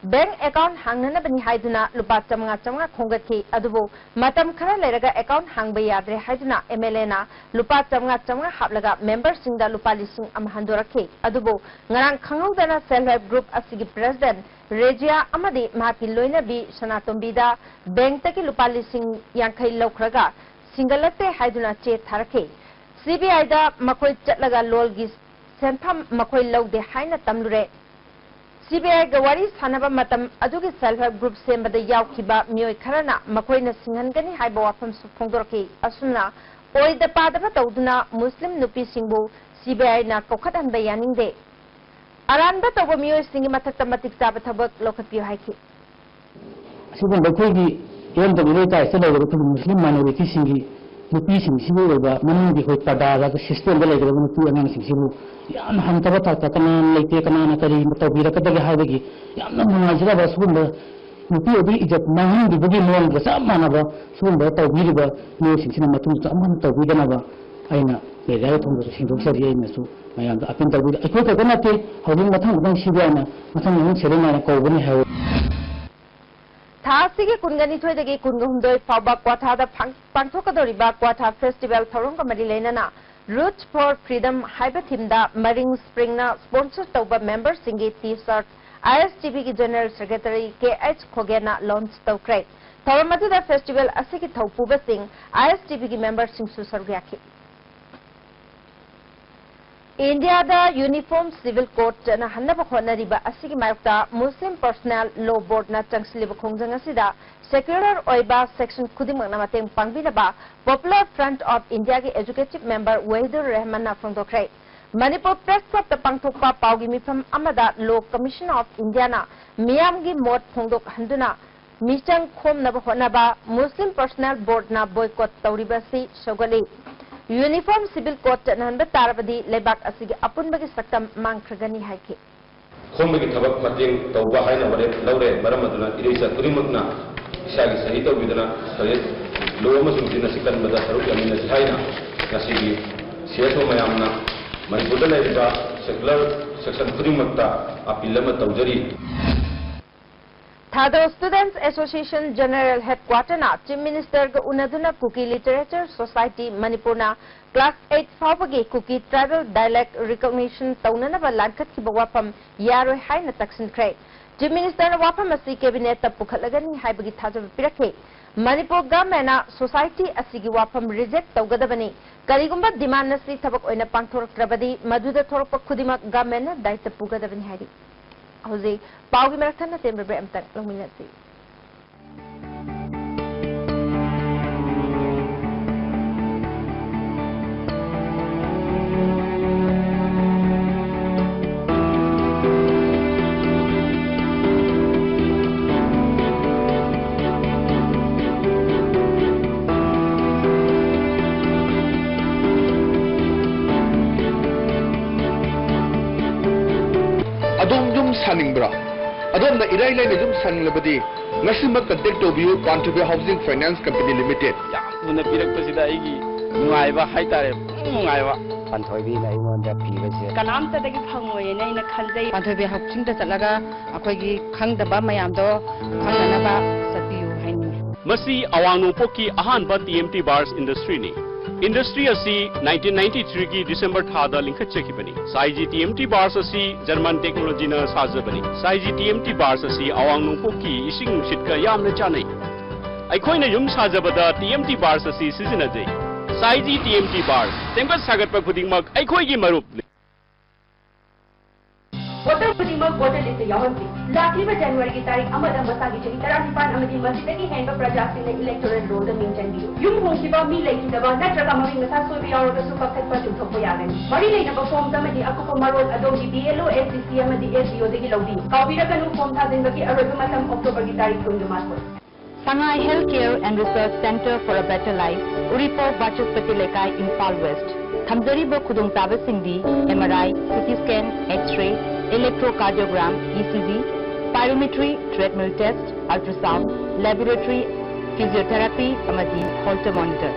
Bank account ꯍꯥꯡꯅꯅꯕꯅꯤ ꯍꯥꯏꯗꯨꯅ ꯂꯨꯄꯥ ꯆꯥꯃꯉꯥ ꯆꯥꯃꯉꯥ ꯈꯣꯝꯒꯠꯈꯤ꯫ ꯑꯗꯨꯕꯨ ꯃꯇꯝ ꯈꯔ ꯂꯩꯔꯒ account ꯍꯥꯡꯕ ꯌꯥꯗ꯭ꯔꯦ ꯍꯥꯏꯗꯨꯅ M L Aꯅ ꯂꯨꯄꯥ ꯆꯥꯃꯉꯥ ꯆꯥꯃꯉꯥ ꯍꯥꯞꯂꯒ memberꯁꯤꯡꯗ ꯂꯨꯄꯥ ꯂꯤꯁꯤꯡ ꯑꯃ ꯍꯟꯗꯣꯔꯛꯈꯤ꯫ ꯑꯗꯨꯕꯨ ꯉꯔꯥꯡ ꯈꯪꯍꯧꯗꯅ self help group ꯑꯁꯤꯒꯤ president ꯔꯦꯖꯤꯌꯥ ꯑꯃꯗꯤ ꯃꯍꯥꯛꯀꯤ ꯂꯣꯏꯅꯕꯤ ꯁꯅꯥꯇꯣꯝꯕꯤꯗ bankꯇꯒꯤ ꯂꯨꯄꯥ ꯂꯤꯁꯤꯡ ꯌꯥꯡꯈꯩ ꯂꯧꯈ꯭ꯔꯒ ꯁꯤꯡꯒꯠꯂꯛꯇꯦ ꯍꯥꯏꯗꯨꯅ ꯆꯦ ꯊꯥꯔꯛꯈꯤ꯫ C B Iꯗ ꯃꯈꯣꯏ ꯆꯠꯂꯒ ꯂꯣꯜꯒꯤ ꯁꯦꯟꯐꯝ ꯃꯈꯣꯏ ꯂꯧꯗꯦ ꯍꯥꯏꯅ ꯇꯝꯂꯨꯔꯦ꯫ C B Iꯒ ꯋꯥꯔꯤ ꯁꯥꯟꯅꯕ ꯃꯇꯝ ꯑꯗꯨꯒꯤ self help group ꯁꯦꯝꯕꯗ ꯌꯥꯎꯈꯤꯕ ꯃꯤꯑꯣꯏ ꯈꯔꯅ ꯃꯈꯣꯏꯅ ꯁꯤꯡꯍꯟꯒꯅꯤ ꯍꯥꯏꯕ ꯋꯥꯐꯝꯁꯨ ꯐꯣꯡꯗꯣꯔꯛꯈꯤ꯫ ꯑꯁꯨꯝꯅ ꯑꯣꯏꯗ ꯄꯥꯗꯕ ꯇꯧꯗꯨꯅ ꯃꯨꯁꯂꯤꯝ ꯅꯨꯄꯤꯁꯤꯡꯕꯨ C B Iꯅ ꯀꯧꯈꯠꯍꯟꯕ ꯌꯥꯅꯤꯡꯗꯦ꯫ ꯑꯔꯥꯟꯕ ꯇꯧꯕ ꯃꯤꯑꯣꯏꯁꯤꯡꯒꯤ ꯃꯊꯛꯇ ꯃꯇꯤꯛ ꯆꯥꯕ ꯊꯕꯛ ꯂꯧꯈꯠꯄꯤꯌꯨ ꯍꯥꯏꯈꯤ꯫ ꯑꯁꯤꯒꯨꯝꯕ ꯑꯩꯈꯣꯏꯒꯤ ꯏꯔꯝꯗꯝ ꯏꯔꯩ ꯂꯩꯀꯥꯏꯁꯤꯗ ꯂꯩꯔꯤꯕ ꯑꯩꯈꯣꯏꯒꯤ ꯃꯨꯁꯂꯤꯝ ꯃꯥꯏꯅꯣꯔꯤꯇꯤꯁꯤꯡꯒꯤ ꯅꯨꯄꯤꯁꯤꯡꯁꯤꯕꯨ ꯑꯣꯏꯕ ꯃꯅꯨꯡꯒꯤ ꯑꯩꯈꯣꯏ ꯄꯔꯗꯥꯗ ꯁꯤꯁꯇꯦꯝꯗ ꯂꯩꯒꯗꯕ ꯅꯨꯄꯤ ꯑꯉꯥꯡꯁꯤꯡꯁꯤꯕꯨ ꯌꯥꯝꯅ ꯍꯟꯊꯕ ꯊꯥꯛꯇ ꯀꯅꯥꯅ ꯂꯩꯇꯦ, ꯀꯅꯥꯅ ꯀꯔꯤ ꯇꯧꯕꯤꯔꯛꯀꯗꯒꯦ ꯍꯥꯏꯕꯒꯤ ꯌꯥꯝꯅ ꯅꯨꯡꯉꯥꯏꯖꯗꯕ ꯁꯤꯒꯨꯝꯕ ꯅꯨꯄꯤ ꯑꯣꯏꯕꯒꯤ ꯏꯖꯠ ꯃꯥꯡꯍꯟꯕꯤꯕꯒꯤ ꯃꯑꯣꯡꯒ ꯆꯞ ꯃꯥꯟꯅꯕ ꯁꯤꯒꯨꯝꯕ ꯇꯧꯕꯤꯔꯤꯕ ꯃꯤꯑꯣꯏꯁꯤꯡꯁꯤꯅ ꯃꯇꯨꯡꯗ ꯑꯃꯨꯛ ꯍꯟꯅ ꯇꯧꯕꯤꯗꯅꯕ ꯑꯩꯅ ꯃꯦꯗꯤꯌꯥꯒꯤ ꯊꯣꯡꯗꯁꯨ ꯁꯦꯡꯗꯣꯛꯆꯔꯤ꯫ ꯑꯩꯅꯁꯨ ꯃꯌꯥꯝꯗ ꯑꯄꯤꯜ ꯇꯧꯕꯤꯔꯤ꯫ ꯑꯩꯈꯣꯏ ꯈꯛꯇ ꯅꯠꯇꯦ, ꯍꯧꯖꯤꯛ ꯃꯊꯪ ꯃꯊꯪ ꯁꯤꯕꯤꯑꯥꯏꯅ ꯃꯊꯪ ꯃꯊꯪ ꯁꯦꯔꯦꯟ ꯅꯥꯏꯅ ꯀꯧꯒꯅꯤ ꯍꯥꯏꯍꯧꯋꯤ꯫ ꯊꯥ ꯑꯁꯤꯒꯤ ꯀꯨꯟꯒꯅꯤꯊꯣꯏꯗꯒꯤ ꯀꯨꯟꯒꯍꯨꯝꯗꯣꯏ ꯐꯥꯎꯕ ꯀ꯭ꯋꯥꯊꯥꯗ ꯐꯥꯡ-, ꯄꯥꯡꯊꯣꯛꯀꯗꯧꯔꯤꯕ ꯀ꯭ꯋꯥꯊꯥ ꯐꯦꯁꯇꯤꯚꯦꯜ ꯊꯧꯔꯝꯒ ꯃꯔꯤ ꯂꯩꯅꯅ Roots for Freedom ꯍꯥꯏꯕ ꯊꯤꯝꯗ ꯃꯔꯤꯡ ꯁ꯭ꯄ꯭ꯔꯤꯡꯅ ꯁ꯭ꯄꯣꯟꯁꯔ ꯇꯧꯕ ꯃꯦꯝꯕꯔꯁꯤꯡꯒꯤ ꯇꯤ ꯁꯥꯔꯠ ꯑꯥꯏ ꯑꯦꯁ ꯇꯤ ꯚꯤꯒꯤ ꯖꯦꯅꯔꯦꯜ ꯁꯦꯀ꯭ꯔꯦꯇꯔꯤ ꯀꯦ ꯑꯩꯆ ꯈꯣꯒꯦꯟꯅ ꯂꯣꯟꯆ ꯇꯧꯈ꯭ꯔꯦ꯫ ꯊꯧꯔꯝ ꯑꯗꯨꯗ ꯐꯦꯁꯇꯤꯚꯦꯜ ꯑꯁꯤꯒꯤ ꯊꯧꯄꯨꯕꯁꯤꯡ ꯑꯥꯏ ꯑꯦꯁ ꯇꯤ ꯚꯤꯒꯤ ꯃꯦꯝꯕꯔꯁꯤꯡꯁꯨ ꯁꯔꯨꯛ ꯌꯥꯈꯤ꯫ ꯏꯟꯗꯤꯌꯥꯗ ꯌꯨꯅꯤꯐꯣꯔꯝ ꯁꯤꯚꯤꯜ ꯀꯣꯗ ꯆꯠꯅꯍꯟꯅꯕ ꯍꯣꯠꯅꯔꯤꯕ ꯑꯁꯤꯒꯤ ꯃꯥꯌꯣꯛꯇ ꯃꯨꯁꯂꯤꯝ ꯄꯔꯁꯣꯅꯦꯜ ꯂꯣ ꯕꯣꯔꯗꯅ ꯆꯪꯁꯤꯜꯂꯤꯕ ꯈꯣꯡꯖꯪ ꯑꯁꯤꯗ ꯁꯦꯀ꯭ꯌꯨꯂꯔ ꯑꯣꯏꯕ ꯁꯦꯛꯁꯟ ꯈꯨꯗꯤꯡꯃꯛꯅ ꯃꯇꯦꯡ ꯄꯥꯡꯕꯤꯅꯕ ꯄꯣꯄꯨꯂꯔ ꯐ꯭ꯔꯟꯠ ꯑꯣꯐ ꯏꯟꯗꯤꯌꯥꯒꯤ educative member Wahidur ꯔꯦꯍꯃꯟꯅ ꯐꯣꯡꯗꯣꯛꯈ꯭ꯔꯦ꯫ Manipur press ꯀ꯭ꯂꯕꯇ ꯄꯥꯡꯊꯣꯛꯄ ꯄꯥꯎꯒꯤ ꯃꯤꯐꯝ ꯑꯃꯗ ꯂꯣ ꯀꯃꯤꯁꯟ ꯑꯣꯐ ꯏꯟꯗꯤꯌꯥꯅ ꯃꯤꯌꯥꯝꯒꯤ ꯃꯣꯠ ꯐꯣꯡꯗꯣꯛꯍꯟꯗꯨꯅ ꯃꯤꯆꯪ ꯈꯣꯝꯅꯕ ꯍꯣꯠꯅꯕ ꯃꯨꯁꯂꯤꯝ ꯄꯔꯁꯣꯅꯦꯜ ꯕꯣꯔꯗꯅ ꯕꯣꯏꯀꯣꯠ ꯇꯧꯔꯤꯕ ꯑꯁꯤ ꯁꯧꯒꯠꯂꯤ꯫ ꯌꯨꯅꯤꯐꯣꯔꯝ ꯁꯤꯚꯤꯜ ꯀꯣꯗ ꯆꯠꯅꯍꯟꯕ ꯇꯥꯔꯕꯗꯤ ꯂꯩꯕꯥꯛ ꯑꯁꯤꯒꯤ ꯑꯄꯨꯟꯕꯒꯤ ꯁꯛꯇꯝ ꯃꯥꯡꯈ꯭ꯔꯒꯅꯤ ꯍꯥꯏꯈꯤ꯫ ꯈꯣꯝꯕꯒꯤ ꯊꯕꯛ ꯃꯇꯦꯡ ꯇꯧꯕ ꯍꯥꯏꯅ ꯋꯥꯔꯦꯞ ꯂꯧꯔꯦ꯫ ꯃꯔꯝ ꯑꯗꯨꯅ ꯏꯔꯩꯆꯥ ꯈꯨꯗꯤꯡꯃꯛꯅ ꯏꯁꯥꯒꯤ ꯁꯍꯤ ꯇꯧꯕꯤꯗꯨꯅ ꯁꯣꯚꯤꯌꯦꯠ ꯂꯣ ꯑꯃꯁꯨꯡ ꯖꯤꯅꯥꯁꯤ ꯀꯟꯕꯗ ꯁꯔꯨꯛ ꯌꯥꯃꯤꯟꯅꯁꯤ ꯍꯥꯏꯅ ꯉꯁꯤꯒꯤ ꯁꯤ ꯑꯦꯁ ꯑꯣ ꯃꯌꯥꯝꯅ ꯃꯅꯤꯄꯨꯔꯗ ꯂꯩꯔꯤꯕ ꯁꯦꯀ꯭ꯌꯨꯂꯔ ꯁꯦꯛꯁꯟ ꯈꯨꯗꯤꯡꯃꯛꯇ ꯑꯄꯤꯜ ꯑꯃ ꯇꯧꯖꯔꯤ꯫ ꯊꯥꯗꯧ ꯁ꯭ꯇꯨꯗꯦꯟꯠꯁ ꯑꯦꯁꯣꯁꯤꯌꯦꯁꯟ ꯖꯦꯅꯔꯦꯜ ꯍꯦꯗꯀ꯭ꯋꯥꯇꯔꯅ ꯆꯤꯐ ꯃꯤꯅꯤꯁꯇꯔꯒ ꯎꯅꯗꯨꯅ ꯀꯨꯀꯤ ꯂꯤꯇꯔꯦꯆꯔ ꯁꯣꯁꯥꯏꯇꯤ ꯃꯅꯤꯄꯨꯔꯅ ꯀ꯭ꯂꯥꯁ ꯑꯩꯠ ꯐꯥꯎꯕꯒꯤ ꯀꯨꯀꯤ ꯇ꯭ꯔꯥꯏꯕꯦꯜ ꯗꯥꯏꯂꯦꯛ ꯔꯤꯀꯣꯒꯅꯤꯁꯟ ꯇꯧꯅꯅꯕ ꯂꯥꯟꯈꯠꯈꯤꯕ ꯋꯥꯐꯝ ꯌꯥꯔꯣꯏ ꯍꯥꯏꯅ ꯇꯛꯁꯤꯟꯈ꯭ꯔꯦ꯫ ꯆꯤꯐ ꯃꯤꯅꯤꯁꯇꯔꯅ ꯋꯥꯐꯝ ꯑꯁꯤ ꯀꯦꯕꯤꯅꯦꯠꯇ ꯄꯨꯈꯠꯂꯒꯅꯤ ꯍꯥꯏꯕꯒꯤ ꯊꯥꯖꯕ ꯄꯤꯔꯛꯈꯤ꯫ ꯃꯅꯤꯄꯨꯔ ꯒꯚꯔꯟꯃꯦꯟꯠꯅ ꯁꯣꯁꯥꯏꯇꯤ ꯑꯁꯤꯒꯤ ꯋꯥꯐꯝ ꯔꯤꯖꯦꯛ ꯇꯧꯒꯗꯕꯅꯤ꯫ ꯀꯔꯤꯒꯨꯝꯕ ꯗꯤꯃꯥꯟ ꯑꯁꯤ ꯊꯕꯛ ꯑꯣꯏꯅ ꯄꯥꯡꯊꯣꯔꯛꯇ꯭ꯔꯕꯗꯤ ꯃꯗꯨꯗ ꯊꯣꯔꯛꯄ ꯈꯨꯗꯤꯡꯃꯛ ꯒꯚꯔꯟꯃꯦꯟꯠꯅ ꯗꯥꯌꯤꯠꯇ ꯄꯨꯒꯗꯕꯅꯤ ꯍꯥꯏꯔꯤ꯫ ꯍꯧꯖꯤꯛ ꯄꯥꯎꯒꯤ ꯃꯔꯛ ꯊꯠꯅ ꯇꯦꯟꯕ ꯕ꯭ꯔꯦꯛ ꯑꯃꯇꯪ ꯂꯧꯃꯤꯟꯅꯁꯤ꯫ ꯁꯥꯅꯤꯡꯕ꯭ꯔꯥ? ꯑꯗꯣꯝꯅ ꯏꯔꯥꯏ ꯂꯥꯏꯅ ꯌꯨꯝ ꯁꯥꯅꯤꯡꯂꯕꯗꯤ ꯉꯁꯤꯃꯛ contact ꯇꯧꯕꯤꯌꯨ, ꯄꯥꯟꯊꯣꯏꯕꯤ Housing Finance Company Limited꯫ ꯌꯥꯝ ꯊꯨꯅ ꯄꯤꯔꯛꯄꯁꯤꯗ ꯑꯩꯒꯤ ꯅꯨꯡꯉꯥꯏꯕ ꯍꯥꯏꯇꯥꯔꯦ, ꯄꯨꯛꯅꯤꯡ ꯅꯨꯡꯉꯥꯏꯕ꯫ ꯄꯥꯟꯊꯣꯏꯕꯤꯅ ꯑꯩꯉꯣꯟꯗ ꯄꯤꯕꯁꯦ ꯀꯅꯥꯝꯇꯗꯒꯤ ꯐꯪꯉꯣꯏꯅ ꯑꯩꯅ ꯈꯟꯖꯩ꯫ ꯄꯥꯟꯊꯣꯏꯕꯤ ꯍꯥꯎꯁꯤꯡꯗ ꯆꯠꯂꯒ ꯑꯩꯈꯣꯏꯒꯤ ꯈꯪꯗꯕ ꯃꯌꯥꯝꯗꯣ ꯈꯪꯅꯅꯕ ꯆꯠꯄꯤꯌꯨ ꯍꯥꯏꯅꯤꯡꯉꯤ꯫ ꯃꯁꯤ ꯑꯋꯥꯡ ꯅꯣꯡꯄꯣꯛꯀꯤ ꯑꯍꯥꯟꯕ T M T Bars Industryꯅꯤ꯫ Industry ꯑꯁꯤ nineteen ninety-threeꯒꯤ December ꯊꯥꯗ ꯂꯤꯡꯈꯠꯆꯈꯤꯕꯅꯤ꯫ ꯁꯥꯏꯖꯤ T M T Bars ꯑꯁꯤ German technologyꯅ ꯁꯥꯖꯕꯅꯤ꯫ ꯁꯥꯏꯖꯤ T M T Bars ꯑꯁꯤ ꯑꯋꯥꯡ ꯅꯣꯡꯄꯣꯛꯀꯤ ꯏꯁꯤꯡ ꯅꯨꯡꯁꯤꯠꯀ ꯌꯥꯝꯅ ꯆꯥꯅꯩ꯫ ꯑꯩꯈꯣꯏꯅ ꯌꯨꯝ ꯁꯥꯖꯕꯗ T M T Bars ꯑꯁꯤ ꯁꯤꯖꯤꯟꯅꯖꯩ꯫ ꯁꯥꯏꯖꯤ T M T Bars, ꯁꯦꯝꯒꯠ ꯁꯥꯒꯠꯄ ꯈꯨꯗꯤꯡꯃꯛ ꯑꯩꯈꯣꯏꯒꯤ ꯃꯔꯨꯞꯅꯤ꯫ ꯍꯣꯇꯦꯜ ꯈꯨꯗꯤꯡꯃꯛ ꯋꯥꯇꯔ ꯂꯤꯁꯇ ꯌꯥꯎꯍꯟꯁꯤ꯫ ꯂꯥꯛꯂꯤꯕ ꯖꯅꯋꯥꯔꯤꯒꯤ ꯇꯥꯔꯤꯛ ꯑꯃꯗ ꯃꯁꯥꯒꯤ ꯆꯍꯤ ꯇꯔꯥꯅꯤꯄꯥꯟ ꯑꯃꯗꯤ ꯃꯁꯤꯗꯒꯤ ꯍꯦꯟꯕ ꯄ꯭ꯔꯖꯥꯁꯤꯡꯅ ꯏꯂꯦꯛꯇꯣꯔꯦꯜ ꯔꯣꯜꯗ ꯃꯤꯡ ꯆꯟꯕꯤꯌꯨ꯫ ꯌꯨꯝ ꯍꯣꯡꯈꯤꯕ, ꯃꯤ ꯂꯩꯈꯤꯗꯕ ꯅꯠꯇ꯭ꯔꯒ ꯃꯃꯤꯡ ꯃꯊꯥ ꯁꯣꯏꯕ ꯌꯥꯎꯔꯒꯁꯨ ꯀꯛꯊꯠꯄ ꯆꯨꯝꯊꯣꯛꯄ ꯌꯥꯒꯅꯤ꯫ ꯃꯔꯤ ꯂꯩꯅꯕ ꯐꯣꯔꯝꯁ ꯑꯃꯗꯤ ꯑꯀꯨꯞꯄ ꯃꯔꯣꯜ ꯑꯗꯣꯝꯒꯤ B L O, S D C ꯑꯃꯗꯤ S D Oꯗꯒꯤ ꯂꯧꯕꯤꯌꯨ꯫ ꯀꯥꯎꯕꯤꯔꯒꯅꯨ, ꯐꯣꯔꯝ ꯊꯥꯖꯤꯟꯕꯒꯤ ꯑꯔꯣꯏꯕ ꯃꯇꯝ Octoberꯒꯤ ꯇꯥꯔꯤꯛ ꯀꯨꯟꯒ ꯃꯥꯊꯣꯏ꯫ Sangai Healthcare and Research Centre for a Better Life, Uripok, Vachaspati Lekai, Imphal West, ꯊꯝꯖꯔꯤꯕ ꯈꯨꯗꯣꯡꯆꯥꯕꯁꯤꯡꯗꯤ M R I, C T scan, X-ray, electrocardiogram, E C G, spirometry, treadmill test, ultrasound, laboratory, physiotherapy ꯑꯃꯗꯤ Holter monitor꯫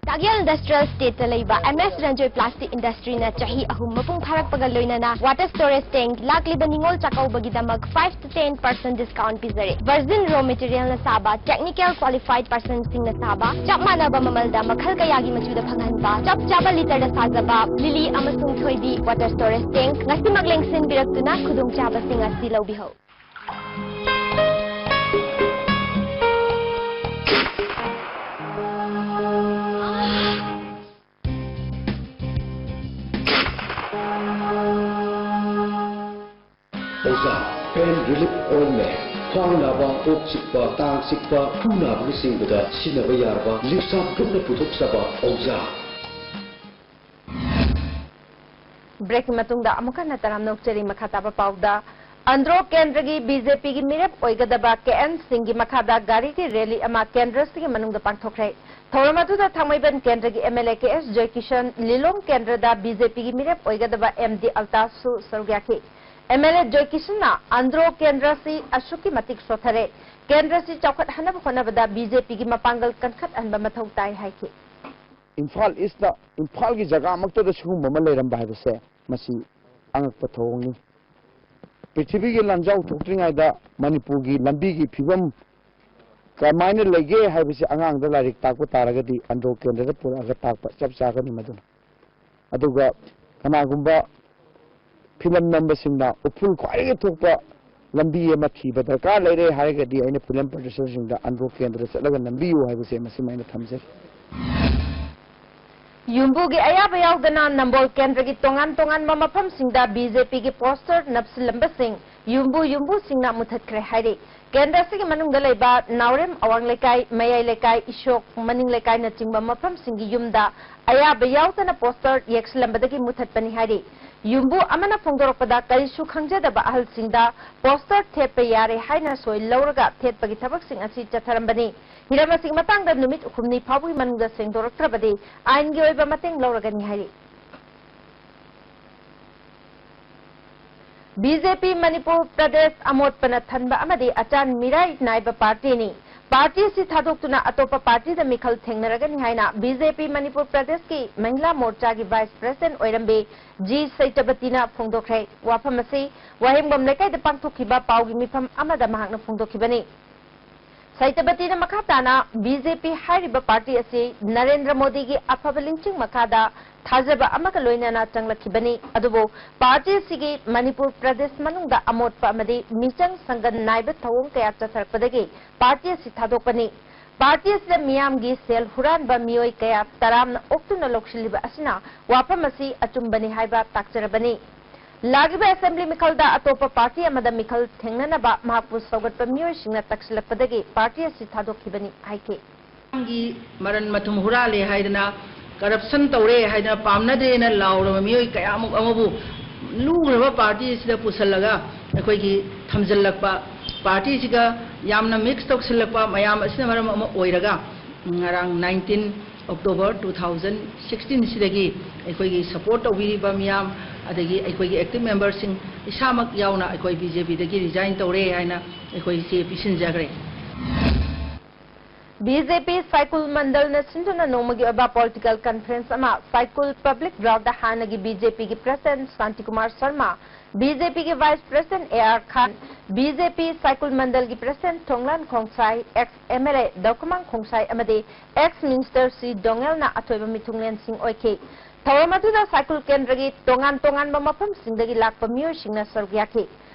ꯇꯥꯛꯌꯦꯜ Industrial Estateꯇ ꯂꯩꯕ M S Ranjoy Plastic Industryꯅ ꯆꯍꯤ ꯑꯍꯨꯝ ꯃꯄꯨꯡ ꯐꯥꯔꯛꯄꯒ ꯂꯣꯏꯅꯅ water storage tank ꯂꯥꯛꯂꯤꯕ ꯅꯤꯉꯣꯜ ꯆꯥꯛꯀꯧꯕꯒꯤꯗꯃꯛ five to ten percent discount ꯄꯤꯖꯔꯦ꯫ Virgin raw materialꯅ ꯁꯥꯕ, technical qualified personꯁꯤꯡꯅ ꯁꯥꯕ, ꯆꯞ ꯃꯥꯟꯅꯕ ꯃꯃꯜꯗ ꯃꯈꯜ ꯀꯌꯥꯒꯤ ꯃꯆꯨꯗ ꯐꯪꯍꯟꯕ, ꯆꯞ ꯆꯥꯕ ꯂꯤꯇꯔꯗ ꯁꯥꯖꯕ ꯂꯤꯂꯤ ꯑꯃꯁꯨꯡ ꯊꯣꯏꯕꯤ water storage tank ꯉꯁꯤꯃꯛ ꯂꯦꯡꯁꯤꯟꯕꯤꯔꯛꯇꯨꯅ ꯈꯨꯗꯣꯡꯆꯥꯕꯁꯤꯡ ꯑꯁꯤ ꯂꯧꯕꯤꯍꯧ꯫ ꯑꯣꯖꯥ, pain relief ointment, ꯈ꯭ꯋꯥꯡ ꯅꯥꯕ, ꯀꯣꯛ ꯆꯤꯛꯄ, ꯇꯥꯡ ꯆꯤꯛꯄ, ꯈꯨ ꯅꯥꯕꯅꯆꯤꯡꯕꯗ ꯁꯤꯖꯤꯟꯅꯕ ꯌꯥꯔꯕ ꯂꯤꯞꯁꯥꯞ ꯒ꯭ꯔꯨꯞꯅ ꯄꯨꯊꯣꯛꯆꯕ ꯑꯣꯖꯥ꯫ ꯕ꯭ꯔꯦꯛꯀꯤ ꯃꯇꯨꯡꯗ ꯑꯃꯨꯛ ꯍꯟꯅ ꯇꯔꯥꯝꯅ ꯑꯣꯛꯆꯔꯤ꯫ ꯃꯈꯥ ꯇꯥꯕ ꯄꯥꯎꯗ, ꯑꯟꯗ꯭ꯔꯣ ꯀꯦꯟꯗ꯭ꯔꯒꯤ BJPꯒꯤ ꯃꯤꯔꯦꯞ ꯑꯣꯏꯒꯗꯕ K N ꯁꯤꯡꯒꯤ ꯃꯈꯥꯗ ꯒꯥꯔꯤꯒꯤ ꯔꯦꯂꯤ ꯑꯃ ꯀꯦꯟꯗ꯭ꯔꯁꯤꯒꯤ ꯃꯅꯨꯡꯗ ꯄꯥꯡꯊꯣꯛꯈ꯭ꯔꯦ꯫ ꯊꯧꯔꯝ ꯑꯗꯨꯗ ꯊꯥꯡꯃꯩꯕꯟ ꯀꯦꯟꯗ꯭ꯔꯒꯤ MLA ꯀꯦ ꯑꯦꯁ ꯖꯣꯏꯀꯤꯁꯟ, ꯂꯤꯂꯣꯡ ꯀꯦꯟꯗ꯭ꯔꯗ BJPꯒꯤ ꯃꯤꯔꯦꯞ ꯑꯣꯏꯒꯗꯕ ꯑꯦꯝ ꯗꯤ ꯑꯜꯇꯥꯁꯁꯨ ꯁꯔꯨꯛ ꯌꯥꯈꯤ꯫ MLA ꯖꯣꯏꯀꯤꯁꯟꯅ ꯑꯟꯗ꯭ꯔꯣ ꯀꯦꯟꯗ꯭ꯔꯁꯤ ꯑꯁꯨꯛꯀꯤ ꯃꯇꯤꯛ ꯁꯣꯠꯊꯔꯦ, ꯀꯦꯟꯗ꯭ꯔꯁꯤ ꯆꯥꯎꯈꯠꯍꯟꯅꯕ ꯍꯣꯠꯅꯕꯗ BJPꯒꯤ ꯃꯄꯥꯡꯒꯜ ꯀꯟꯈꯠꯍꯟꯕ ꯃꯊꯧ ꯇꯥꯏ ꯍꯥꯏꯈꯤ꯫ ꯏꯝꯐꯥꯜ ꯏꯁꯇ, ꯏꯝꯐꯥꯜꯒꯤ ꯖꯒꯥꯃꯛꯇꯗ ꯁꯤꯒꯨꯝꯕ ꯑꯃ ꯂꯩꯔꯝꯕ ꯍꯥꯏꯕꯁꯦ, ꯃꯁꯤ ꯑꯉꯛꯄ ꯊꯧꯑꯣꯡꯅꯤ꯫ ꯄ꯭ꯔꯤꯊꯤꯕꯤꯒꯤ ꯂꯥꯟꯖꯥꯎ ꯊꯣꯛꯇ꯭ꯔꯤꯉꯩꯗ ꯃꯅꯤꯄꯨꯔꯒꯤ ꯂꯝꯕꯤꯒꯤ ꯐꯤꯕꯝ ꯀꯃꯥꯏꯅ ꯂꯩꯒꯦ ꯍꯥꯏꯕꯁꯤ ꯑꯉꯥꯡꯗ ꯂꯥꯏꯔꯤꯛ ꯇꯥꯛꯄ ꯇꯥꯔꯒꯗꯤ ꯑꯟꯗ꯭ꯔꯣ ꯀꯦꯟꯗ꯭ꯔꯗ ꯄꯨꯔꯛꯑꯒ ꯇꯥꯛꯄ ꯆꯞ ꯆꯥꯒꯅꯤ꯫ ꯃꯗꯨꯅ, ꯑꯗꯨꯒ ꯀꯅꯥꯒꯨꯝꯕ ꯐꯤꯂꯝ ꯅꯝꯕꯁꯤꯡꯅ ꯎꯐꯨꯜ ꯈ꯭ꯋꯥꯏꯗꯒꯤ ꯊꯣꯛꯄ ꯂꯝꯕꯤ ꯑꯃ ꯊꯤꯕ ꯗꯔꯀꯥꯔ ꯂꯩꯔꯦ ꯍꯥꯏꯔꯒꯗꯤ, ꯑꯩꯅ ꯐꯤꯂꯝ ꯄ꯭ꯔꯗ꯭ꯌꯨꯁꯔꯁꯤꯡꯗ ꯑꯟꯗ꯭ꯔꯣ ꯀꯦꯟꯗ꯭ꯔꯗ ꯆꯠꯂꯒ ꯅꯝꯕꯤꯌꯨ ꯍꯥꯏꯕꯁꯦ ꯃꯁꯤꯃ ꯑꯩꯅ ꯊꯝꯖꯔꯤ꯫ ꯌꯨꯝꯕꯨꯒꯤ ꯑꯌꯥꯕ ꯌꯥꯎꯗꯅ ꯅꯝꯕꯣꯜ ꯀꯦꯟꯗ꯭ꯔꯒꯤ ꯇꯣꯉꯥꯟ ꯇꯣꯉꯥꯟꯕ ꯃꯐꯝꯁꯤꯡꯗ BJPꯒꯤ ꯄꯣꯁꯇꯔ ꯅꯞꯁꯤꯜꯂꯝꯕꯁꯤꯡ ꯌꯨꯝꯕꯨ ꯌꯨꯝꯕꯨꯁꯤꯡꯅ ꯃꯨꯊꯠꯈ꯭ꯔꯦ ꯍꯥꯏꯔꯤ꯫ ꯀꯦꯟꯗ꯭ꯔ ꯑꯁꯤꯒꯤ ꯃꯅꯨꯡꯗ ꯂꯩꯕ ꯅꯥꯎꯔꯦꯝ ꯑꯋꯥꯡ ꯂꯩꯀꯥꯏ, ꯃꯌꯥꯏ ꯂꯩꯀꯥꯏ, ꯏꯁꯣꯛ, ꯃꯅꯤꯡ ꯂꯩꯀꯥꯏꯅꯆꯤꯡꯕ ꯃꯐꯝꯁꯤꯡꯒꯤ ꯌꯨꯝꯗ ꯑꯌꯥꯕ ꯌꯥꯎꯗꯅ ꯄꯣꯁꯇꯔ ꯌꯦꯛꯁꯤꯜꯂꯝꯕꯗꯒꯤ ꯃꯨꯊꯠꯄꯅꯤ ꯍꯥꯏꯔꯤ꯫ ꯌꯨꯝꯕꯨ ꯑꯃꯅ ꯐꯣꯡꯗꯣꯔꯛꯄꯗ, ꯀꯔꯤꯁꯨ ꯈꯪꯖꯗꯕ ꯑꯍꯜꯁꯤꯡꯗ ꯄꯣꯁꯇꯔ ꯊꯦꯠꯄ ꯌꯥꯔꯦ ꯍꯥꯏꯅ ꯁꯣꯏ ꯂꯧꯔꯒ ꯊꯦꯠꯄꯒꯤ ꯊꯕꯛꯁꯤꯡ ꯑꯁꯤ ꯆꯠꯊꯔꯝꯕꯅꯤ꯫ ꯍꯤꯔꯝ ꯑꯁꯤꯒꯤ ꯃꯇꯥꯡꯗ ꯅꯨꯃꯤꯠ ꯍꯨꯝꯅꯤ ꯐꯥꯎꯕꯒꯤ ꯃꯅꯨꯡꯗ ꯁꯦꯡꯗꯣꯔꯛꯇ꯭ꯔꯕꯗꯤ ꯑꯥꯏꯟꯒꯤ ꯑꯣꯏꯕ ꯃꯇꯦꯡ ꯂꯧꯔꯒꯅꯤ ꯍꯥꯏꯔꯤ꯫ BJP ꯃꯅꯤꯄꯨꯔ ꯄ꯭ꯔꯗꯦꯁ ꯑꯃꯣꯠꯄꯅ ꯊꯟꯕ ꯑꯃꯗꯤ ꯑꯆꯥꯟ ꯃꯤꯔꯥꯏ ꯅꯥꯏꯕ ꯄꯥꯔꯇꯤꯅꯤ꯫ ꯄꯥꯔꯇꯤ ꯑꯁꯤ ꯊꯥꯗꯣꯛꯇꯨꯅ ꯑꯇꯣꯞꯄ ꯄꯥꯔꯇꯤꯗ ꯃꯤꯈꯜ ꯊꯦꯡꯅꯔꯒꯅꯤ ꯍꯥꯏꯅ BJP ꯃꯅꯤꯄꯨꯔ ꯄ꯭ꯔꯗꯦꯁꯀꯤ ꯃꯍꯤꯂꯥ ꯃꯣꯔꯆꯥꯒꯤ ꯚꯥꯏꯁ ꯄ꯭ꯔꯦꯁꯤꯗꯦꯟꯠ ꯑꯣꯏꯔꯝꯕꯤ ꯖꯤ ꯁꯩꯇꯕꯇꯤꯅ ꯐꯣꯡꯗꯣꯛꯈ꯭ꯔꯦ꯫ ꯋꯥꯐꯝ ꯑꯁꯤ ꯋꯥꯍꯦꯡꯕꯝ ꯂꯩꯀꯥꯏꯗ ꯄꯥꯡꯊꯣꯛꯈꯤꯕ ꯄꯥꯎꯒꯤ ꯃꯤꯐꯝ ꯑꯃꯗ ꯃꯍꯥꯛꯅ ꯐꯣꯡꯗꯣꯛꯈꯤꯕꯅꯤ꯫ ꯁꯩꯇꯕꯇꯤꯅ ꯃꯈꯥ ꯇꯥꯅ, BJP ꯍꯥꯏꯔꯤꯕ ꯄꯥꯔꯇꯤ ꯑꯁꯤ ꯅꯔꯦꯟꯗ꯭ꯔ ꯃꯣꯗꯤꯒꯤ ꯑꯐꯕ ꯂꯤꯡꯆꯤꯡ ꯃꯈꯥꯗ ꯊꯥꯖꯕ ꯑꯃꯒ ꯂꯣꯏꯅꯅ ꯆꯪꯂꯛꯈꯤꯕꯅꯤ꯫ ꯑꯗꯨꯕꯨ ꯄꯥꯔꯇꯤ ꯑꯁꯤꯒꯤ ꯃꯅꯤꯄꯨꯔ ꯄ꯭ꯔꯗꯦꯁ ꯃꯅꯨꯡꯗ ꯑꯃꯣꯠꯄ ꯑꯃꯗꯤ ꯃꯤꯆꯪ ꯁꯪꯒꯟ ꯅꯥꯏꯕ ꯊꯧꯑꯣꯡ ꯀꯌꯥ ꯆꯠꯊꯔꯛꯄꯗꯒꯤ ꯄꯥꯔꯇꯤ ꯑꯁꯤ ꯊꯥꯗꯣꯛꯄꯅꯤ꯫ ꯄꯥꯔꯇꯤ ꯑꯁꯤꯗ ꯃꯤꯌꯥꯝꯒꯤ ꯁꯦꯜ ꯍꯨꯔꯥꯟꯕ ꯃꯤꯑꯣꯏ ꯀꯌꯥ ꯇꯔꯥꯝꯅ ꯑꯣꯛꯇꯨꯅ ꯂꯧꯁꯤꯜꯂꯤꯕ ꯑꯁꯤꯅ ꯋꯥꯐꯝ ꯑꯁꯤ ꯑꯆꯨꯝꯕꯅꯤ ꯍꯥꯏꯕ ꯇꯥꯛꯆꯔꯕꯅꯤ꯫ ꯂꯥꯛꯂꯤꯕ ꯑꯦꯁꯦꯝꯕ꯭ꯂꯤ ꯃꯤꯈꯜꯗ ꯑꯇꯣꯞꯄ ꯄꯥꯔꯇꯤ ꯑꯃꯗ ꯃꯤꯈꯜ ꯊꯦꯡꯅꯅꯕ ꯃꯍꯥꯛꯄꯨ ꯁꯧꯒꯠꯄ ꯃꯤꯑꯣꯏꯁꯤꯡꯅ ꯇꯛꯁꯤꯜꯂꯛꯄꯗꯒꯤ ꯄꯥꯔꯇꯤ ꯑꯁꯤ ꯊꯥꯗꯣꯛꯈꯤꯕꯅꯤ ꯍꯥꯏꯈꯤ꯫ ꯒꯤ ꯃꯔꯟ ꯃꯊꯨꯝ ꯍꯨꯔꯥꯜꯂꯦ ꯍꯥꯏꯗꯅ, ꯀꯔꯞꯁꯟ ꯇꯧꯔꯦ ꯍꯥꯏꯗꯅ, ꯄꯥꯝꯅꯗꯦꯅ ꯂꯥꯎꯔꯕ ꯃꯤꯑꯣꯏ ꯀꯌꯥꯃꯨꯛ ꯑꯃꯕꯨ ꯂꯨꯈ꯭ꯔꯕ ꯄꯥꯔꯇꯤ ꯑꯁꯤꯗ ꯄꯨꯁꯜꯂꯒ ꯑꯩꯈꯣꯏꯒꯤ ꯊꯝꯖꯤꯜꯂꯛꯄ, ꯄꯥꯔꯇꯤꯁꯤꯒ ꯌꯥꯝꯅ ꯃꯤꯛꯁ ꯇꯧꯁꯤꯜꯂꯛꯄ ꯃꯌꯥꯝ ꯑꯁꯤꯅ ꯃꯔꯝ ꯑꯃ ꯑꯣꯏꯔꯒ, ꯉꯔꯥꯡ nineteen October two thousand sixteen ꯁꯤꯗꯒꯤ ꯑꯩꯈꯣꯏꯒꯤ support ꯇꯧꯕꯤꯔꯤꯕ ꯃꯤꯌꯥꯝ, ꯑꯗꯒꯤ ꯑꯩꯈꯣꯏꯒꯤ active memberꯁꯤꯡ, ꯏꯁꯥꯃꯛ ꯌꯥꯎꯅ ꯑꯩꯈꯣꯏ BJPꯗꯒꯤ resign ꯇꯧꯔꯦ ꯍꯥꯏꯅ ꯑꯩꯈꯣꯏ ꯆꯦ ꯄꯤꯁꯤꯟꯖꯈ꯭ꯔꯦ꯫ BJP ꯁꯥꯏꯀꯨꯜ ꯃꯟꯗꯜꯅ ꯁꯤꯟꯗꯨꯅ ꯅꯣꯡꯃꯒꯤ ꯑꯣꯏꯕ political conference ꯑꯃ ꯁꯥꯏꯀꯨꯜ public groundꯗ ꯍꯥꯟꯅꯒꯤ BJPꯒꯤ president Shantikumar Sharma, BJPꯒꯤ vice president A R Khan, BJP ꯁꯥꯏꯀꯨꯜ ꯃꯟꯗꯜꯒꯤ president ꯊꯣꯡꯂꯥꯟ ꯈꯣꯡꯁꯥꯏ, ex MLA ꯗꯧꯀꯃꯥꯡ ꯈꯣꯡꯁꯥꯏ ꯑꯃꯗꯤ ex minister ꯁꯤ ꯗꯣꯉꯦꯜꯅ ꯑꯊꯣꯏꯕ ꯃꯤꯊꯨꯡꯂꯦꯟꯁꯤꯡ ꯑꯣꯏꯈꯤ꯫ ꯊꯧꯔꯝ ꯑꯗꯨꯗ ꯁꯥꯏꯀꯨꯜ ꯀꯦꯟꯗ꯭ꯔꯒꯤ ꯇꯣꯉꯥꯟ ꯇꯣꯉꯥꯟꯕ ꯃꯐꯝꯁꯤꯡꯗꯒꯤ ꯂꯥꯛꯄ ꯃꯤꯑꯣꯏꯁꯤꯡꯅ ꯁꯔꯨꯛ ꯌꯥꯈꯤ꯫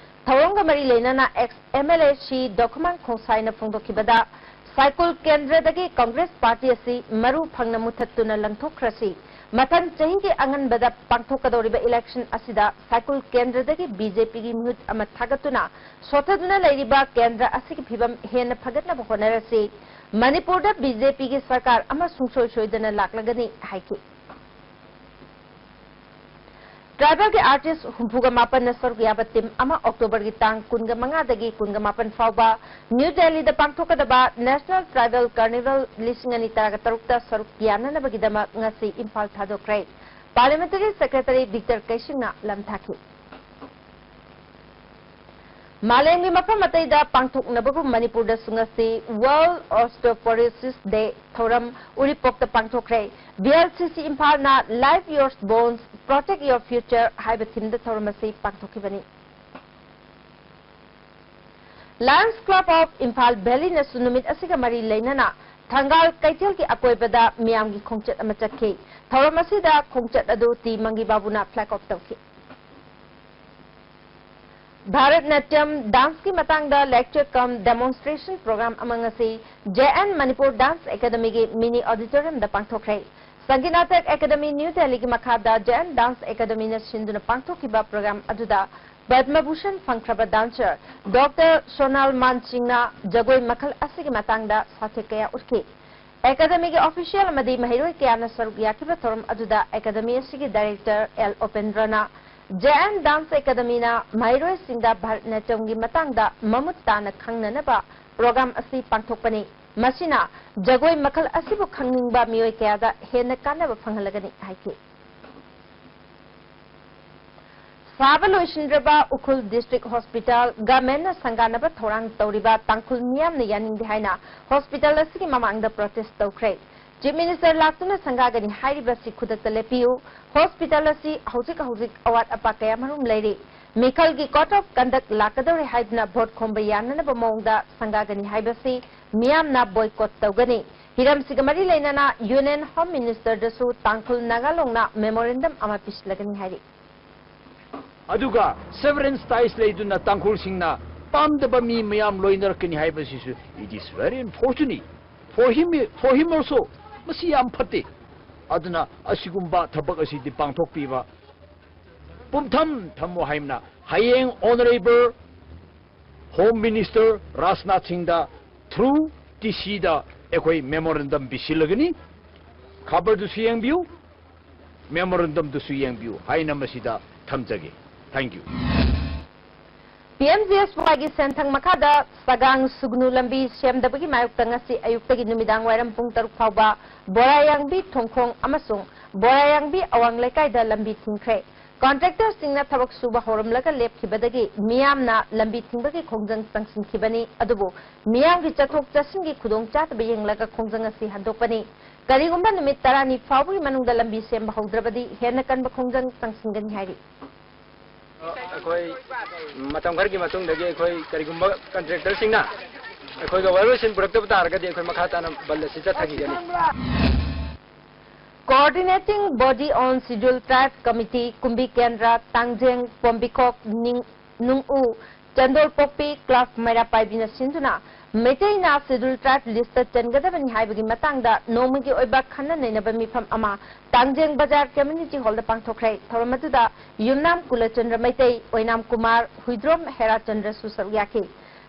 ꯊꯧꯔꯝꯒ ꯃꯔꯤ ꯂꯩꯅꯅ ex MLA ꯁꯤ ꯗꯧꯀꯃꯥꯡ ꯈꯣꯡꯁꯥꯏꯅ ꯐꯣꯡꯗꯣꯛꯈꯤꯕꯗ, ꯁꯥꯏꯀꯨꯜ ꯀꯦꯟꯗ꯭ꯔꯗꯒꯤ Congress party ꯑꯁꯤ ꯃꯔꯨ ꯐꯪꯅ ꯃꯨꯊꯠꯇꯨꯅ ꯂꯪꯊꯣꯛꯈ꯭ꯔꯁꯤ꯫ ꯃꯊꯪ ꯆꯍꯤꯒꯤ ꯑꯉꯟꯕꯗ ꯄꯥꯡꯊꯣꯛꯀꯗꯧꯔꯤꯕ election ꯑꯁꯤꯗ ꯁꯥꯏꯀꯨꯜ ꯀꯦꯟꯗ꯭ꯔꯗꯒꯤ BJPꯒꯤ ꯃꯤꯍꯨꯠ ꯑꯃ ꯊꯥꯒꯠꯇꯨꯅ ꯁꯣꯠꯊꯗꯨꯅ ꯂꯩꯔꯤꯕ ꯀꯦꯟꯗ꯭ꯔ ꯑꯁꯤꯒꯤ ꯐꯤꯕꯝ ꯍꯦꯟꯅ ꯐꯒꯠꯅꯕ ꯍꯣꯠꯅꯔꯁꯤ꯫ ꯃꯅꯤꯄꯨꯔꯗ BJPꯒꯤ ꯁꯔꯀꯥꯔ ꯑꯃ ꯁꯨꯡꯁꯣꯏ ꯁꯣꯏꯗꯅ ꯂꯥꯛꯂꯒꯅꯤ ꯍꯥꯏꯈꯤ꯫ Tribalꯒꯤ artist ꯍꯨꯝꯐꯨꯒ ꯃꯥꯄꯟꯅ ꯁꯔꯨꯛ ꯌꯥꯕ team ꯑꯃ Octoberꯒꯤ ꯇꯥꯡ ꯀꯨꯟꯒ ꯃꯉꯥꯗꯒꯤ ꯀꯨꯟꯒ ꯃꯥꯄꯟ ꯐꯥꯎꯕ ꯅ꯭ꯌꯨ ꯗꯦꯜꯂꯤꯗ ꯄꯥꯡꯊꯣꯛꯀꯗꯕ National Tribal Carnival ꯂꯤꯁꯤꯡ ꯑꯅꯤ ꯇꯔꯥꯒ ꯇꯔꯨꯛꯇ ꯁꯔꯨꯛ ꯌꯥꯅꯅꯕꯒꯤꯗꯃꯛ ꯉꯁꯤ ꯏꯝꯐꯥꯜ ꯊꯥꯗꯣꯛꯈ꯭ꯔꯦ꯫ Parliamentary Secretary Victor ꯀꯩꯁꯤꯡꯅ ꯂꯝ ꯊꯥꯈꯤ꯫ ꯃꯥꯂꯦꯝꯒꯤ ꯃꯐꯝ ꯑꯇꯩꯗ ꯄꯥꯡꯊꯣꯛꯅꯕꯒꯨꯝ ꯃꯅꯤꯄꯨꯔꯗꯁꯨ ꯉꯁꯤ World Osteoporosis Day ꯊꯧꯔꯝ ꯎꯔꯤꯄꯣꯛꯇ ꯄꯥꯡꯊꯣꯛꯈ꯭ꯔꯦ꯫ VLCC ꯏꯝꯐꯥꯜꯅ Live Your Bones, Protect Your Future ꯍꯥꯏꯕ themeꯗ ꯊꯧꯔꯝ ꯑꯁꯤ ꯄꯥꯡꯊꯣꯛꯈꯤꯕꯅꯤ꯫ Lions Club of Imphal Valleyꯅꯁꯨ ꯅꯨꯃꯤꯠ ꯑꯁꯤꯒ ꯃꯔꯤ ꯂꯩꯅꯅ ꯊꯪꯒꯥꯜ ꯀꯩꯊꯦꯜꯒꯤ ꯑꯀꯣꯏꯕꯗ ꯃꯤꯌꯥꯝꯒꯤ ꯈꯣꯡꯆꯠ ꯑꯃ ꯆꯠꯈꯤ꯫ ꯊꯧꯔꯝ ꯑꯁꯤꯗ ꯈꯣꯡꯆꯠ ꯑꯗꯨ ꯇꯤ ꯃꯪꯒꯤ ꯕꯥꯕꯨꯅ flag off ꯇꯧꯈꯤ꯫ ꯚꯥꯔꯠꯅꯥꯇ꯭ꯌꯝ danceꯀꯤ ꯃꯇꯥꯡꯗ lecture cum demonstration program ꯑꯃ ꯉꯁꯤ J N Manipur Dance Academyꯒꯤ mini auditoriumꯗ ꯄꯥꯡꯊꯣꯛꯈ꯭ꯔꯦ꯫ Sangeet Natak academy new ꯗꯦꯜꯂꯤꯒꯤ ꯃꯈꯥꯗ J N Dance Academyꯅ ꯁꯤꯟꯗꯨꯅ ꯄꯥꯡꯊꯣꯛꯈꯤꯕ program ꯑꯗꯨꯗ ꯄꯗꯃ ꯚꯨꯁꯟ ꯐꯪꯈ꯭ꯔꯕ dancer Doctor ꯁꯣꯅꯥꯜ ꯃꯥꯟꯁꯤꯡꯅ ꯖꯒꯣꯏ ꯃꯈꯜ ꯑꯁꯤꯒꯤ ꯃꯇꯥꯡꯗ ꯁꯥꯊꯦꯛ ꯀꯌꯥ ꯎꯠꯈꯤ꯫ ꯑꯦꯀꯥꯗꯃꯤꯒꯤ official ꯑꯃꯗꯤ ꯃꯍꯩꯔꯣꯏ ꯀꯌꯥꯅ ꯁꯔꯨꯛ ꯌꯥꯈꯤꯕ ꯊꯧꯔꯝ ꯑꯗꯨꯗ ꯑꯦꯀꯥꯗꯃꯤ ꯑꯁꯤꯒꯤ director L ꯎꯄꯦꯟꯗ꯭ꯔꯅ J N Dance Academyꯅ ꯃꯍꯩꯔꯣꯏꯁꯤꯡꯗ ꯚꯥꯔꯠꯅꯥꯇ꯭ꯌꯝꯒꯤ ꯃꯇꯥꯡꯗ ꯃꯃꯨꯠ ꯇꯥꯅ ꯈꯪꯅꯅꯕ program ꯑꯁꯤ ꯄꯥꯡꯊꯣꯛꯄꯅꯤ꯫ ꯃꯁꯤꯅ ꯖꯒꯣꯏ ꯃꯈꯜ ꯑꯁꯤꯕꯨ ꯈꯪꯅꯤꯡꯕ ꯃꯤꯑꯣꯏ ꯀꯌꯥꯗ ꯍꯦꯟꯅ ꯀꯥꯟꯅꯕ ꯐꯪꯍꯜꯂꯒꯅꯤ ꯍꯥꯏꯈꯤ꯫ ꯁꯥꯕ ꯂꯣꯏꯁꯤꯟꯗ꯭ꯔꯕ ꯎꯈ꯭ꯔꯨꯜ ꯗꯤꯁꯇ꯭ꯔꯤꯛ ꯍꯣꯁꯄꯤꯇꯥꯜ ꯒꯃꯦꯟꯅ ꯁꯪꯒꯥꯅꯕ ꯊꯧꯔꯥꯡ ꯇꯧꯔꯤꯕ ꯇꯥꯡꯈꯨꯜ ꯃꯤꯌꯥꯝꯅ ꯌꯥꯅꯤꯡꯗꯦ ꯍꯥꯏꯅ ꯍꯣꯁꯄꯤꯇꯥꯜ ꯑꯁꯤꯒꯤ ꯃꯃꯥꯡꯗ ꯄ꯭ꯔꯣꯇꯦꯁ ꯇꯧꯈ꯭ꯔꯦ꯫ ꯆꯤꯐ ꯃꯤꯅꯤꯁꯇꯔ ꯂꯥꯛꯇꯨꯅ ꯁꯪꯒꯥꯒꯅꯤ ꯍꯥꯏꯔꯤꯕꯁꯤ ꯈꯨꯗꯛꯇ ꯂꯦꯞꯄꯤꯌꯨ꯫ ꯍꯣꯁꯄꯤꯇꯥꯜ ꯑꯁꯤ ꯍꯧꯖꯤꯛ ꯍꯧꯖꯤꯛ ꯑꯋꯥꯠ ꯑꯄꯥ ꯀꯌꯥꯃꯔꯨꯝ ꯂꯩꯔꯤ꯫ ꯃꯤꯈꯜꯒꯤ ꯀꯣꯗ ꯑꯣꯐ ꯀꯟꯗꯛ ꯂꯥꯛꯀꯗꯧꯔꯦ ꯍꯥꯏꯗꯨꯅ ꯚꯣꯠ ꯈꯣꯝꯕ ꯌꯥꯅꯅꯕ ꯃꯑꯣꯡꯗ ꯁꯪꯒꯥꯒꯅꯤ ꯍꯥꯏꯕꯁꯤ ꯃꯤꯌꯥꯝꯅ ꯕꯣꯏꯀꯣꯠ ꯇꯧꯒꯅꯤ꯫ ꯍꯤꯔꯝꯁꯤꯒ ꯃꯔꯤ ꯂꯩꯅꯅ ꯌꯨꯅꯤꯌꯟ ꯍꯣꯝ ꯃꯤꯅꯤꯁꯇꯔꯗꯁꯨ ꯇꯥꯡꯈꯨꯜ ꯅꯥꯒꯥ ꯂꯣꯡꯅ ꯃꯦꯃꯣꯔꯦꯟꯗꯝ ꯑꯃ ꯄꯤꯁꯤꯜꯂꯒꯅꯤ ꯍꯥꯏꯔꯤ꯫ ꯑꯗꯨꯒ severance ties ꯂꯩꯗꯨꯅ ꯇꯥꯡꯈꯨꯜꯁꯤꯡꯅ ꯄꯥꯝꯗꯕ ꯃꯤ ꯃꯌꯥꯝ ꯂꯣꯏꯅꯔꯛꯀꯅꯤ ꯍꯥꯏꯕꯁꯤꯁꯨ, it is very unfortunate for him, for him also. ꯃꯁꯤ ꯌꯥꯝ ꯐꯠꯇꯦ꯫ ꯑꯗꯨꯅ ꯑꯁꯤꯒꯨꯝꯕ ꯊꯕꯛ ꯑꯁꯤꯗꯤ ꯄꯥꯡꯊꯣꯛꯄꯤꯕ ꯄꯨꯝꯊꯝ ꯊꯝꯃꯣ ꯍꯥꯏꯅ ꯍꯌꯦꯡ Honourable Home Minister ꯔꯥꯖꯅꯥꯊ ꯁꯤꯡꯗ through ꯗꯤ ꯁꯤꯗ ꯑꯩꯈꯣꯏ ꯃꯦꯃꯣꯔꯦꯟꯗꯝ ꯄꯤꯁꯤꯜꯂꯒꯅꯤ꯫ ꯈꯕꯔꯗꯨꯁꯨ ꯌꯦꯡꯕꯤꯌꯨ, ꯃꯦꯃꯣꯔꯦꯟꯗꯝꯗꯨꯁꯨ ꯌꯦꯡꯕꯤꯌꯨ ꯍꯥꯏꯅ ꯃꯁꯤꯗ ꯊꯝꯖꯒꯦ꯫ Thank you. P M G S ꯋꯥꯏꯒꯤ ꯁꯦꯟꯊꯪ ꯃꯈꯥꯗ ꯁꯒꯥꯡ ꯁꯨꯒꯅꯨ ꯂꯝꯕꯤ ꯁꯦꯝꯗꯕꯒꯤ ꯃꯥꯌꯣꯛꯇ ꯉꯁꯤ ꯑꯌꯨꯛꯇꯒꯤ ꯅꯨꯃꯤꯗꯥꯡ ꯋꯥꯏꯔꯝ ꯄꯨꯡ ꯇꯔꯨꯛ ꯐꯥꯎꯕ ꯕꯣꯔꯥꯌꯥꯡꯕꯤ ꯊꯣꯡꯈꯣꯡ ꯑꯃꯁꯨꯡ ꯕꯣꯔꯥꯌꯥꯡꯕꯤ ꯑꯋꯥꯡ ꯂꯩꯀꯥꯏꯗ ꯂꯝꯕꯤ ꯊꯤꯡꯈ꯭ꯔꯦ꯫ ꯀꯣꯟꯇ꯭ꯔꯦꯛꯇꯔꯁꯤꯡꯅ ꯊꯕꯛ ꯁꯨꯕ ꯍꯧꯔꯝꯂꯒ ꯂꯦꯞꯈꯤꯕꯗꯒꯤ ꯃꯤꯌꯥꯝꯅ ꯂꯝꯕꯤ ꯊꯤꯡꯕꯒꯤ ꯈꯣꯡꯖꯪ ꯆꯪꯁꯤꯟꯈꯤꯕꯅꯤ꯫ ꯑꯗꯨꯕꯨ ꯃꯤꯌꯥꯝꯒꯤ ꯆꯠꯊꯣꯛ ꯆꯠꯁꯤꯟꯒꯤ ꯈꯨꯗꯣꯡꯆꯥꯗꯕ ꯌꯦꯡꯂꯒ ꯈꯣꯡꯖꯪ ꯑꯁꯤ ꯍꯟꯗꯣꯛꯄꯅꯤ꯫ ꯀꯔꯤꯒꯨꯝꯕ ꯅꯨꯃꯤꯠ ꯇꯔꯥꯅꯤ ꯐꯥꯎꯕꯒꯤ ꯃꯅꯨꯡꯗ ꯂꯝꯕꯤ ꯁꯦꯝꯕ ꯍꯧꯗ꯭ꯔꯕꯗꯤ ꯍꯦꯟꯅ ꯀꯟꯕ ꯈꯣꯡꯖꯪ ꯆꯪꯁꯤꯟꯒꯅꯤ ꯍꯥꯏꯔꯤ꯫ ꯑꯩꯈꯣꯏ ꯃꯇꯝ ꯈꯔꯒꯤ ꯃꯇꯨꯡꯗꯒꯤ ꯑꯩꯈꯣꯏ ꯀꯔꯤꯒꯨꯝꯕ ꯀꯟꯇ꯭ꯔꯦꯛꯇꯔꯁꯤꯡꯅ ꯑꯩꯈꯣꯏꯒ ꯋꯥꯔꯣꯏꯁꯤꯟ ꯄꯨꯔꯛꯇꯕ ꯇꯥꯔꯒꯗꯤ ꯑꯩꯈꯣꯏ ꯃꯈꯥ ꯇꯥꯅ ꯕꯟ ꯑꯁꯤ ꯆꯠꯊꯈꯤꯒꯅꯤ꯫ Coordinating Body on Scheduled Tribe Committee, ꯀꯨꯝꯕꯤ ꯀꯦꯟꯗ꯭ꯔ, ꯇꯥꯡꯖꯦꯡ, ꯄꯣꯝꯕꯤꯈꯣꯛ, ꯅꯤꯡ-, ꯅꯨꯡꯎ, ꯆꯟꯗꯣꯜꯄꯣꯛꯄꯤ, ꯀ꯭ꯂꯥꯕ ꯃꯩꯔꯥ ꯄꯥꯏꯕꯤꯅ ꯁꯤꯟꯗꯨꯅ ꯃꯩꯇꯩꯅ Scheduled Tribe list ꯇ ꯆꯟꯒꯗꯕꯅꯤ ꯍꯥꯏꯕꯒꯤ ꯃꯇꯥꯡꯗ ꯅꯣꯡꯃꯒꯤ ꯑꯣꯏꯕ ꯈꯟꯅ ꯅꯩꯅꯕ ꯃꯤꯐꯝ ꯑꯃ ꯇꯥꯡꯖꯦꯡ ꯕꯖꯥꯔ ꯀꯝꯃ꯭ꯌꯨꯅꯤꯇꯤ ꯍꯣꯜꯗ ꯄꯥꯡꯊꯣꯛꯈ꯭ꯔꯦ꯫ ꯊꯧꯔꯝ ꯑꯗꯨꯗ ꯌꯨꯝꯅꯥꯝ ꯀꯨꯂꯆꯟꯗ꯭ꯔ ꯃꯩꯇꯩ, ꯑꯣꯏꯅꯥꯝ ꯀꯨꯃꯥꯔ, ꯍꯨꯏꯗ꯭ꯔꯣꯝ ꯍꯦꯔꯥꯆꯟꯗ꯭ꯔꯁꯨ ꯁꯔꯨꯛ ꯌꯥꯈꯤ꯫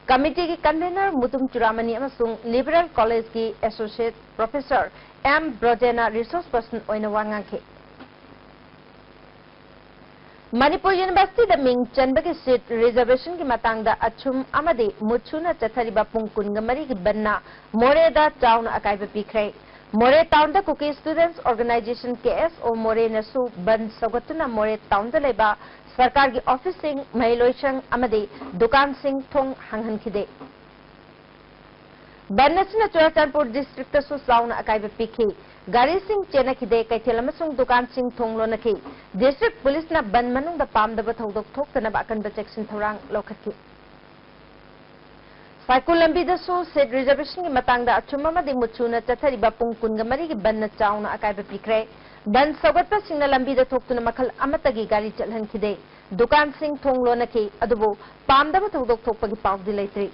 ꯀꯃꯤꯇꯤꯒꯤ ꯀꯟꯚꯦꯅꯔ ꯃꯨꯇꯨꯝ ꯆꯨꯔꯥꯃꯅꯤ ꯑꯃꯁꯨꯡ ꯂꯤꯕꯔꯦꯜ ꯀꯣꯂꯦꯖꯀꯤ ꯑꯦꯁꯣꯁꯤꯌꯦꯠ ꯄ꯭ꯔꯣꯐꯦꯁꯔ ꯑꯦꯝ ꯕ꯭ꯔꯣꯖꯦꯅ ꯔꯤꯁꯣꯔꯁ ꯄꯔꯁꯟ ꯑꯣꯏꯅ ꯋꯥ ꯉꯥꯡꯈꯤ꯫ ꯃꯅꯤꯄꯨꯔ ꯌꯨꯅꯤꯚꯔꯁꯤꯇꯤꯗ ꯃꯤꯡ ꯆꯟꯕꯒꯤ ꯁꯤꯠ ꯔꯤꯖꯔꯕꯦꯁꯟꯒꯤ ꯃꯇꯥꯡꯗ ꯑꯆꯨꯝ ꯑꯃꯗꯤ ꯃꯨꯠꯁꯨꯅ ꯆꯠꯊꯔꯤꯕ ꯄꯨꯡ ꯀꯨꯟꯒ ꯃꯔꯤꯒꯤ ꯕꯟꯅ ꯃꯣꯔꯦꯗ ꯆꯥꯎꯅ ꯑꯀꯥꯏꯕ ꯄꯤꯈ꯭ꯔꯦ꯫ ꯃꯣꯔꯦ ꯇꯥꯎꯟꯗ ꯀꯨꯀꯤ ꯁ꯭ꯇꯨꯗꯦꯟꯠꯁ ꯑꯣꯔꯒꯅꯥꯏꯖꯦꯁꯟ, ꯀꯦ ꯑꯦꯁ ꯑꯣ, ꯃꯣꯔꯦꯅꯁꯨ ꯕꯟ ꯁꯧꯒꯠꯇꯨꯅ ꯃꯣꯔꯦ ꯇꯥꯎꯟꯗ ꯂꯩꯕ ꯁꯔꯀꯥꯔꯒꯤ ꯑꯣꯐꯤꯁꯁꯤꯡ, ꯃꯍꯩꯂꯣꯏꯁꯪ ꯑꯃꯗꯤ ꯗꯨꯀꯥꯟꯁꯤꯡ ꯊꯣꯡ ꯍꯥꯡꯍꯟꯈꯤꯗꯦ꯫ ꯕꯟ ꯑꯁꯤꯅ ꯆꯨꯔꯥꯆꯥꯟꯄꯨꯔ ꯗꯤꯁꯇ꯭ꯔꯤꯛꯇꯁꯨ ꯆꯥꯎꯅ ꯑꯀꯥꯏꯕ ꯄꯤꯈꯤ꯫ ꯒꯥꯔꯤꯁꯤꯡ ꯆꯦꯟꯅꯈꯤꯗꯦ, ꯀꯩꯊꯦꯜ ꯑꯃꯁꯨꯡ ꯗꯨꯀꯥꯟꯁꯤꯡ ꯊꯣꯡ ꯂꯣꯟꯅꯈꯤ꯫ ꯗꯤꯁꯇ꯭ꯔꯤꯛ ꯄꯨꯂꯤꯁꯅ ꯕꯟ ꯃꯅꯨꯡꯗ ꯄꯥꯝꯗꯕ ꯊꯧꯗꯣꯛ ꯊꯣꯛꯇꯅꯕ ꯑꯀꯟꯕ ꯆꯦꯛꯁꯤꯟ ꯊꯧꯔꯥꯡ ꯂꯧꯈꯠꯈꯤ꯫ ꯁꯥꯏꯀꯨꯜ ꯂꯝꯕꯤꯗꯁꯨ ꯁꯤꯠ ꯔꯤꯖꯔꯕꯦꯁꯟꯒꯤ ꯃꯇꯥꯡꯗ ꯑꯆꯨꯝ ꯑꯃꯗꯤ ꯃꯨꯠꯁꯨꯅ ꯆꯠꯊꯔꯤꯕ ꯄꯨꯡ ꯀꯨꯟꯒ ꯃꯔꯤꯒꯤ ꯕꯟꯅ ꯆꯥꯎꯅ ꯑꯀꯥꯏꯕ ꯄꯤꯈ꯭ꯔꯦ꯫ ꯕꯟ ꯁꯧꯒꯠꯄꯁꯤꯡꯅ ꯂꯝꯕꯤꯗ ꯊꯣꯛꯇꯨꯅ ꯃꯈꯜ ꯑꯃꯠꯇꯒꯤ ꯒꯥꯔꯤ ꯆꯠꯍꯟꯈꯤꯗꯦ꯫ ꯗꯨꯀꯥꯟꯁꯤꯡ ꯊꯣꯡ ꯂꯣꯟꯅꯈꯤ, ꯑꯗꯨꯕꯨ ꯄꯥꯝꯗꯕ ꯊꯧꯗꯣꯛ ꯊꯣꯛꯄꯒꯤ ꯄꯥꯎꯗꯤ ꯂꯩꯇ꯭ꯔꯤ꯫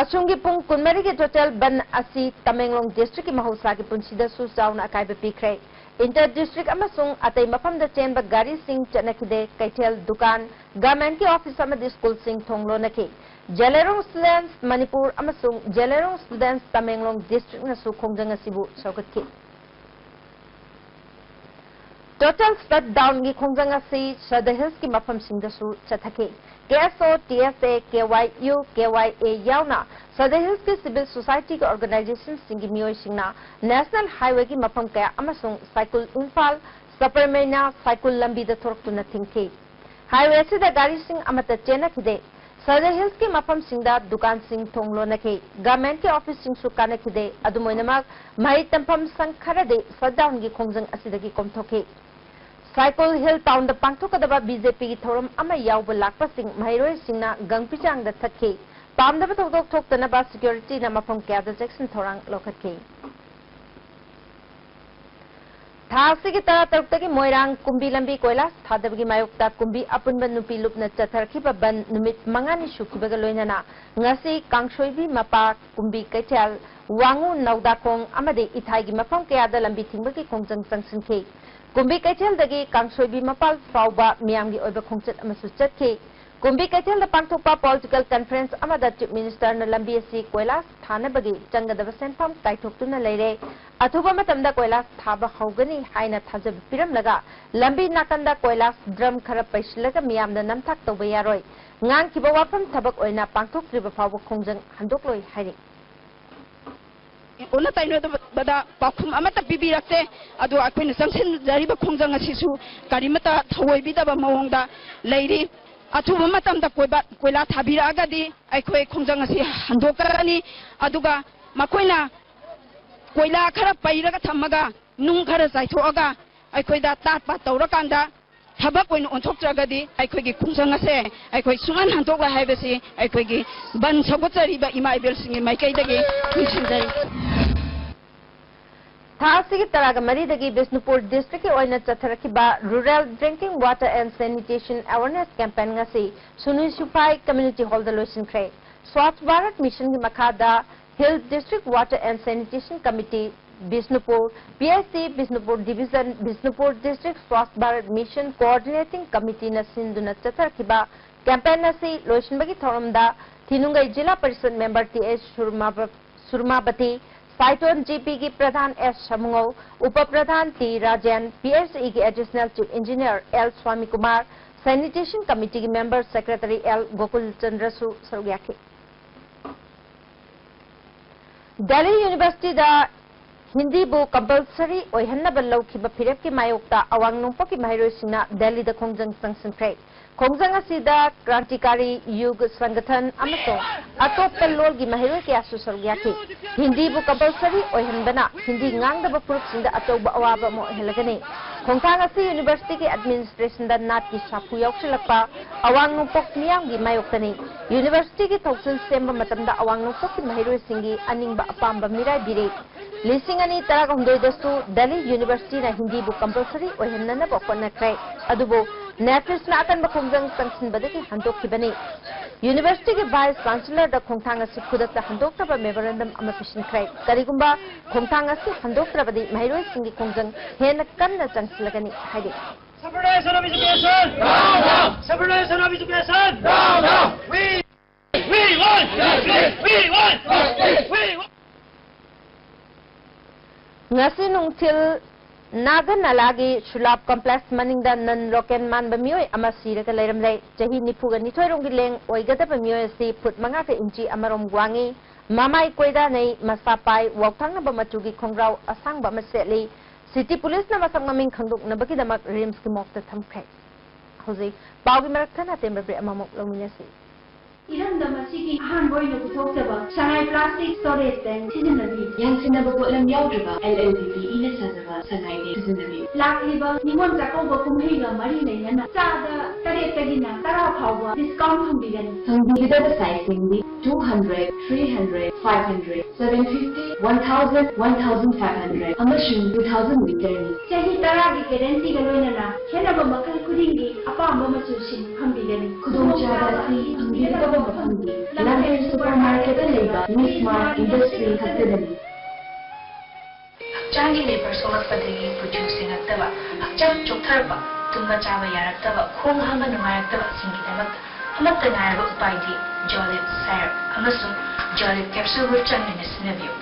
ꯑꯁꯣꯝꯒꯤ ꯄꯨꯡ ꯀꯨꯟꯃꯔꯤꯒꯤ ꯇꯣꯇꯦꯜ ꯕꯟ ꯑꯁꯤ ꯇꯃꯦꯡꯂꯣꯡ ꯗꯤꯁꯇ꯭ꯔꯤꯛꯀꯤ ꯃꯍꯧꯁꯥꯒꯤ ꯄꯨꯟꯁꯤꯗꯁꯨ ꯆꯥꯎꯅ ꯑꯀꯥꯏꯕ ꯄꯤꯈ꯭ꯔꯦ꯫ ꯏꯟꯇꯔ ꯗꯤꯁꯇ꯭ꯔꯤꯛ ꯑꯃꯁꯨꯡ ꯑꯇꯩ ꯃꯐꯝꯗ ꯆꯦꯟꯕ ꯒꯥꯔꯤꯁꯤꯡ ꯆꯠꯅꯈꯤꯗꯦ꯫ ꯀꯩꯊꯦꯜ, ꯗꯨꯀꯥꯟ, ꯒꯚꯔꯟꯃꯦꯟꯠꯀꯤ ꯑꯣꯐꯤꯁ ꯑꯃꯗꯤ ꯁ꯭ꯀꯨꯜꯁꯤꯡ ꯊꯣꯡ ꯂꯣꯟꯅꯈꯤ꯫ ꯖꯦꯂꯦꯔꯣꯡ ꯁ꯭ꯇꯨꯗꯦꯟꯠꯁ ꯃꯅꯤꯄꯨꯔ ꯑꯃꯁꯨꯡ ꯖꯦꯂꯦꯔꯣꯡ ꯁ꯭ꯇꯨꯗꯦꯟꯠꯁ ꯇꯃꯦꯡꯂꯣꯡ ꯗꯤꯁꯇ꯭ꯔꯤꯛꯅꯁꯨ ꯈꯣꯡꯖꯪ ꯑꯁꯤꯕꯨ ꯁꯧꯒꯠꯈꯤ꯫ ꯇꯣꯇꯦꯜ ꯁꯠ ꯗꯥꯎꯟꯒꯤ ꯈꯣꯡꯖꯪ ꯑꯁꯤ ꯁꯗꯔ ꯍꯤꯜꯁꯀꯤ ꯃꯐꯝꯁꯤꯡꯗꯁꯨ ꯆꯠꯊꯈꯤ꯫ ꯀꯦ ꯑꯦꯁ ꯑꯣ, ꯇꯤ ꯑꯦꯁ ꯑꯦ, K Y U, K Y ꯑꯦ ꯌꯥꯎꯅ ꯁꯗꯔ ꯍꯤꯜꯁꯀꯤ ꯁꯤꯚꯤꯜ ꯁꯣꯁꯥꯏꯇꯤꯒꯤ ꯑꯣꯔꯒꯅꯥꯏꯖꯦꯁꯟꯁꯤꯡꯒꯤ ꯃꯤꯑꯣꯏꯁꯤꯡꯅ ꯅꯦꯁꯅꯦꯜ ꯍꯥꯏꯋꯦꯒꯤ ꯃꯐꯝ ꯀꯌꯥ ꯑꯃꯁꯨꯡ ꯁꯥꯏꯀꯨꯜ ꯏꯝꯐꯥꯜ, ꯁꯄꯔꯃꯩꯅ ꯁꯥꯏꯀꯨꯜ ꯂꯝꯕꯤꯗ ꯊꯣꯔꯛꯇꯨꯅ ꯊꯤꯡꯈꯤ꯫ ꯍꯥꯏꯋꯦ ꯑꯁꯤꯗ ꯒꯥꯔꯤꯁꯤꯡ ꯑꯃꯠꯇ ꯆꯦꯟꯅꯈꯤꯗꯦ꯫ ꯁꯗꯔ ꯍꯤꯜꯁꯀꯤ ꯃꯐꯝꯁꯤꯡꯗ ꯗꯨꯀꯥꯟꯁꯤꯡ ꯊꯣꯡ ꯂꯣꯟꯅꯈꯤ꯫ ꯒꯚꯔꯟꯃꯦꯟꯠꯀꯤ ꯑꯣꯐꯤꯁꯁꯤꯡꯁꯨ ꯀꯥꯟꯅꯈꯤꯗꯦ꯫ ꯑꯗꯨꯝ ꯑꯣꯏꯅꯃꯛ, ꯃꯍꯩ ꯇꯝꯐꯝ ꯁꯪ ꯈꯔꯗꯤ ꯁꯠ ꯗꯥꯎꯟꯒꯤ ꯈꯣꯡꯖꯪ ꯑꯁꯤꯗꯒꯤ ꯀꯣꯝꯊꯣꯛꯈꯤ꯫ ꯁꯥꯏꯀꯨꯜ ꯍꯤꯜ ꯇꯥꯎꯟꯗ ꯄꯥꯡꯊꯣꯛꯀꯗꯕ ꯕꯤ ꯖꯦ ꯄꯤꯒꯤ ꯊꯧꯔꯝ ꯑꯃ ꯌꯥꯎꯕ ꯂꯥꯛꯄꯁꯤꯡ ꯃꯍꯩꯔꯣꯏꯁꯤꯡꯅ ꯒꯪꯄꯤꯆꯥꯡꯗ ꯊꯠꯈꯤ꯫ ꯄꯥꯝꯗꯕ ꯊꯧꯗꯣꯛ ꯊꯣꯛꯇꯅꯕ ꯁꯦꯀ꯭ꯌꯨꯔꯤꯇꯤꯅ ꯃꯐꯝ ꯀꯌꯥꯗ ꯆꯦꯛꯁꯤꯟ ꯊꯧꯔꯥꯡ ꯂꯧꯈꯠꯈꯤ꯫ ꯊꯥ ꯑꯁꯤꯒꯤ ꯇꯔꯥꯇꯔꯨꯛꯇꯒꯤ ꯃꯣꯏꯔꯥꯡ ꯀꯨꯝꯕꯤ ꯂꯝꯕꯤ ꯀꯣꯏꯂꯥꯁ ꯊꯥꯗꯕꯒꯤ ꯃꯥꯌꯣꯛꯇ ꯀꯨꯝꯕꯤ ꯑꯄꯨꯟꯕ ꯅꯨꯄꯤ ꯂꯨꯞꯅ ꯆꯠꯊꯔꯛꯈꯤꯕ ꯕꯟ ꯅꯨꯃꯤꯠ ꯃꯉꯥꯅꯤ ꯁꯨꯈꯤꯕꯒ ꯂꯣꯏꯅꯅ ꯉꯁꯤ ꯀꯥꯡꯁꯣꯏꯕꯤ ꯃꯄꯥ ꯀꯨꯝꯕꯤ ꯀꯩꯊꯦꯜ, ꯋꯥꯉꯨ, ꯅꯧꯗꯥꯈꯣꯡ ꯑꯃꯗꯤ ꯏꯊꯥꯏꯒꯤ ꯃꯐꯝ ꯀꯌꯥꯗ ꯂꯝꯕꯤ ꯊꯤꯡꯕꯒꯤ ꯈꯣꯡꯖꯪ ꯆꯪꯁꯤꯟꯈꯤ꯫ ꯀꯨꯝꯕꯤ ꯀꯩꯊꯦꯜꯗꯒꯤ ꯀꯥꯡꯁꯣꯏꯕꯤ ꯃꯄꯥꯜ ꯐꯥꯎꯕ ꯃꯤꯌꯥꯝꯒꯤ ꯑꯣꯏꯕ ꯈꯣꯡꯆꯠ ꯑꯃꯁꯨ ꯆꯠꯈꯤ꯫ ꯀꯨꯝꯕꯤ ꯀꯩꯊꯦꯜꯗ ꯄꯥꯡꯊꯣꯛꯄ ꯄꯣꯂꯤꯇꯤꯀꯦꯜ ꯀꯟꯐꯔꯦꯟꯁ ꯑꯃꯗ ꯆꯤꯐ ꯃꯤꯅꯤꯁꯇꯔꯅ ꯂꯝꯕꯤ ꯑꯁꯤ ꯀꯣꯏꯂꯥꯁ ꯊꯥꯅꯕꯒꯤ ꯆꯪꯒꯗꯕ ꯁꯦꯟꯐꯝ ꯀꯥꯏꯊꯣꯛꯇꯨꯅ ꯂꯩꯔꯦ꯫ ꯑꯊꯨꯕ ꯃꯇꯝꯗ ꯀꯣꯏꯂꯥꯁ ꯊꯥꯕ ꯍꯧꯒꯅꯤ ꯍꯥꯏꯅ ꯊꯥꯖꯕ ꯄꯤꯔꯝꯂꯒ, ꯂꯝꯕꯤ ꯅꯥꯀꯟꯗ ꯀꯣꯏꯂꯥꯁ ꯗ꯭ꯔꯝ ꯈꯔ ꯄꯩꯁꯤꯜꯂꯒ ꯃꯤꯌꯥꯝꯅ ꯅꯝꯊꯥꯛ ꯇꯧꯕ ꯌꯥꯔꯣꯏ꯫ ꯉꯥꯡꯈꯤꯕ ꯋꯥꯐꯝ ꯊꯕꯛ ꯑꯣꯏꯅ ꯄꯥꯡꯊꯣꯛꯇ꯭ꯔꯤꯕ ꯐꯥꯎꯕ ꯈꯣꯡꯖꯪ ꯍꯟꯗꯣꯛꯂꯣꯏ ꯍꯥꯏꯔꯤ꯫ ꯑꯣꯟꯅ ꯇꯩꯅꯗꯕꯗ ꯄꯥꯎꯈꯨꯝ ꯑꯃꯠꯇ ꯄꯤꯕꯤꯔꯛꯇꯦ꯫ ꯑꯗꯣ ꯑꯩꯈꯣꯏꯅ ꯆꯪꯁꯤꯟꯖꯔꯤꯕ ꯈꯣꯡꯖꯪ ꯑꯁꯤꯁꯨ ꯀꯔꯤꯃꯠꯇ ꯊꯑꯣꯏꯕꯤꯗꯕ ꯃꯑꯣꯡꯗ ꯂꯩꯔꯤ꯫ ꯑꯊꯨꯕ ꯃꯇꯝꯗ ꯀꯣꯏꯕ-, ꯀꯣꯏꯂꯥ ꯊꯥꯕꯤꯔꯛꯑꯒꯗꯤ ꯑꯩꯈꯣꯏ ꯈꯣꯡꯖꯪ ꯑꯁꯤ ꯍꯟꯗꯣꯛꯀꯅꯤ꯫ ꯑꯗꯨꯒ ꯃꯈꯣꯏꯅ ꯀꯣꯏꯂꯥ ꯈꯔ ꯄꯩꯔꯒ ꯊꯝꯃꯒ, ꯅꯨꯡ ꯈꯔ ꯆꯥꯏꯊꯣꯛꯑꯒ ꯑꯩꯈꯣꯏꯗ ꯇꯥꯠ ꯄꯥꯠ ꯇꯧꯔꯀꯥꯟꯗ ꯊꯕꯛ ꯑꯣꯏꯅ ꯑꯣꯟꯊꯣꯛꯇ꯭ꯔꯒꯗꯤ ꯑꯩꯈꯣꯏꯒꯤ ꯈꯣꯡꯖꯪ ꯑꯁꯦ ꯑꯩꯈꯣꯏ ꯁꯨꯡꯍꯟ ꯍꯟꯗꯣꯛꯂꯣꯏ ꯍꯥꯏꯕꯁꯤ ꯑꯩꯈꯣꯏꯒꯤ ꯕꯟ ꯁꯧꯒꯠꯆꯔꯤꯕ ꯏꯃꯥ ꯏꯕꯦꯜꯁꯤꯡꯒꯤ ꯃꯥꯏꯀꯩꯗꯒꯤ ꯅꯤꯡꯁꯤꯡꯖꯔꯤ꯫ ꯊꯥ ꯑꯁꯤꯒꯤ ꯇꯔꯥꯒ ꯃꯔꯤꯗꯒꯤ ꯕꯤꯁꯅꯨꯄꯨꯔ ꯗꯤꯁꯇ꯭ꯔꯤꯛꯀꯤ ꯑꯣꯏꯅ ꯆꯠꯊꯔꯛꯈꯤꯕ Rural Drinking Water and Sanitation Awareness Campaign ꯉꯁꯤ ꯁꯨꯅꯨꯏ ꯁꯨꯐꯥꯏ Community Hall ꯗ ꯂꯣꯏꯁꯤꯟꯈ꯭ꯔꯦ꯫ ꯁ꯭ꯋꯥꯁꯊ ꯚꯥꯔꯠ ꯃꯤꯁꯟꯒꯤ ꯃꯈꯥꯗ Hill District Water and Sanitation Committee, Bishnupur, P S C Bishnupur Division, Bishnupur District Swasth Bharat Mission Coordinating Committee ꯅ ꯁꯤꯟꯗꯨꯅ ꯆꯠꯊꯔꯛꯈꯤꯕ campaign ꯑꯁꯤ ꯂꯣꯏꯁꯤꯟꯕꯒꯤ ꯊꯧꯔꯝꯗ ꯊꯤꯅꯨꯡꯒꯩ ꯖꯤꯂꯥ ꯄꯔꯤꯁꯗ member T H ꯁꯨꯔꯃꯥꯕ-, ꯁꯨꯔꯃꯥꯕꯇꯤ, ꯁꯥꯏꯇꯣꯟ G P ꯒꯤ ꯄ꯭ꯔꯙꯥꯟ S ꯁꯃꯨꯉꯧ, ꯎꯄ ꯄ꯭ꯔꯙꯥꯟ T Rajen, P S E ꯒꯤ Additional Chief Engineer L Swamikumar, Sanitation Committee ꯒꯤ member secretary L Gokul ꯆꯟꯗ꯭ꯔꯁꯨ ꯁꯔꯨꯛ ꯌꯥꯈꯤ꯫ ꯗꯦꯜꯂꯤ ꯌꯨꯅꯤꯚꯔꯁꯤꯇꯤꯗ ꯍꯤꯟꯗꯤꯕꯨ compulsory ꯑꯣꯏꯍꯟꯅꯕ ꯂꯧꯈꯤꯕ ꯐꯤꯔꯦꯞꯀꯤ ꯃꯥꯌꯣꯛꯇ ꯑꯋꯥꯡ ꯅꯣꯡꯄꯣꯛꯀꯤ ꯃꯍꯩꯔꯣꯏꯁꯤꯡꯅ ꯗꯦꯜꯂꯤꯗ ꯈꯣꯡꯖꯪ ꯆꯪꯁꯤꯟꯈ꯭ꯔꯦ꯫ ꯈꯣꯡꯖꯪ ꯑꯁꯤꯗ ꯀ꯭ꯔꯥꯟꯇꯤꯀꯥꯔꯤ ꯌꯨꯒ ꯁꯪꯒꯊꯟ ꯑꯃꯁꯨꯡ ꯑꯇꯣꯞꯄ ꯂꯣꯜꯒꯤ ꯃꯍꯩꯔꯣꯏ ꯀꯌꯥꯁꯨ ꯁꯔꯨꯛ ꯌꯥꯈꯤ꯫ ꯍꯤꯟꯗꯤꯕꯨ compulsory ꯑꯣꯏꯍꯟꯕꯅ ꯍꯤꯟꯗꯤ ꯉꯥꯡꯗꯕ ꯐꯨꯔꯨꯞꯁꯤꯡꯗ ꯑꯆꯧꯕ ꯑꯋꯥꯕ ꯑꯃ ꯑꯣꯏꯍꯜꯂꯒꯅꯤ꯫ ꯈꯣꯡꯊꯥꯡ ꯑꯁꯤ ꯌꯨꯅꯤꯚꯔꯁꯤꯇꯤꯒꯤ ꯑꯦꯗꯃꯤꯅꯤꯁꯇ꯭ꯔꯦꯁꯟꯗ ꯅꯥꯠꯀꯤ ꯁꯥꯐꯨ ꯌꯥꯎꯁꯤꯜꯂꯛꯄ ꯑꯋꯥꯡ ꯅꯣꯡꯄꯣꯛ ꯃꯤꯌꯥꯝꯒꯤ ꯃꯥꯌꯣꯛꯇꯅꯤ꯫ ꯌꯨꯅꯤꯚꯔꯁꯤꯇꯤꯒꯤ ꯊꯧꯁꯤꯜ ꯁꯦꯝꯕ ꯃꯇꯝꯗ ꯑꯋꯥꯡ ꯅꯣꯡꯄꯣꯛꯀꯤ ꯃꯍꯩꯔꯣꯏꯁꯤꯡꯒꯤ ꯑꯅꯤꯡꯕ ꯑꯄꯥꯝꯕ ꯃꯤꯔꯥꯏꯕꯤꯔꯦ꯫ ꯂꯤꯁꯤꯡ ꯑꯅꯤ ꯇꯔꯥꯒ ꯍꯨꯝꯗꯣꯏꯗꯁꯨ ꯗꯦꯜꯂꯤ ꯌꯨꯅꯤꯚꯔꯁꯤꯇꯤꯅ ꯍꯤꯟꯗꯤꯕꯨ compulsory ꯑꯣꯏꯍꯟꯅꯅꯕ ꯍꯣꯠꯅꯈ꯭ꯔꯦ꯫ ꯑꯗꯨꯕꯨ NAFIDꯁꯅ ꯑꯀꯟꯕ ꯈꯣꯡꯖꯪ ꯆꯪꯁꯤꯟꯕꯗꯒꯤ ꯍꯟꯗꯣꯛꯈꯤꯕꯅꯤ꯫ ꯌꯨꯅꯤꯚꯔꯁꯤꯇꯤꯒꯤ ꯚꯥꯏꯁ ꯆꯥꯟꯁꯦꯂꯔꯗ ꯈꯣꯡꯊꯥꯡ ꯑꯁꯤ ꯈꯨꯗꯛꯇ ꯍꯟꯗꯣꯛꯅꯕ memorandum ꯑꯃ ꯄꯤꯁꯤꯟꯈ꯭ꯔꯦ꯫ ꯀꯔꯤꯒꯨꯝꯕ ꯈꯣꯡꯊꯥꯡ ꯑꯁꯤ ꯍꯟꯗꯣꯛꯇ꯭ꯔꯕꯗꯤ ꯃꯍꯩꯔꯣꯏꯁꯤꯡꯒꯤ ꯈꯣꯡꯖꯪ ꯍꯦꯟꯅ ꯀꯟꯅ ꯆꯪꯁꯤꯜꯂꯒꯅꯤ ꯍꯥꯏꯔꯤ꯫ Separation of education! Down, down! Separation of education! Down, down! We, we want justice! We want justice! We want ꯉꯁꯤ ꯅꯨꯡꯊꯤꯜ ꯅꯥꯒꯟ ꯅꯥꯂꯥꯒꯤ ꯁꯨꯂꯥꯞ ꯀꯣꯝꯄ꯭ꯂꯦꯛꯁ ꯃꯅꯤꯡꯗ ꯅꯟ ꯂꯣꯀꯦꯜ ꯃꯥꯟꯕ ꯃꯤꯑꯣꯏ ꯑꯃ ꯁꯤꯔꯒ ꯂꯩꯔꯝꯂꯦ꯫ ꯆꯍꯤ ꯅꯤꯐꯨꯒ ꯅꯤꯊꯣꯏ ꯔꯣꯝꯒꯤ ꯂꯦꯡ ꯑꯣꯏꯒꯗꯕ ꯃꯤꯑꯣꯏ ꯑꯁꯤ ꯐꯨꯠ ꯃꯉꯥꯒ ꯏꯟꯆꯤ ꯑꯃꯔꯣꯝ ꯋꯥꯡꯉꯤ꯫ ꯃꯃꯥꯏ ꯀꯣꯏꯗꯥꯅꯩ, ꯃꯁꯥ ꯄꯥꯏ, ꯋꯥꯎꯊꯥꯡꯅꯕ ꯃꯆꯨꯒꯤ ꯈꯣꯡꯒ꯭ꯔꯥꯎ ꯑꯁꯥꯡꯕ ꯑꯃ ꯁꯦꯠꯂꯤ꯫ ꯁꯤꯇꯤ ꯄꯨꯂꯤꯁꯅ ꯃꯁꯛ ꯃꯃꯤꯡ ꯈꯪꯗꯣꯛꯅꯕꯒꯤꯗꯃꯛ ꯔꯤꯝꯁꯀꯤ ꯃꯣꯔꯒꯇ ꯊꯝꯈ꯭ꯔꯦ꯫ ꯍꯧꯖꯤꯛ ꯄꯥꯎꯒꯤ ꯃꯔꯛ ꯊꯠꯅ ꯇꯦꯟꯕ ꯕ꯭ꯔꯦꯛ ꯑꯃꯃꯨꯛ ꯂꯧꯃꯤꯟꯅꯁꯤ꯫ ꯏꯔꯝꯗꯝ ꯑꯁꯤꯒꯤ ꯑꯍꯥꯟꯕ ꯑꯣꯏꯅ ꯄꯨꯊꯣꯛꯆꯕ ꯁꯉꯥꯏ ꯄ꯭ꯂꯥꯁꯇꯤꯛ ꯁ꯭ꯇꯣꯔꯦꯖ ꯕꯦꯒ ꯁꯤꯖꯤꯟꯅꯕꯤꯌꯨ꯫ ꯌꯥꯟꯁꯤꯟꯅꯕ ꯄꯣꯠꯂꯝ ꯌꯥꯎꯗ꯭ꯔꯕ ꯑꯦꯜ ꯑꯦꯜ ꯗꯤ ꯄꯤ ꯏꯅ ꯁꯥꯖꯕ ꯁꯉꯥꯏ ꯕꯦꯒ ꯁꯤꯖꯤꯟꯅꯕꯤꯌꯨ꯫ ꯂꯥꯛꯂꯤꯕ ꯅꯤꯉꯣꯜ ꯆꯥꯛꯀꯧꯕ ꯀꯨꯝꯍꯩꯒ ꯃꯔꯤ ꯂꯩꯅꯅ ꯆꯥꯗ ꯇꯔꯦꯠꯇꯒꯤꯅ ꯇꯔꯥ ꯐꯥꯎꯕ ꯗꯤꯁꯀꯥꯎꯟ ꯐꯪꯕꯤꯒꯅꯤ꯫ ꯐꯪꯕꯤꯒꯗꯕ ꯁꯥꯏꯖꯁꯤꯡꯗꯤ two hundred, three hundred, five hundred, seven fifty, one thousand, one thousand five hundred ꯑꯃꯁꯨꯡ two thousand ꯂꯤꯇꯔꯅꯤ꯫ ꯆꯍꯤ ꯇꯔꯥꯒꯤ ꯒꯦꯔꯦꯟꯇꯤꯒ ꯂꯣꯏꯅꯅ ꯈꯦꯠꯅꯕ ꯃꯈꯜ ꯈꯨꯗꯤꯡꯒꯤ ꯑꯄꯥꯝꯕ ꯃꯆꯨꯁꯤꯡ ꯐꯪꯕꯤꯒꯅꯤ꯫ ꯈꯨꯗꯣꯡꯆꯥꯕ ꯑꯁꯤ ꯐꯪꯕꯤꯒꯗꯕ ꯃꯐꯝꯗꯤ ꯂꯝꯐꯦꯜ ꯁꯨꯄꯔ ꯃꯥꯔꯀꯦꯠꯇ ꯂꯩꯕ ꯃꯤꯁ ꯃꯥꯔꯠ ꯏꯟꯗꯁꯇ꯭ꯔꯤ ꯈꯛꯇꯗꯅꯤ꯫ ꯍꯛꯆꯥꯡꯒꯤ ꯂꯩꯕꯔ ꯁꯣꯛꯂꯛꯄꯗꯒꯤ ꯀꯨꯆꯨ ꯁꯦꯡꯉꯛꯇꯕ, ꯍꯛꯆꯥꯡ ꯆꯣꯛꯊꯔꯛꯄ, ꯇꯨꯝꯕ ꯆꯥꯕ ꯌꯥꯔꯛꯇꯕ, ꯈꯣꯡ ꯍꯥꯝꯕ ꯅꯨꯡꯉꯥꯏꯔꯛꯇꯕꯁꯤꯡꯒꯤꯗꯃꯛꯇ ꯑꯃꯠꯇ ꯉꯥꯏꯔꯕ ꯎꯄꯥꯏꯗꯤ ꯖꯣꯂꯤꯞ ꯁꯥꯏꯔꯞ ꯑꯃꯁꯨꯡ ꯖꯣꯂꯤꯞ ꯀꯦꯞꯁꯨꯜꯕꯨ ꯆꯥꯡ ꯅꯥꯏꯅ ꯁꯤꯖꯤꯟꯅꯕꯤꯌꯨ꯫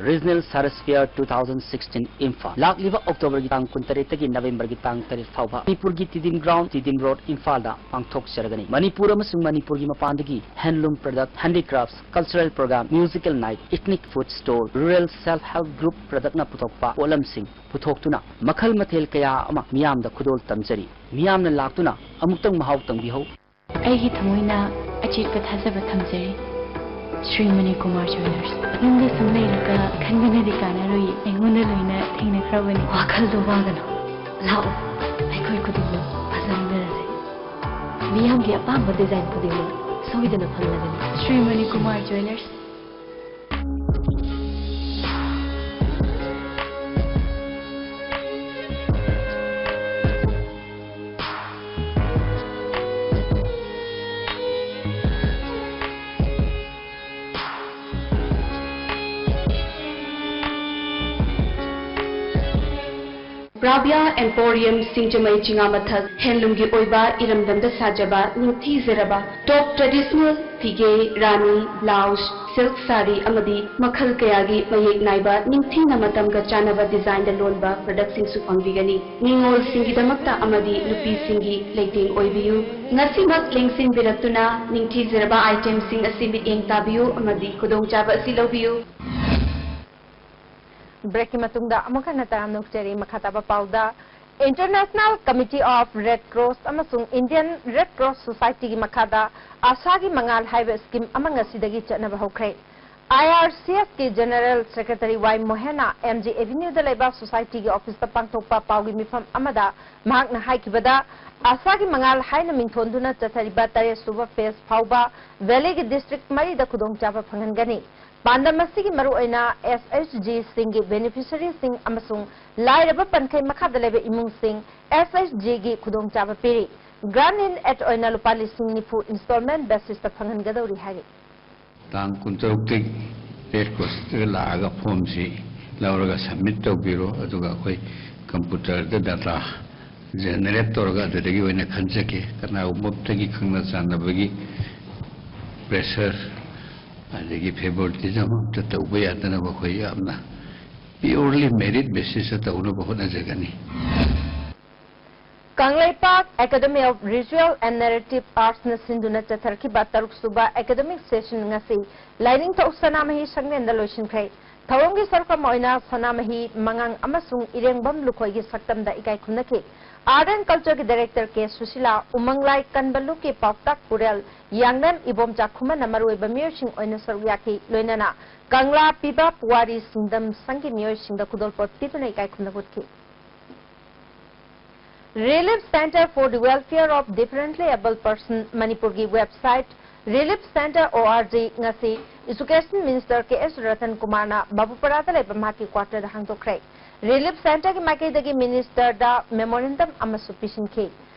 Regional Science Fair two thousand sixteen Imphal. ꯂꯥꯛꯂꯤꯕ ꯑꯣꯛꯇꯣꯕꯔꯒꯤ ꯇꯥꯡ ꯀꯨꯟꯇꯔꯦꯠꯇꯒꯤ ꯅꯕꯦꯝꯕꯔꯒꯤ ꯇꯥꯡ ꯇꯔꯦꯠ ꯐꯥꯎꯕ ꯃꯅꯤꯄꯨꯔꯒꯤ ꯇꯤꯗꯤꯝ ꯒ꯭ꯔꯥꯎꯟ, ꯇꯤꯗꯤꯝ ꯔꯣꯗ, ꯏꯝꯐꯥꯜꯗ ꯄꯥꯡꯊꯣꯛꯆꯔꯒꯅꯤ꯫ ꯃꯅꯤꯄꯨꯔ ꯑꯃꯁꯨꯡ ꯃꯅꯤꯄꯨꯔꯒꯤ ꯃꯄꯥꯟꯗꯒꯤ handloom product, handicrafts, cultural program, musical night, ethnic food stall, rural self help group productꯅ ꯄꯨꯊꯣꯛꯄ ꯄꯣꯠꯂꯝꯁꯤꯡ ꯄꯨꯊꯣꯛꯇꯨꯅ ꯃꯈꯜ ꯃꯊꯦꯜ ꯀꯌꯥ ꯑꯃ ꯃꯤꯌꯥꯝꯗ ꯈꯨꯗꯣꯜ ꯇꯝꯖꯔꯤ꯫ ꯃꯤꯌꯥꯝꯅ ꯂꯥꯛꯇꯨꯅ ꯑꯃꯨꯛꯇꯪ ꯃꯍꯥꯎ ꯇꯪꯕꯤꯍꯧ꯫ ꯑꯩꯒꯤ ꯊꯃꯣꯏꯅ ꯑꯆꯦꯠꯄ ꯊꯥꯖꯕ ꯊꯝꯖꯔꯤ꯫ ꯁ꯭ꯔꯤ ꯃꯅꯤꯀꯨꯃꯥꯔ ꯖ꯭ꯋꯦꯂꯔꯁ꯫ ꯌꯨꯝꯗ ꯁꯨꯝ ꯂꯩꯔꯒ ꯈꯟꯕꯅꯗꯤ ꯀꯥꯟꯅꯔꯣꯏꯌꯦ꯫ ꯑꯩꯉꯣꯟꯗ ꯂꯣꯏꯅ ꯊꯦꯡꯅꯈ꯭ꯔꯕꯅꯤ꯫ ꯋꯥꯈꯜꯗꯣ ꯋꯥꯒꯅꯨ꯫ ꯂꯥꯛꯑꯣ꯫ ꯑꯩꯈꯣꯏ ꯈꯨꯗꯤꯡꯃꯛ ꯐꯖꯃꯤꯟꯅꯔꯁꯦ꯫ ꯃꯤꯌꯥꯝꯒꯤ ꯑꯄꯥꯝꯕ ꯗꯤꯖꯥꯏꯟ ꯈꯨꯗꯤꯡꯃꯛ ꯁꯣꯏꯗꯅ ꯐꯪꯂꯒꯅꯤ꯫ ꯁ꯭ꯔꯤ ꯃꯅꯤꯀꯨꯃꯥꯔ ꯖ꯭ꯋꯦꯂꯔꯁ꯫ ꯔꯥꯕꯤꯌꯥ ꯑꯦꯝꯄꯣꯔꯤꯌꯝ ꯁꯤꯡꯖꯃꯩ ꯆꯤꯉꯥ ꯃꯊꯛ ꯍꯦꯟꯂꯨꯝꯒꯤ ꯑꯣꯏꯕ ꯏꯔꯝꯗꯝꯗ ꯁꯥꯖꯕ ꯅꯤꯡꯊꯤꯖꯔꯕ ꯇꯣꯞ ꯇ꯭ꯔꯦꯗꯤꯁꯅꯦꯜ ꯐꯤꯒꯦ, ꯔꯥꯅꯤ, ꯕ꯭ꯂꯥꯎꯁ, ꯁꯤꯜꯛ ꯁꯥꯔꯤ ꯑꯃꯗꯤ ꯃꯈꯜ ꯀꯌꯥꯒꯤ ꯃꯌꯦꯛ ꯅꯥꯏꯕ ꯅꯤꯡꯊꯤꯅ ꯃꯇꯝꯒ ꯆꯥꯟꯅꯕ ꯗꯤꯖꯥꯏꯟꯗ ꯂꯣꯟꯕ ꯄ꯭ꯔꯗꯛꯁꯤꯡꯁꯨ ꯐꯪꯕꯤꯒꯅꯤ꯫ ꯅꯤꯉꯣꯜꯁꯤꯡꯒꯤꯗꯃꯛꯇ ꯑꯃꯗꯤ ꯅꯨꯄꯤꯁꯤꯡꯒꯤ ꯂꯩꯇꯦꯡ ꯑꯣꯏꯕꯤꯌꯨ꯫ ꯉꯁꯤꯃꯛ ꯂꯦꯡꯁꯤꯟꯕꯤꯔꯛꯇꯨꯅ ꯅꯤꯡꯊꯤꯖꯔꯕ ꯑꯥꯏꯇꯦꯝꯁꯤꯡ ꯑꯁꯤ ꯃꯤꯠꯌꯦꯡ ꯇꯥꯕꯤꯌꯨ ꯑꯃꯗꯤ ꯈꯨꯗꯣꯡꯆꯥꯕ ꯑꯁꯤ ꯂꯧꯕꯤꯌꯨ꯫ ꯕ꯭ꯔꯦꯛꯀꯤ ꯃꯇꯨꯡꯗ ꯑꯃꯨꯛ ꯍꯟꯅ ꯇꯔꯥꯝꯅ ꯑꯣꯛꯆꯔꯤ꯫ ꯃꯈꯥ ꯇꯥꯕ ꯄꯥꯎꯗ, International Committee of Red Cross ꯑꯃꯁꯨꯡ Indian Red Cross Societyꯒꯤ ꯃꯈꯥꯗ ꯑꯥꯁꯥꯒꯤ ꯃꯉꯥꯜ ꯍꯥꯏꯕ ꯁ꯭ꯀꯤꯝ ꯑꯃ ꯉꯁꯤꯗꯒꯤ ꯆꯠꯅꯕ ꯍꯧꯈ꯭ꯔꯦ꯫ IRCSꯀꯤ General Secretary ꯋꯥꯏ ꯃꯣꯍꯦꯟꯅ MG Avenueꯗ ꯂꯩꯕ ꯁꯣꯁꯥꯏꯇꯤꯒꯤ ꯑꯣꯐꯤꯁꯇ ꯄꯥꯡꯊꯣꯛꯄ ꯄꯥꯎꯒꯤ ꯃꯤꯐꯝ ꯑꯃꯗ ꯃꯍꯥꯛꯅ ꯍꯥꯏꯈꯤꯕꯗ, ꯑꯥꯁꯥꯒꯤ ꯃꯉꯥꯜ ꯍꯥꯏꯅ ꯃꯤꯡꯊꯣꯟꯗꯨꯅ ꯆꯠꯊꯔꯤꯕ ꯇꯔꯦꯠ ꯁꯨꯕ ꯐꯦꯖ ꯐꯥꯎꯕ ꯚꯦꯂꯤꯒꯤ ꯗꯤꯁꯇ꯭ꯔꯤꯛ ꯃꯔꯤꯗ ꯈꯨꯗꯣꯡꯆꯥꯕ ꯐꯪꯍꯟꯒꯅꯤ꯫ ꯄꯥꯟꯗꯝ ꯑꯁꯤꯒꯤ ꯃꯔꯨꯑꯣꯏꯅ SHGꯁꯤꯡꯒꯤ ꯕꯦꯅꯤꯐꯤꯁꯔꯤꯁꯤꯡ ꯑꯃꯁꯨꯡ ꯂꯥꯏꯔꯕ ꯄꯟꯈꯩ ꯃꯈꯥꯗ ꯂꯩꯕ ꯏꯃꯨꯡꯁꯤꯡ SHGꯒꯤ ꯈꯨꯗꯣꯡꯆꯥꯕ ꯄꯤꯔꯤ꯫ Grant in aid ꯑꯣꯏꯅ ꯂꯨꯄꯥ ꯂꯤꯁꯤꯡ ꯅꯤꯐꯨ installment basisꯇ ꯐꯪꯍꯟꯒꯗꯧꯔꯤ ꯍꯥꯏꯔꯤ꯫ ꯇꯥꯡ ꯀꯨꯟꯇꯔꯨꯛꯇꯒꯤ ꯔꯦꯗ ꯀ꯭ꯔꯣꯁꯇ ꯂꯥꯛꯑꯒ ꯐꯣꯝꯁꯤ ꯂꯧꯔꯒ ꯁꯕꯃꯤꯠ ꯇꯧꯕꯤꯔꯣ, ꯑꯗꯨꯒ ꯑꯩꯈꯣꯏ ꯀꯝꯄ꯭ꯌꯨꯇꯔꯗ ꯗꯥꯇꯥ ꯖꯦꯅꯦꯔꯦꯠ ꯇꯧꯔꯒ ꯑꯗꯨꯗꯒꯤ ꯑꯣꯏꯅ ꯈꯟꯖꯒꯦ꯫ ꯀꯅꯥꯒꯨꯝꯕ ꯑꯝꯇꯒꯤ ꯈꯪꯅ ꯆꯥꯟꯅꯕꯒꯤ ꯄ꯭ꯔꯦꯁꯔ ꯑꯗꯒꯤ ꯐꯦꯕꯣꯔꯤꯇꯤꯖꯝ ꯑꯝꯇ ꯇꯧꯕ ꯌꯥꯗꯅꯕ ꯑꯩꯈꯣꯏ ꯌꯥꯝꯅ purely merit basisꯇ ꯇꯧꯅꯕ ꯍꯣꯠꯅꯖꯒꯅꯤ꯫ Kangleipak Academy of Visual and Narrative Artsꯅ ꯁꯤꯟꯗꯨꯅ ꯆꯠꯊꯔꯛꯈꯤꯕ ꯇꯔꯨꯛ ꯁꯨꯕ academic session ꯉꯁꯤ ꯂꯥꯏꯅꯤꯡꯊꯧ ꯁꯅꯥꯃꯍꯤ ꯁꯪꯂꯦꯟꯗ ꯂꯣꯏꯁꯤꯟꯈ꯭ꯔꯦ꯫ ꯊꯧꯔꯝꯒꯤ ꯁꯔꯨꯛ ꯑꯃ ꯑꯣꯏꯅ ꯁꯅꯥꯃꯍꯤ ꯃꯉꯥꯡ ꯑꯃꯁꯨꯡ ꯏꯔꯦꯡꯕꯝ ꯂꯨꯈꯣꯏꯒꯤ ꯁꯛꯇꯝꯗ ꯏꯀꯥꯏ ꯈꯨꯝꯅꯈꯤ꯫ Art and Cultureꯒꯤ Director ꯀꯦ ꯁꯨꯁꯤꯂꯥ, ꯎꯃꯪꯂꯥꯏ ꯀꯟꯕ ꯂꯨꯞꯀꯤ ꯄꯥꯎꯇꯥꯛ ꯄꯨꯔꯦꯜ ꯌꯥꯡꯂꯦꯝ ꯏꯕꯣꯝꯆꯥ ꯈꯨꯃꯟꯅ ꯃꯔꯨꯑꯣꯏꯕ ꯃꯤꯑꯣꯏꯁꯤꯡ ꯑꯣꯏꯅ ꯁꯔꯨꯛ ꯌꯥꯈꯤ꯫ ꯂꯣꯏꯅꯅ ꯀꯪꯂꯥ ꯄꯤꯕ ꯄꯨꯋꯥꯔꯤ ꯁꯤꯡꯗꯝ ꯁꯪꯒꯤ ꯃꯤꯑꯣꯏꯁꯤꯡꯗ ꯈꯨꯗꯣꯜꯄꯣꯠ ꯄꯤꯗꯨꯅ ꯏꯀꯥꯏ ꯈꯨꯝꯅꯕ ꯎꯠꯈꯤ꯫ Relief Centre for the Welfare of Differently Abled Person ꯃꯅꯤꯄꯨꯔꯒꯤ website relief centre org ꯉꯁꯤ Education Minister ꯀꯦ ꯑꯦꯁ ꯔꯇꯟ ꯀꯨꯃꯥꯔꯅ ꯕꯥꯕꯨꯄꯔꯥꯗ ꯂꯩꯕ ꯃꯍꯥꯛꯀꯤ quarterꯗ ꯍꯥꯡꯗꯣꯛꯈ꯭ꯔꯦ꯫ Relief Centreꯒꯤ ꯃꯥꯏꯀꯩꯗꯒꯤ ministerꯗ memorandum ꯑꯃꯁꯨ ꯄꯤꯁꯤꯟꯈꯤ꯫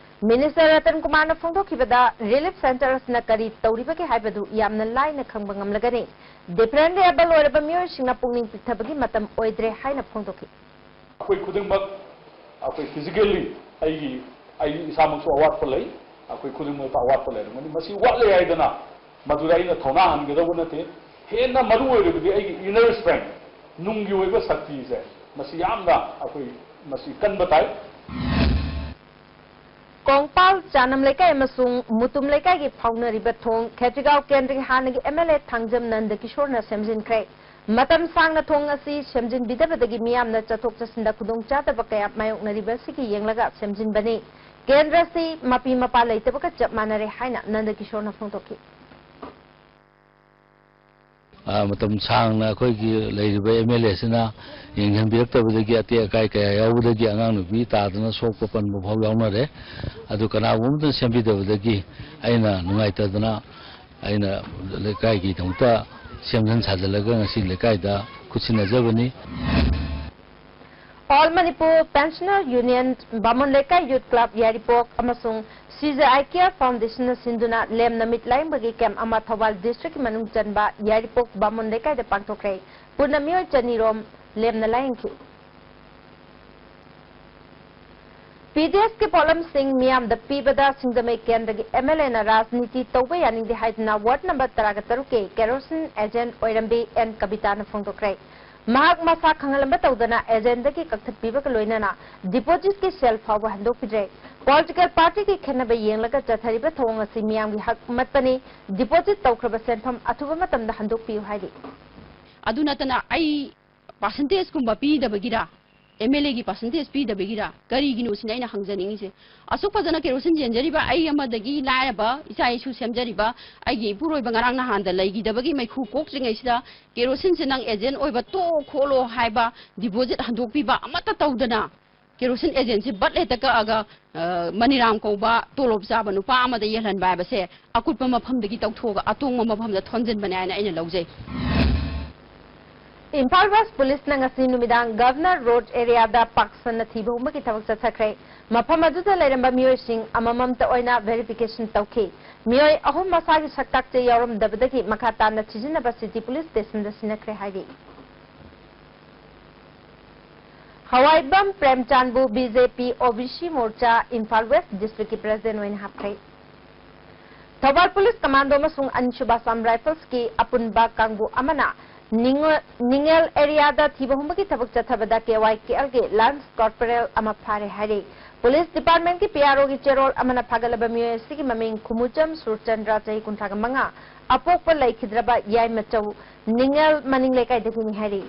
Minister ꯔꯇꯟ ꯀꯨꯃꯥꯔꯅ ꯐꯣꯡꯗꯣꯛꯈꯤꯕꯗ, relief centre ꯑꯁꯤꯅ ꯀꯔꯤ ꯇꯧꯔꯤꯕꯒꯦ ꯍꯥꯏꯕꯗꯨ ꯌꯥꯝꯅ ꯂꯥꯏꯅ ꯈꯪꯕ ꯉꯝꯂꯒꯅꯤ꯫ Differently abled ꯑꯣꯏꯔꯕ ꯃꯤꯑꯣꯏꯁꯤꯡꯅ ꯄꯨꯛꯅꯤꯡ ꯄꯤꯛꯊꯕꯒꯤ ꯃꯇꯝ ꯑꯣꯏꯗ꯭ꯔꯦ ꯍꯥꯏꯅ ꯐꯣꯡꯗꯣꯛꯈꯤ꯫ ꯑꯩꯈꯣꯏ ꯈꯨꯗꯤꯡꯃꯛ ꯑꯩꯈꯣꯏ ꯐꯤꯖꯤꯀꯦꯜꯂꯤ ꯑꯩꯒꯤ ꯑꯩ ꯏꯁꯥꯃꯛꯁꯨ ꯑꯋꯥꯠꯄ ꯂꯩ, ꯑꯩꯈꯣꯏ ꯈꯨꯗꯤꯡꯃꯛꯇ ꯑꯋꯥꯠꯄ ꯂꯩꯔꯝꯒꯅꯤ꯫ ꯃꯁꯤ ꯋꯥꯠꯂꯦ ꯍꯥꯏꯗꯅ ꯃꯗꯨꯗ ꯑꯩꯅ ꯊꯧꯅꯥ ꯍꯟꯒꯗꯧꯕ ꯅꯠꯇꯦ꯫ ꯍꯦꯟꯅ ꯃꯔꯨ ꯑꯣꯏꯔꯤꯕꯗꯤ ꯑꯩꯒꯤ ꯏꯅꯔ ꯁ꯭ꯇ꯭ꯔꯦꯡ, ꯅꯨꯡꯒꯤ ꯑꯣꯏꯕ ꯁꯛꯇꯤꯁꯦ, ꯃꯁꯤ ꯌꯥꯝꯅ ꯑꯩꯈꯣꯏ ꯃꯁꯤ ꯀꯟꯕ ꯇꯥꯏ꯫ ꯀꯣꯡꯄꯥꯜ ꯆꯥꯅꯝ ꯂꯩꯀꯥꯏ ꯑꯃꯁꯨꯡ ꯃꯨꯇꯨꯝ ꯂꯩꯀꯥꯏꯒꯤ ꯐꯥꯎꯅꯔꯤꯕ ꯊꯣꯡ ꯈꯦꯇ꯭ꯔꯤꯒꯥꯎ ꯀꯦꯟꯗ꯭ꯔꯒꯤ ꯍꯥꯟꯅꯒꯤ M L A Thangjam Nanda ꯀꯤꯁꯣꯔꯅ ꯁꯦꯝꯖꯤꯟꯈ꯭ꯔꯦ꯫ ꯃꯇꯝ ꯁꯥꯡꯅ ꯊꯣꯡ ꯑꯁꯤ ꯁꯦꯝꯖꯤꯟꯕꯤꯗꯕꯗꯒꯤ ꯃꯤꯌꯥꯝꯅ ꯆꯠꯊꯣꯛ ꯆꯠꯁꯤꯟꯗ ꯈꯨꯗꯣꯡꯆꯥꯗꯕ ꯀꯌꯥ ꯃꯥꯌꯣꯛꯅꯔꯤꯕ ꯑꯁꯤꯒꯤ ꯌꯦꯡꯂꯒ ꯁꯦꯝꯖꯤꯟꯕꯅꯤ꯫ ꯀꯦꯟꯗ꯭ꯔ ꯑꯁꯤ ꯃꯄꯤ ꯃꯄꯥ ꯂꯩꯇꯕꯒ ꯆꯞ ꯃꯥꯟꯅꯔꯦ ꯍꯥꯏꯅ ꯅꯟꯗ ꯀꯤꯁꯣꯔꯅ ꯐꯣꯡꯗꯣꯛꯈꯤ꯫ ꯑ, ꯃꯇꯝ ꯁꯥꯡꯅ ꯑꯩꯈꯣꯏꯒꯤ ꯂꯩꯔꯤꯕ ꯑꯦꯝ ꯑꯦꯜ ꯑꯦꯁꯤꯅ ꯌꯦꯡꯁꯤꯟꯕꯤꯔꯛꯇꯕꯗꯒꯤ ꯑꯇꯦꯛ ꯑꯀꯥꯏ ꯀꯌꯥ ꯌꯥꯎꯕꯗꯒꯤ ꯑꯉꯥꯡ ꯅꯨꯄꯤ ꯇꯥꯗꯅ ꯁꯣꯛꯄ ꯄꯟꯕ ꯐꯥꯎ ꯌꯥꯎꯅꯔꯦ꯫ ꯑꯗꯨ ꯀꯅꯥꯒꯨꯝꯕ ꯑꯃꯇ ꯁꯦꯝꯕꯤꯗꯕꯗꯒꯤ ꯑꯩꯅ ꯅꯨꯡꯉꯥꯏꯇꯗꯅ ꯑꯩꯅ ꯂꯩꯀꯥꯏꯒꯤꯗꯃꯛꯇ ꯁꯦꯝꯖꯤꯟ ꯁꯥꯖꯤꯜꯂꯒ ꯉꯁꯤ ꯂꯩꯀꯥꯏꯗ ꯈꯨꯠꯁꯤꯟꯅꯖꯕꯅꯤ꯫ All Manipur Pensioner Union, ꯕꯥꯃꯣꯟ ꯂꯩꯀꯥꯏ ꯌꯨꯠ ꯀ꯭ꯂꯕ ꯌꯥꯏꯔꯤꯄꯣꯛ ꯑꯃꯁꯨꯡ ꯁꯤ ꯖꯦ ꯑꯥꯏ ꯀꯦꯌꯔ ꯐꯥꯎꯟꯗꯦꯁꯟꯅ ꯁꯤꯟꯗꯨꯅ ꯂꯦꯝꯅ ꯃꯤꯠ ꯂꯥꯌꯦꯡꯕꯒꯤ ꯀꯦꯝꯞ ꯑꯃ ꯊꯧꯕꯥꯜ ꯗꯤꯁꯇ꯭ꯔꯤꯛꯀꯤ ꯃꯅꯨꯡ ꯆꯟꯕ ꯌꯥꯏꯔꯤꯄꯣꯛ ꯕꯥꯃꯣꯟ ꯂꯩꯀꯥꯏꯗ ꯄꯥꯡꯊꯣꯛꯈ꯭ꯔꯦ꯫ ꯄꯨꯟꯅ ꯃꯤꯑꯣꯏ ꯆꯅꯤ ꯔꯣꯝ ꯂꯦꯝꯅ ꯂꯥꯌꯦꯡꯈꯤ꯫ ꯄꯤ ꯗꯤ ꯑꯦꯁꯀꯤ ꯄꯣꯠꯂꯝꯁꯤꯡ ꯃꯤꯌꯥꯝꯗ ꯄꯤꯕꯗ ꯁꯤꯡꯖꯃꯩ ꯀꯦꯟꯗ꯭ꯔꯒꯤ ꯑꯦꯝ ꯑꯦꯜ ꯑꯦꯅ ꯔꯥꯖꯅꯤꯇꯤ ꯇꯧꯕ ꯌꯥꯅꯤꯡꯗꯦ ꯍꯥꯏꯗꯨꯅ ꯋꯥꯔꯗ ꯅꯝꯕꯔ ꯇꯔꯥꯒ ꯇꯔꯨꯛꯀꯤ ꯀꯦꯔꯣꯁꯤꯟ ꯑꯦꯖꯦꯟꯠ ꯑꯣꯏꯔꯝꯕꯤ ꯑꯦꯟ ꯀꯕꯤꯇꯥꯅ ꯐꯣꯡꯗꯣꯛꯈ꯭ꯔꯦ꯫ ꯃꯍꯥꯛ ꯃꯁꯥ ꯈꯪꯍꯜꯂꯝꯕ ꯇꯧꯗꯅ ꯑꯦꯖꯦꯟꯗꯒꯤ ꯀꯛꯊꯠꯄꯤꯕꯒ ꯂꯣꯏꯅꯅ ꯗꯤꯄꯣꯖꯤꯠꯀꯤ ꯁꯦꯜ ꯐꯥꯎꯕ ꯍꯟꯗꯣꯛꯄꯤꯗ꯭ꯔꯦ꯫ ꯄꯣꯂꯤꯇꯤꯀꯦꯜ ꯄꯥꯔꯇꯤꯒꯤ ꯈꯦꯠꯅꯕ ꯌꯦꯡꯂꯒ ꯆꯠꯊꯔꯤꯕ ꯊꯧꯑꯣꯡ ꯑꯁꯤ ꯃꯤꯌꯥꯝꯒꯤ ꯍꯛ ꯃꯠꯄꯅꯤ꯫ ꯗꯤꯄꯣꯖꯤꯠ ꯇꯧꯈ꯭ꯔꯕ ꯁꯦꯟꯐꯝ ꯑꯊꯨꯕ ꯃꯇꯝꯗ ꯍꯟꯗꯣꯛꯄꯤꯌꯨ ꯍꯥꯏꯔꯤ꯫ ꯑꯗꯨ ꯅꯠꯇꯅ ꯑꯩ ꯄꯥꯔꯁꯦꯟꯇꯦꯖꯀꯨꯝꯕ ꯄꯤꯗꯕꯒꯤꯔ, ꯑꯦꯝ ꯑꯦꯜ ꯑꯦꯒꯤ ꯄꯥꯔꯁꯦꯟꯇꯦꯖ ꯄꯤꯗꯕꯒꯤꯔ, ꯀꯔꯤꯒꯤꯅꯣ ꯁꯤꯅꯤ ꯑꯩꯅ ꯍꯪꯖꯅꯤꯡꯉꯤꯁꯦ꯫ ꯑꯁꯨꯛ ꯐꯖꯅ ꯀꯦꯔꯣꯁꯤꯟ ꯌꯦꯟꯖꯔꯤꯕ ꯑꯩ ꯑꯃꯗꯒꯤ ꯂꯥꯏꯔꯕ ꯏꯆꯥ ꯏꯁꯨ ꯁꯦꯝꯖꯔꯤꯕ ꯑꯩꯒꯤ ꯏꯄꯨꯔꯣꯏꯕ ꯉꯔꯥꯡ ꯅꯍꯥꯟꯗ ꯂꯩꯈꯤꯗꯕꯒꯤ ꯃꯩꯈꯨ ꯀꯣꯛꯇ꯭ꯔꯤꯉꯩꯁꯤꯗ ꯀꯦꯔꯣꯁꯤꯟꯁꯦ ꯅꯪ ꯑꯦꯖꯦꯟ ꯑꯣꯏꯕ ꯇꯣꯛꯑꯣ ꯈꯣꯠꯂꯣ ꯍꯥꯏꯕ, ꯗꯤꯄꯣꯖꯤꯠ ꯍꯟꯗꯣꯛꯄꯤꯕ ꯑꯃꯠꯇ ꯇꯧꯗꯅ ꯀꯦꯔꯣꯁꯤꯟ ꯑꯦꯖꯦꯟꯁꯤ ꯕꯠ ꯍꯦꯛꯇ ꯀꯛꯑꯒ, ꯑ, ꯃꯅꯤꯔꯥꯝ ꯀꯧꯕ ꯇꯣꯂꯣꯞ ꯆꯥꯕ ꯅꯨꯄꯥ ꯑꯃꯗ ꯌꯦꯜꯍꯟꯕ ꯍꯥꯏꯕꯁꯦ ꯑꯀꯨꯠꯄ ꯃꯐꯝꯗꯒꯤ ꯇꯧꯊꯣꯛꯑꯒ ꯑꯇꯣꯡꯕ ꯃꯐꯝꯗ ꯊꯣꯟꯖꯤꯟꯕꯅꯦ ꯍꯥꯏꯅ ꯑꯩꯅ ꯂꯧꯖꯩ꯫ ꯏꯝꯐꯥꯜ ꯋꯦꯁ ꯄꯨꯂꯤꯁꯅ ꯉꯁꯤ ꯅꯨꯃꯤꯗꯥꯡ ꯒꯚꯔꯅꯔ ꯔꯣꯗ ꯑꯦꯔꯤꯌꯥꯗ ꯄꯥꯛꯁꯟꯅ ꯊꯤꯕ ꯍꯨꯝꯕꯒꯤ ꯊꯕꯛ ꯆꯠꯊꯈ꯭ꯔꯦ꯫ ꯃꯐꯝ ꯑꯗꯨꯗ ꯂꯩꯔꯝꯕ ꯃꯤꯑꯣꯏꯁꯤꯡ ꯑꯃꯃꯝꯇ ꯑꯣꯏꯅ ꯚꯦꯔꯤꯐꯤꯀꯦꯁꯟ ꯇꯧꯈꯤ꯫ ꯃꯤꯑꯣꯏ ꯑꯍꯨꯝ ꯃꯁꯥꯒꯤ ꯁꯛꯇꯥꯛꯆꯦ ꯌꯥꯎꯔꯝꯗꯕꯗꯒꯤ ꯃꯈꯥ ꯇꯥꯅ ꯊꯤꯖꯤꯟꯅꯕ ꯁꯤꯇꯤ ꯄꯨꯂꯤꯁ ꯁ꯭ꯇꯦꯁꯟꯗ ꯁꯤꯟꯅꯈ꯭ꯔꯦ ꯍꯥꯏꯔꯤ꯫ ꯍꯋꯥꯏꯕꯝ ꯄ꯭ꯔꯦꯝꯆꯥꯟꯕꯨ ꯕꯤ ꯖꯦ ꯄꯤ ꯑꯣ ꯕꯤ ꯁꯤ ꯃꯣꯔꯆꯥ ꯏꯝꯐꯥꯜ ꯋꯦꯁ ꯗꯤꯁꯇ꯭ꯔꯤꯛꯀꯤ ꯄ꯭ꯔꯦꯁꯤꯗꯦꯟꯠ ꯑꯣꯏꯅ ꯍꯥꯞꯈ꯭ꯔꯦ꯫ ꯊꯧꯕꯥꯜ ꯄꯨꯂꯤꯁ ꯀꯃꯥꯟꯗꯣ ꯑꯃꯁꯨꯡ ꯑꯅꯤꯁꯨꯕ ꯑꯁꯥꯝ ꯔꯥꯏꯐꯜꯁꯀꯤ ꯑꯄꯨꯟꯕ ꯀꯥꯡꯕꯨ ꯑꯃꯅ ꯅꯤꯡꯉ-, ꯅꯤꯡꯉꯦꯜ ꯑꯦꯔꯤꯌꯥꯗ ꯊꯤꯕ ꯍꯨꯝꯕꯒꯤ ꯊꯕꯛ ꯆꯠꯊꯕꯗ ꯀꯦ ꯋꯥꯏ ꯀꯦ ꯑꯦꯜꯒꯤ ꯂꯥꯟꯁ ꯀꯣꯔꯄꯣꯔꯦꯜ ꯑꯃ ꯐꯥꯔꯦ ꯍꯥꯏꯔꯤ꯫ ꯄꯨꯂꯤꯁ ꯗꯤꯄꯥꯔꯠꯃꯦꯟꯠꯀꯤ ꯄꯤ ꯑꯥꯔ ꯑꯣꯒꯤ ꯆꯦꯔꯣꯜ ꯑꯃꯅ ꯐꯥꯒꯠꯂꯕ ꯃꯤꯑꯣꯏ ꯑꯁꯤꯒꯤ ꯃꯃꯤꯡ ꯈꯨꯃꯨꯆꯝ ꯁꯨꯔꯆꯟꯗ꯭ꯔ, ꯆꯍꯤ ꯀꯨꯟꯊ꯭ꯔꯥ ꯃꯉꯥ, ꯑꯄꯣꯛꯄ ꯂꯩꯈꯤꯗ꯭ꯔꯕ ꯌꯥꯏꯃꯆꯧ, ꯅꯤꯡꯉꯦꯜ ꯃꯅꯤꯡ ꯂꯩꯀꯥꯏꯗꯒꯤꯅꯤ ꯍꯥꯏꯔꯤ꯫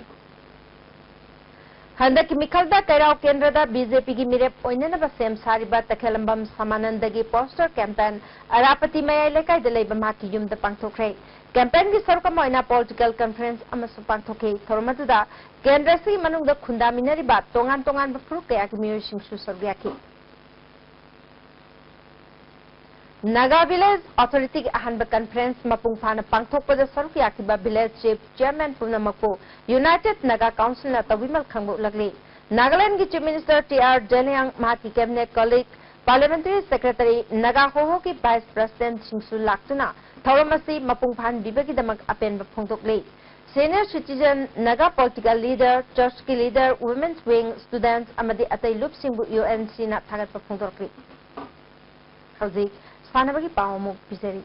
ꯍꯟꯗꯛꯀꯤ ꯃꯤꯈꯜꯗ ꯀꯩꯔꯥꯎ ꯀꯦꯟꯗ꯭ꯔꯗ ꯕꯤ ꯖꯦ ꯄꯤꯒꯤ ꯃꯤꯔꯦꯞ ꯑꯣꯏꯅꯅꯕ ꯁꯦꯝ ꯁꯥꯔꯤꯕ ꯇꯈꯦꯂꯝꯕꯝ ꯁꯃꯥꯅꯟꯗꯒꯤ ꯄꯣꯁꯇꯔ ꯀꯦꯝꯄꯦꯟ ꯑꯔꯥꯄꯇꯤ ꯃꯌꯥꯏ ꯂꯩꯀꯥꯏꯗ ꯂꯩꯕ ꯃꯍꯥꯛꯀꯤ ꯌꯨꯝꯗ ꯄꯥꯡꯊꯣꯛꯈ꯭ꯔꯦ꯫ ꯀꯦꯝꯄꯦꯟꯒꯤ ꯁꯔꯨꯛ ꯑꯃ ꯑꯣꯏꯅ ꯄꯣꯂꯤꯇꯤꯀꯦꯜ ꯀꯟꯐꯔꯦꯟꯁ ꯑꯃꯁꯨ ꯄꯥꯡꯊꯣꯛꯈꯤ꯫ ꯊꯧꯔꯝ ꯑꯗꯨꯗ ꯀꯦꯟꯗ꯭ꯔ ꯑꯁꯤꯒꯤ ꯃꯅꯨꯡꯗ ꯈꯨꯟꯗꯥꯃꯤꯟꯅꯔꯤꯕ ꯇꯣꯉꯥꯟ ꯇꯣꯉꯥꯟꯕ ꯐꯨꯔꯨꯞ ꯀꯌꯥꯒꯤ ꯃꯤꯑꯣꯏꯁꯤꯡꯁꯨ ꯁꯔꯨꯛ ꯌꯥꯈꯤ꯫ ꯅꯥꯒꯥ ꯚꯤꯂꯦꯖ ꯑꯣꯊꯣꯔꯤꯇꯤꯒꯤ ꯑꯍꯥꯟꯕ ꯀꯟꯐꯔꯦꯟꯁ ꯃꯄꯨꯡ ꯐꯥꯅ ꯄꯥꯡꯊꯣꯛꯄꯗ ꯁꯔꯨꯛ ꯌꯥꯈꯤꯕ ꯚꯤꯂꯦꯖ ꯆꯤꯐ ꯆꯤꯌꯔꯃꯦꯟ ꯄꯨꯝꯅꯃꯛꯄꯨ ꯌꯨꯅꯥꯏꯇꯦꯗ ꯅꯥꯒꯥ ꯀꯥꯎꯟꯁꯤꯜꯅ ꯇꯧꯕꯤꯃꯜ ꯈꯪꯕ ꯎꯠꯂꯛꯂꯤ꯫ ꯅꯥꯒꯥꯂꯦꯟꯗꯒꯤ chief minister T R Zeliang, ꯃꯍꯥꯛꯀꯤ cabinet colleague, parliamentary secretary, Naga ꯍꯣꯍꯣꯒꯤ ꯚꯥꯏꯁ ꯄ꯭ꯔꯦꯁꯤꯗꯦꯟꯠꯁꯤꯡꯁꯨ ꯂꯥꯛꯇꯨꯅ ꯊꯧꯔꯝ ꯑꯁꯤ ꯃꯄꯨꯡ ꯐꯥꯍꯟꯕꯤꯕꯒꯤꯗꯃꯛ ꯑꯄꯦꯟꯕ ꯐꯣꯡꯗꯣꯛꯂꯤ꯫ Senior citizen, Naga political leader, ꯆꯔꯆꯀꯤ ꯂꯤꯗꯔ, ꯋꯨꯃꯦꯟꯁ ꯋꯤꯡ, ꯁ꯭ꯇꯨꯗꯦꯟꯠꯁ ꯑꯃꯗꯤ ꯑꯇꯩ ꯂꯨꯞꯁꯤꯡꯕꯨ ꯌꯨ ꯑꯦꯟ ꯁꯤꯅ ꯊꯥꯒꯠꯄ ꯐꯣꯡꯗꯣꯔꯛꯂꯤ꯫ ꯍꯧꯖꯤꯛ ꯁꯥꯟꯅꯕꯒꯤ ꯄꯥꯎ ꯑꯃꯨꯛ ꯄꯤꯖꯔꯤ꯫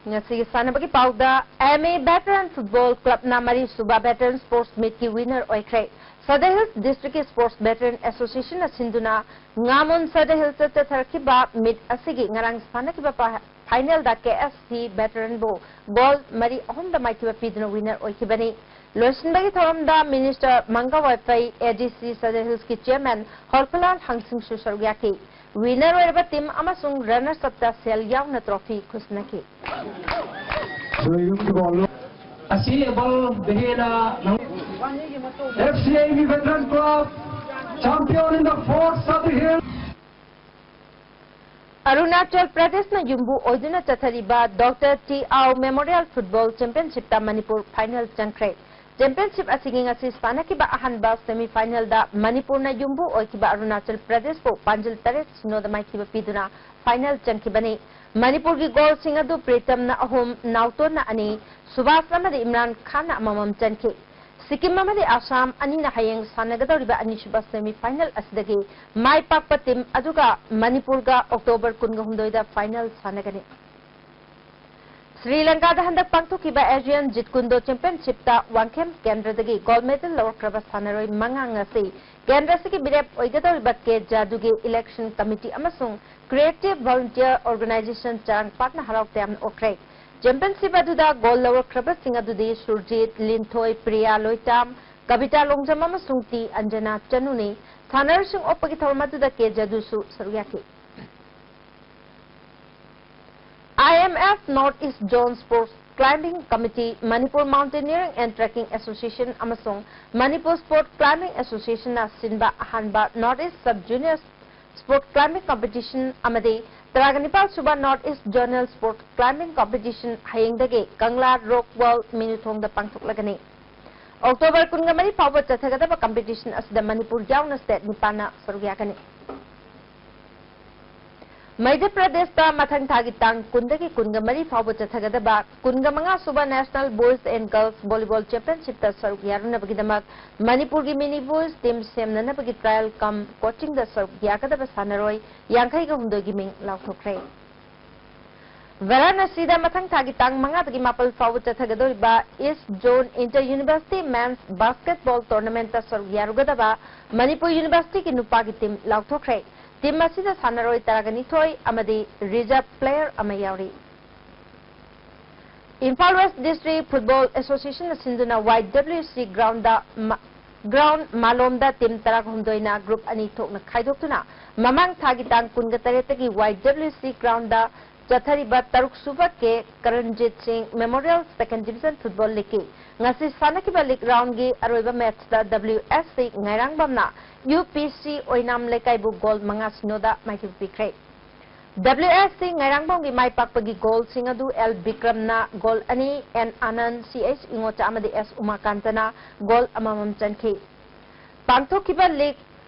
ꯉꯁꯤꯒꯤ ꯁꯥꯟꯅꯕꯒꯤ ꯄꯥꯎꯗ, ꯑꯦꯝ ꯑꯦ ꯚꯦꯇꯔꯟ ꯐꯨꯠꯕꯣꯜ ꯀ꯭ꯂꯕꯅ ꯃꯔꯤꯁꯨꯕ ꯚꯦꯇꯔꯟ ꯁ꯭ꯄꯣꯔꯠꯁ ꯃꯤꯠꯀꯤ ꯋꯤꯅꯔ ꯑꯣꯏꯈ꯭ꯔꯦ꯫ ꯁꯗꯔ ꯍꯤꯜꯁ ꯗꯤꯁꯇ꯭ꯔꯤꯛꯀꯤ ꯁ꯭ꯄꯣꯔꯠꯁ ꯚꯦꯇꯔꯟ ꯑꯦꯁꯣꯁꯤꯌꯦꯁꯟꯅ ꯁꯤꯟꯗꯨꯅ ꯉꯥꯃꯣꯟ ꯁꯗꯔ ꯍꯤꯜꯁꯇ ꯆꯠꯊꯔꯛꯈꯤꯕ ꯃꯤꯠ ꯑꯁꯤꯒꯤ ꯉꯔꯥꯡ ꯁꯥꯟꯅꯈꯤꯕ ꯄ-, ꯐꯥꯏꯅꯦꯜꯗ ꯀꯦ ꯑꯦꯁ ꯁꯤ ꯚꯦꯇꯔꯟꯕꯨ ꯒꯣꯜ ꯃꯔꯤ ꯑꯍꯨꯝꯗ ꯃꯥꯏꯊꯤꯕ ꯄꯤꯗꯨꯅ ꯋꯤꯅꯔ ꯑꯣꯏꯈꯤꯕꯅꯤ꯫ ꯂꯣꯏꯁꯤꯟꯕꯒꯤ ꯊꯧꯔꯝꯗ ꯃꯤꯅꯤꯁꯇꯔ ꯃꯪꯒ ꯋꯥꯏꯐꯩ, ꯑꯦ ꯗꯤ ꯁꯤ ꯁꯗꯔ ꯍꯤꯜꯁꯀꯤ ꯆꯤꯌꯔꯃꯦꯟ ꯍꯣꯔꯐꯨꯂꯥꯜ ꯍꯪꯁꯤꯡꯁꯨ ꯁꯔꯨꯛ ꯌꯥꯈꯤ꯫ ꯋꯤꯅꯔ ꯑꯣꯏꯔꯕ ꯇꯤꯝ ꯑꯃꯁꯨꯡ ꯔꯟꯅꯔꯁ ꯑꯞꯇ ꯁꯦꯜ ꯌꯥꯎꯅ ꯇ꯭ꯔꯣꯐꯤ ꯈꯨꯠꯁꯤꯟꯅꯈꯤ꯫ ꯑꯁꯤ ꯑꯦꯕꯜ ꯕꯦꯍꯦꯂꯥ ꯅꯪ F C I B Veteran Club, champion in the fourth Sadar Hill. Arunachal ꯄ꯭ꯔꯗꯦꯁꯅ ꯌꯨꯝꯕꯨ ꯑꯣꯏꯗꯨꯅ ꯆꯠꯊꯔꯤꯕ ꯗꯣꯛꯇꯔ ꯇꯤ ꯑꯥꯎ ꯃꯦꯃꯣꯔꯤꯌꯦꯜ ꯐꯨꯠꯕꯣꯜ ꯆꯦꯝꯄꯤꯌꯟꯁꯤꯞꯇ ꯃꯅꯤꯄꯨꯔ ꯐꯥꯏꯅꯦꯜ ꯆꯪꯈ꯭ꯔꯦ꯫ Championship ꯑꯁꯤꯒꯤ ꯉꯁꯤ ꯁꯥꯟꯅꯈꯤꯕ ꯑꯍꯥꯟꯕ semi-finalꯗ ꯃꯅꯤꯄꯨꯔꯅ ꯌꯨꯝꯕꯨ ꯑꯣꯏꯈꯤꯕ ꯑꯔꯨꯅꯥꯆꯜ ꯄ꯭ꯔꯗꯦꯁꯄꯨ ꯄꯥꯟꯖꯤꯜ ꯇꯔꯦꯠ ꯁꯤꯅꯣꯗ ꯃꯥꯏꯊꯤꯕ ꯄꯤꯗꯨꯅ final ꯆꯪꯈꯤꯕꯅꯤ꯫ ꯃꯅꯤꯄꯨꯔꯒꯤ goalꯁꯤꯡ ꯑꯗꯨ ꯄ꯭ꯔꯤꯇꯝꯅ ꯑꯍꯨꯝ, ꯅꯥꯎꯇꯣꯟꯅ ꯑꯅꯤ, ꯁꯨꯕꯥꯁ ꯑꯃꯗꯤ ꯏꯝꯔꯥꯟ ꯈꯥꯟꯅ ꯑꯃꯃꯝ ꯆꯟꯈꯤ꯫ ꯁꯤꯛꯀꯤꯝ ꯑꯃꯗꯤ ꯑꯁꯥꯝ ꯑꯅꯤꯅ ꯍꯌꯦꯡ ꯁꯥꯟꯅꯒꯗꯧꯔꯤꯕ ꯑꯅꯤꯁꯨꯕ semi-final ꯑꯁꯤꯗꯒꯤ ꯃꯥꯏ ꯄꯥꯛꯄ team ꯑꯗꯨꯒ ꯃꯅꯤꯄꯨꯔꯒ October ꯀꯨꯟꯒ ꯍꯨꯝꯗꯣꯏꯗ final ꯁꯥꯟꯅꯒꯅꯤ꯫ ꯁ꯭ꯔꯤ ꯂꯪꯀꯥꯗ ꯍꯟꯗꯛ ꯄꯥꯡꯊꯣꯛꯈꯤꯕ Asian Jeet Kune Do Championshipꯇ Wangkhem ꯀꯦꯟꯗ꯭ꯔꯗꯒꯤ gold medal ꯂꯧꯔꯛꯈ꯭ꯔꯕ ꯁꯥꯟꯅꯔꯣꯏ ꯃꯉꯥ ꯉꯁꯤ ꯀꯦꯟꯗ꯭ꯔ ꯑꯁꯤꯒꯤ ꯃꯤꯔꯦꯞ ꯑꯣꯏꯒꯗꯧꯔꯤꯕ ꯀꯦ ꯖꯥꯗꯨꯒꯤ election committee ꯑꯃꯁꯨꯡ Creative Volunteer Organization ꯆꯔꯥꯡꯄꯥꯠꯅ ꯍꯔꯥꯎ ꯇꯌꯥꯝꯅ ꯑꯣꯛꯈ꯭ꯔꯦ꯫ Championship ꯑꯗꯨꯗ gold ꯂꯧꯔꯛꯈ꯭ꯔꯕꯁꯤꯡ ꯑꯗꯨꯗꯤ ꯁꯨꯔꯖꯤꯠ, ꯂꯤꯟꯊꯣꯏ, ꯄ꯭ꯔꯤꯌꯥ ꯂꯣꯏꯇꯥꯝ, ꯀꯕꯤꯇꯥ ꯂꯣꯡꯖꯝ ꯑꯃꯁꯨꯡ ꯇꯤ ꯑꯟꯖꯅꯥ ꯆꯅꯨꯅꯤ꯫ ꯁꯥꯟꯅꯔꯣꯏꯁꯤꯡ ꯑꯣꯛꯄꯒꯤ ꯊꯧꯔꯝ ꯑꯗꯨꯗ ꯀꯦ ꯖꯥꯗꯨꯁꯨ ꯁꯔꯨꯛ ꯌꯥꯈꯤ꯫ I M F North East Zone Sports Climbing Committee, Manipur Mountaineering and Trekking Association ꯑꯃꯁꯨꯡ Manipur Sport Climbing Associationꯅ ꯁꯤꯟꯕ ꯑꯍꯥꯟꯕ North East Sub Junior Sport Climbing Competition ꯑꯃꯗꯤ ꯇꯔꯥꯒ ꯅꯤꯄꯥꯜ ꯁꯨꯕ North East Zonal Sport Climbing Competition ꯍꯌꯦꯡꯗꯒꯤ ꯀꯪꯂꯥ Rock Wall ꯃꯤꯅꯨꯊꯣꯡꯗ ꯄꯥꯡꯊꯣꯛꯂꯒꯅꯤ꯫ October ꯀꯨꯟꯒ ꯃꯔꯤ ꯐꯥꯎꯕ ꯆꯠꯊꯒꯗꯕ competition ꯑꯁꯤꯗ ꯃꯅꯤꯄꯨꯔ ꯌꯥꯎꯅ state ꯅꯤꯄꯥꯟꯅ ꯁꯔꯨꯛ ꯌꯥꯒꯅꯤ꯫ ꯃꯙ꯭ꯌ ꯄ꯭ꯔꯗꯦꯁꯇ ꯃꯊꯪ ꯊꯥꯒꯤ ꯇꯥꯡ ꯀꯨꯟꯗꯒꯤ ꯀꯨꯟꯒ ꯃꯔꯤ ꯐꯥꯎꯕ ꯆꯠꯊꯒꯗꯕ ꯀꯨꯟꯒ ꯃꯉꯥ ꯁꯨꯕ National Boys and Girls Volleyball Championshipꯇ ꯁꯔꯨꯛ ꯌꯥꯔꯨꯅꯕꯒꯤꯗꯃꯛ ꯃꯅꯤꯄꯨꯔꯒꯤ mini boys team ꯁꯦꯝꯅꯅꯕꯒꯤ trial cum coachingꯗ ꯁꯔꯨꯛ ꯌꯥꯒꯗꯕ ꯁꯥꯟꯅꯔꯣꯏ ꯌꯥꯡꯈꯩꯒ ꯍꯨꯝꯗꯣꯏꯒꯤ ꯃꯤꯡ ꯂꯥꯎꯊꯣꯛꯈ꯭ꯔꯦ꯫ ꯚꯥꯔꯥꯅꯥꯁꯤꯗ ꯃꯊꯪ ꯊꯥꯒꯤ ꯇꯥꯡ ꯃꯉꯥꯗꯒꯤ ꯃꯥꯄꯜ ꯐꯥꯎꯕ ꯆꯠꯊꯒꯗꯧꯔꯤꯕ East Zone Inter University Men's Basketball Tournamentꯇ ꯁꯔꯨꯛ ꯌꯥꯔꯨꯒꯗꯕ ꯃꯅꯤꯄꯨꯔ Universityꯒꯤ ꯅꯨꯄꯥꯒꯤ team ꯂꯥꯎꯊꯣꯛꯈ꯭ꯔꯦ꯫ Team ꯑꯁꯤꯗ ꯁꯥꯟꯅꯔꯣꯏ ꯇꯔꯥꯒ ꯅꯤꯊꯣꯏ ꯑꯃꯗꯤ reserve player ꯑꯃ ꯌꯥꯎꯔꯤ꯫ Imphal West District Football Associationꯅ ꯁꯤꯟꯗꯨꯅ Y W C groundꯗ ꯃ-, ground ꯃꯥꯂꯣꯝꯗ team ꯇꯔꯥꯒ ꯍꯨꯝꯗꯣꯏꯅ group ꯑꯅꯤ ꯊꯣꯛꯅ ꯈꯥꯏꯗꯣꯛꯇꯨꯅ ꯃꯃꯥꯡ ꯊꯥꯒꯤ ꯇꯥꯡ ꯀꯨꯟꯒ ꯇꯔꯦꯠꯇꯒꯤ Y W C groundꯗ ꯆꯠꯊꯔꯤꯕ ꯇꯔꯨꯛ ꯁꯨꯕ ꯀꯦ ꯀꯔꯟꯖꯤꯠ ꯁꯤꯡ Memorial Second Division Football Leagueꯀꯤ ꯉꯁꯤ ꯁꯥꯟꯅꯈꯤꯕ league roundꯒꯤ ꯑꯔꯣꯏꯕ matchꯇ W S C ꯉꯥꯏꯔꯥꯡꯕꯝꯅ U P C ꯑꯣꯏꯅꯥꯝ ꯂꯩꯀꯥꯏꯕꯨ goal ꯃꯉꯥ ꯁꯤꯅꯣꯗ ꯃꯥꯏꯊꯤꯕ ꯄꯤꯈ꯭ꯔꯦ꯫ WSC ꯉꯥꯏꯔꯥꯡꯕꯝꯒꯤ ꯃꯥꯏ ꯄꯥꯛꯄꯒꯤ ꯒꯣꯜꯁꯤꯡ ꯑꯗꯨ ꯑꯦꯜ ꯕꯤꯀ꯭ꯔꯝꯅ ꯒꯣꯜ ꯑꯅꯤ, ꯑꯦꯟ ꯑꯥꯅꯟꯗ, ꯁꯤ ꯑꯩꯆ ꯏꯉꯣꯆꯥ ꯑꯃꯗꯤ ꯑꯦꯁ ꯎꯃꯥꯀꯥꯟꯇꯅ ꯒꯣꯜ ꯑꯃꯃꯝ ꯆꯟꯈꯤ꯫ ꯄꯥꯡꯊꯣꯛꯈꯤꯕ ꯂꯤꯒ,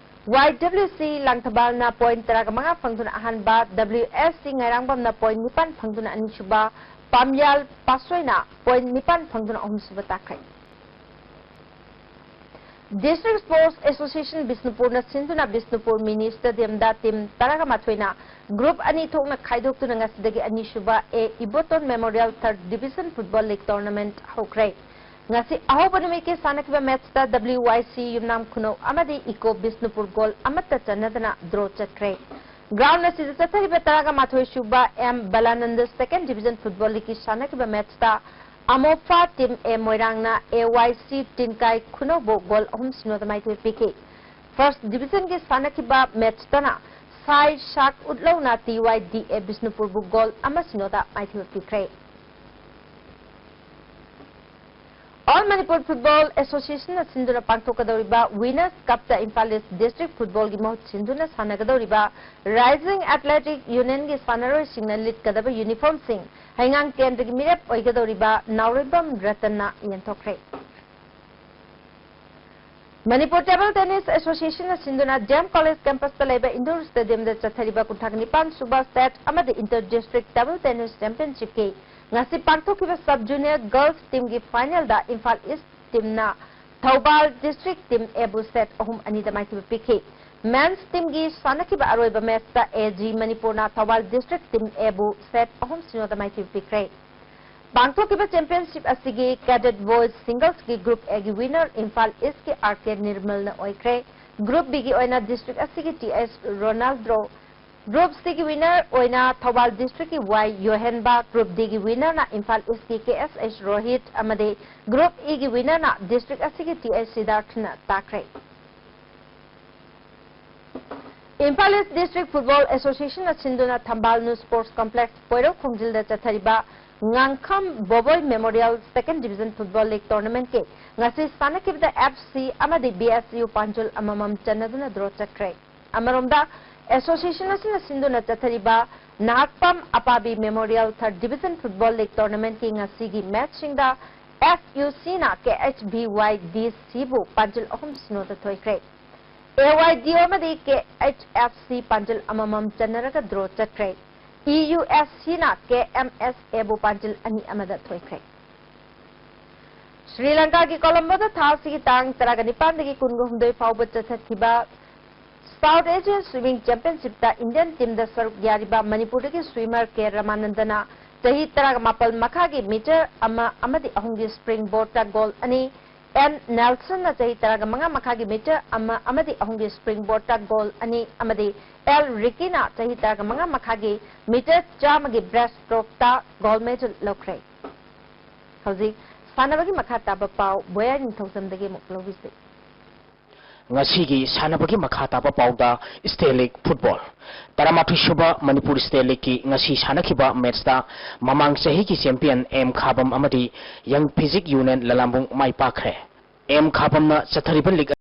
YWC ꯂꯥꯡꯊꯕꯥꯜꯅ ꯄꯣꯏꯟ ꯇꯔꯥꯒ ꯃꯉꯥ ꯐꯪꯗꯨꯅ ꯑꯍꯥꯟꯕ, WSC ꯉꯥꯏꯔꯥꯡꯕꯝꯅ ꯄꯣꯏꯟ ꯅꯤꯄꯥꯟ ꯐꯪꯗꯨꯅ ꯑꯅꯤꯁꯨꯕ, ꯄꯥꯝꯌꯥꯜ ꯄꯥꯁꯣꯏꯅ ꯄꯣꯏꯟ ꯅꯤꯄꯥꯟ ꯐꯪꯗꯨꯅ ꯑꯍꯨꯝꯁꯨꯕ ꯇꯥꯈ꯭ꯔꯦ꯫ District Sports Association ꯕꯤꯁꯅꯨꯄꯨꯔꯅ ꯁꯤꯟꯗꯨꯅ ꯕꯤꯁꯅꯨꯄꯨꯔ ꯃꯤꯅꯤ ꯁ꯭ꯇꯦꯗꯤꯌꯝꯗ ꯇꯤꯝ ꯇꯔꯥꯒ ꯃꯥꯊꯣꯏꯅ ꯒ꯭ꯔꯨꯞ ꯑꯅꯤ ꯊꯣꯛꯅ ꯈꯥꯏꯗꯣꯛꯇꯨꯅ ꯉꯁꯤꯗꯒꯤ ꯑꯅꯤꯁꯨꯕ A Ibotom memorial third division football league tournament ꯍꯧꯈ꯭ꯔꯦ꯫ ꯉꯁꯤ ꯑꯍꯧꯕ ꯅꯨꯃꯤꯠꯀꯤ ꯁꯥꯟꯅꯈꯤꯕ ꯃꯦꯠꯁꯇ WYC ꯌꯨꯝꯅꯥꯝ ꯈꯨꯅꯧ ꯑꯃꯗꯤ ꯏꯀꯣ ꯕꯤꯁꯅꯨꯄꯨꯔ ꯒꯣꯜ ꯑꯃꯠꯇ ꯆꯟꯅꯗꯅ ꯗ꯭ꯔꯣ ꯆꯠꯈ꯭ꯔꯦ꯫ ꯒ꯭ꯔꯥꯎꯟ ꯑꯁꯤꯗ ꯆꯠꯊꯔꯤꯕ ꯇꯔꯥꯒ ꯃꯥꯊꯣꯏ ꯁꯨꯕ ꯑꯦꯝ ꯕꯂꯥꯅꯟꯗ ꯁꯦꯀꯦꯟ ꯗꯤꯕꯤꯖꯟ ꯐꯨꯠꯕꯣꯜ ꯂꯤꯒꯀꯤ ꯁꯥꯟꯅꯈꯤꯕ ꯃꯦꯠꯁꯇ ꯑꯃꯣꯐꯥ ꯇꯤꯝ ꯑꯦ ꯃꯣꯏꯔꯥꯡꯅ AYC ꯇꯤꯟꯀꯥꯏ ꯈꯨꯅꯧꯕꯨ ꯒꯣꯜ ꯑꯍꯨꯝ ꯁꯤꯅꯣꯗ ꯃꯥꯏꯊꯤꯕ ꯄꯤꯈꯤ꯫ ꯐꯥꯔꯁ ꯗꯤꯕꯤꯖꯟꯒꯤ ꯁꯥꯟꯅꯈꯤꯕ ꯃꯦꯠꯁꯇꯅ ꯁꯥꯏ ꯁꯥꯛ ꯎꯠꯂꯧꯅ TYDA ꯕꯤꯁꯅꯨꯄꯨꯔꯕꯨ ꯒꯣꯜ ꯑꯃ ꯁꯤꯅꯣꯗ ꯃꯥꯏꯊꯤꯕ ꯄꯤꯈ꯭ꯔꯦ꯫ All Manipur Football Association ꯅ ꯁꯤꯟꯗꯨꯅ ꯄꯥꯡꯊꯣꯛꯀꯗꯧꯔꯤꯕ Winners Cup ꯇ ꯏꯝꯐꯥꯜ ꯏꯁ ꯗꯤꯁꯇ꯭ꯔꯤꯛ ꯐꯨꯠꯕꯣꯜꯒꯤ ꯃꯍꯨꯠ ꯁꯤꯟꯗꯨꯅ ꯁꯥꯟꯅꯒꯗꯧꯔꯤꯕ Rising Athletic Union ꯒꯤ ꯁꯥꯟꯅꯔꯣꯏꯁꯤꯡꯅ ꯂꯤꯠꯀꯗꯕ ꯌꯨꯅꯤꯐꯣꯔꯝꯁꯤꯡ ꯍꯩꯉꯥꯡ ꯀꯦꯟꯗ꯭ꯔꯒꯤ ꯃꯤꯔꯦꯞ ꯑꯣꯏꯒꯗꯧꯔꯤꯕ ꯅꯥꯎꯔꯦꯝꯕꯝ ꯔꯇꯟꯅ ꯌꯦꯟꯊꯣꯛꯈ꯭ꯔꯦ꯫ Manipur Table Tennis Association ꯅ ꯁꯤꯟꯗꯨꯅ D M College campus ꯇ ꯂꯩꯕ indoor stadium ꯗ ꯆꯠꯊꯔꯤꯕ ꯀꯨꯟꯊ꯭ꯔꯥ ꯅꯤꯄꯥꯟ ꯁꯨꯕ state ꯑꯃꯗꯤ inter district table tennis championship ꯀꯤ ꯉꯁꯤ ꯄꯥꯡꯊꯣꯛꯈꯤꯕ sub junior girls team ꯒꯤ final ꯗ ꯏꯝꯐꯥꯜ ꯏꯁ team ꯅ ꯊꯧꯕꯥꯜ district team A ꯕꯨ set ꯑꯍꯨꯝ ꯑꯅꯤꯗ ꯃꯥꯏꯊꯤꯕ ꯄꯤꯈꯤ꯫ Men's team ꯒꯤ ꯁꯥꯟꯅꯈꯤꯕ ꯑꯔꯣꯏꯕ match ꯇ AG ꯃꯅꯤꯄꯨꯔꯅ ꯊꯧꯕꯥꯜ district team A ꯕꯨ set ꯑꯍꯨꯝ ꯁꯤꯅꯣꯗ ꯃꯥꯏꯊꯤꯕ ꯄꯤꯈ꯭ꯔꯦ꯫ ꯄꯥꯡꯊꯣꯛꯈꯤꯕ championship ꯑꯁꯤꯒꯤ cadet boys singles ꯀꯤ group A ꯒꯤ winner ꯏꯝꯐꯥꯜ ꯏꯁ ꯀꯤ R K ꯅꯤꯔꯃꯜꯅ ꯑꯣꯏꯈ꯭ꯔꯦ꯫ Group B ꯒꯤ ꯑꯣꯏꯅ district ꯑꯁꯤꯒꯤ T S ꯔꯣꯅꯥꯜꯗ꯭ꯔꯣ, group C ꯒꯤ winner ꯑꯣꯏꯅ ꯊꯧꯕꯥꯜ district ꯀꯤ Y ꯌꯣꯍꯦꯟꯕꯥ, group D ꯒꯤ winner ꯅ ꯏꯝꯐꯥꯜ ꯏꯁ ꯀꯤ K S H ꯔꯣꯍꯤꯠ ꯑꯃꯗꯤ group E ꯒꯤ winner ꯅ district ꯑꯁꯤꯒꯤ T H ꯁꯤꯗꯥꯔꯊꯅ ꯇꯥꯈ꯭ꯔꯦ꯫ ꯏꯝꯐꯥꯜ ꯏꯁ ꯗꯤꯁꯇ꯭ꯔꯤꯛ ꯐꯨꯠꯕꯣꯜ ꯑꯦꯁꯣꯁꯤꯌꯦꯁꯟꯅ ꯁꯤꯟꯗꯨꯅ ꯊꯝꯕꯥꯜ ꯅ꯭ꯌꯨ ꯁ꯭ꯄꯣꯔꯠꯁ ꯀꯝꯄ꯭ꯂꯦꯛꯁ ꯄꯣꯏꯔꯧ ꯈꯣꯡꯖꯤꯜꯗ ꯆꯠꯊꯔꯤꯕ ꯉꯥꯡꯈꯝ ꯕꯣꯕꯣꯏ ꯃꯦꯃꯣꯔꯤꯌꯦꯜ ꯁꯦꯀꯦꯟ ꯗꯤꯕꯤꯖꯟ ꯐꯨꯠꯕꯣꯜ ꯂꯤꯒ ꯇꯣꯔꯅꯥꯃꯦꯟꯠꯀꯤ ꯉꯁꯤ ꯁꯥꯟꯅꯈꯤꯕꯗ F C ꯑꯃꯗꯤ B S U ꯄꯥꯟꯖꯨꯜ ꯑꯃꯃꯝ ꯆꯟꯅꯗꯨꯅ ꯗ꯭ꯔꯣ ꯆꯠꯈ꯭ꯔꯦ꯫ ꯑꯃꯔꯣꯝꯗ, ꯑꯦꯁꯣꯁꯤꯌꯦꯁꯟ ꯑꯁꯤꯅ ꯁꯤꯟꯗꯨꯅ ꯆꯠꯊꯔꯤꯕ ꯅꯍꯥꯛꯄꯝ ꯑꯄꯥꯕꯤ ꯃꯦꯃꯣꯔꯤꯌꯦꯜ ꯊꯥꯔꯠ ꯗꯤꯕꯤꯖꯟ ꯐꯨꯠꯕꯣꯜ ꯂꯤꯒ ꯇꯣꯔꯅꯥꯃꯦꯟꯠꯀꯤ ꯉꯁꯤꯒꯤ ꯃꯦꯆꯁꯤꯡꯗ ꯑꯦꯐ ꯌꯨ ꯁꯤꯅ ꯀꯦ ꯑꯩꯆ ꯕꯤ ꯋꯥꯏ ꯗꯤ ꯁꯤꯕꯨ ꯄꯥꯟꯖꯤꯜ ꯑꯍꯨꯝ ꯁꯤꯅꯣꯗ ꯊꯣꯏꯈ꯭ꯔꯦ꯫ ꯑꯦ ꯋꯥꯏ ꯗꯤ ꯑꯣ ꯑꯃꯗꯤ ꯀꯦ ꯑꯩꯆ ꯑꯦꯐ ꯁꯤ ꯄꯥꯟꯖꯤꯜ ꯑꯃꯃꯝ ꯆꯟꯅꯔꯒ ꯗ꯭ꯔꯣ ꯆꯠꯈ꯭ꯔꯦ꯫ ꯏ ꯌꯨ ꯑꯦꯁ ꯁꯤꯅ ꯀꯦ ꯑꯦꯝ ꯑꯦꯁ ꯑꯦꯕꯨ ꯄꯥꯟꯖꯤꯜ ꯑꯅꯤ ꯑꯃꯗ ꯊꯣꯏꯈ꯭ꯔꯦ꯫ ꯁ꯭ꯔꯤ ꯂꯪꯀꯥꯒꯤ ꯀꯣꯂꯝꯕꯣꯗ ꯊꯥ ꯑꯁꯤꯒꯤ ꯇꯥꯡ ꯇꯔꯥꯒ ꯅꯤꯄꯥꯟꯗꯒꯤ ꯀꯨꯟꯒ ꯍꯨꯝꯗꯣꯏ ꯐꯥꯎꯕ ꯆꯠꯊꯈꯤꯕ ꯁꯥꯎꯠ ꯑꯦꯁꯤꯌꯥꯟ ꯁ꯭ꯋꯤꯃꯤꯡ ꯆꯦꯝꯄꯤꯌꯟꯁꯤꯞꯇ ꯏꯟꯗꯤꯌꯟ ꯇꯤꯝꯗ ꯁꯔꯨꯛ ꯌꯥꯔꯤꯕ ꯃꯅꯤꯄꯨꯔꯗꯒꯤ ꯁ꯭ꯋꯤꯃꯔ ꯀꯦ ꯔꯃꯥꯅꯟꯗꯅ ꯆꯍꯤ ꯇꯔꯥꯒ ꯃꯥꯄꯜ ꯃꯈꯥꯒꯤ ꯃꯤꯇꯔ ꯑꯃ ꯑꯃꯗꯤ ꯑꯍꯨꯝꯒꯤ ꯁ꯭ꯄ꯭ꯔꯤꯡ ꯕꯣꯔꯗꯇ ꯒꯣꯜ ꯑꯅꯤ, ꯑꯦꯟ ꯅꯦꯜꯁꯟꯅ ꯆꯍꯤ ꯇꯔꯥꯒ ꯃꯉꯥ ꯃꯈꯥꯒꯤ ꯃꯤꯇꯔ ꯑꯃ ꯑꯃꯗꯤ ꯑꯍꯨꯝꯒꯤ ꯁ꯭ꯄ꯭ꯔꯤꯡ ꯕꯣꯔꯗꯇ ꯒꯣꯜ ꯑꯅꯤ ꯑꯃꯗꯤ ꯑꯦꯜ ꯔꯤꯀꯤꯅ ꯆꯍꯤ ꯇꯔꯥꯒ ꯃꯉꯥ ꯃꯈꯥꯒꯤ ꯃꯤꯇꯔ ꯆꯥꯝꯃꯒꯤ ꯕ꯭ꯔꯦꯁꯠ ꯁ꯭ꯇ꯭ꯔꯣꯛꯇ ꯒꯣꯜ ꯃꯦꯗꯜ ꯂꯧꯈ꯭ꯔꯦ꯫ ꯍꯧꯖꯤꯛ ꯁꯥꯟꯅꯕꯒꯤ ꯃꯈꯥ ꯇꯥꯕ ꯄꯥꯎ ꯕꯣꯌꯥ ꯅꯤꯡꯊꯧꯖꯝꯗꯒꯤ ꯑꯃꯨꯛ ꯂꯧꯕꯤꯁꯤ꯫ ꯉꯁꯤꯒꯤ ꯁꯥꯟꯅꯕꯒꯤ ꯃꯈꯥ ꯇꯥꯕ ꯄꯥꯎꯗ ꯁ꯭ꯇꯦꯠ ꯂꯤꯒ ꯐꯨꯠꯕꯣꯜ꯫ ꯇꯔꯥꯃꯥꯊꯣꯏ ꯁꯨꯕ ꯃꯅꯤꯄꯨꯔ ꯁ꯭ꯇꯦꯠ ꯂꯤꯒꯀꯤ ꯉꯁꯤ ꯁꯥꯟꯅꯈꯤꯕ ꯃꯦꯆꯇ ꯃꯃꯥꯡ ꯆꯍꯤꯒꯤ ꯆꯦꯝꯄꯤꯌꯟ ꯑꯦꯝ ꯈꯥꯕꯝ ꯑꯃꯗꯤ ꯌꯪ ꯐꯤꯖꯤꯛ ꯌꯨꯅꯤꯌꯟ ꯂꯂꯥꯝꯕꯨꯡ ꯃꯥꯏ ꯄꯥꯛꯈ꯭ꯔꯦ꯫ ꯑꯦꯝ ꯈꯥꯕꯝꯅ ꯆꯠꯊꯔꯤꯕ ꯂꯤꯒ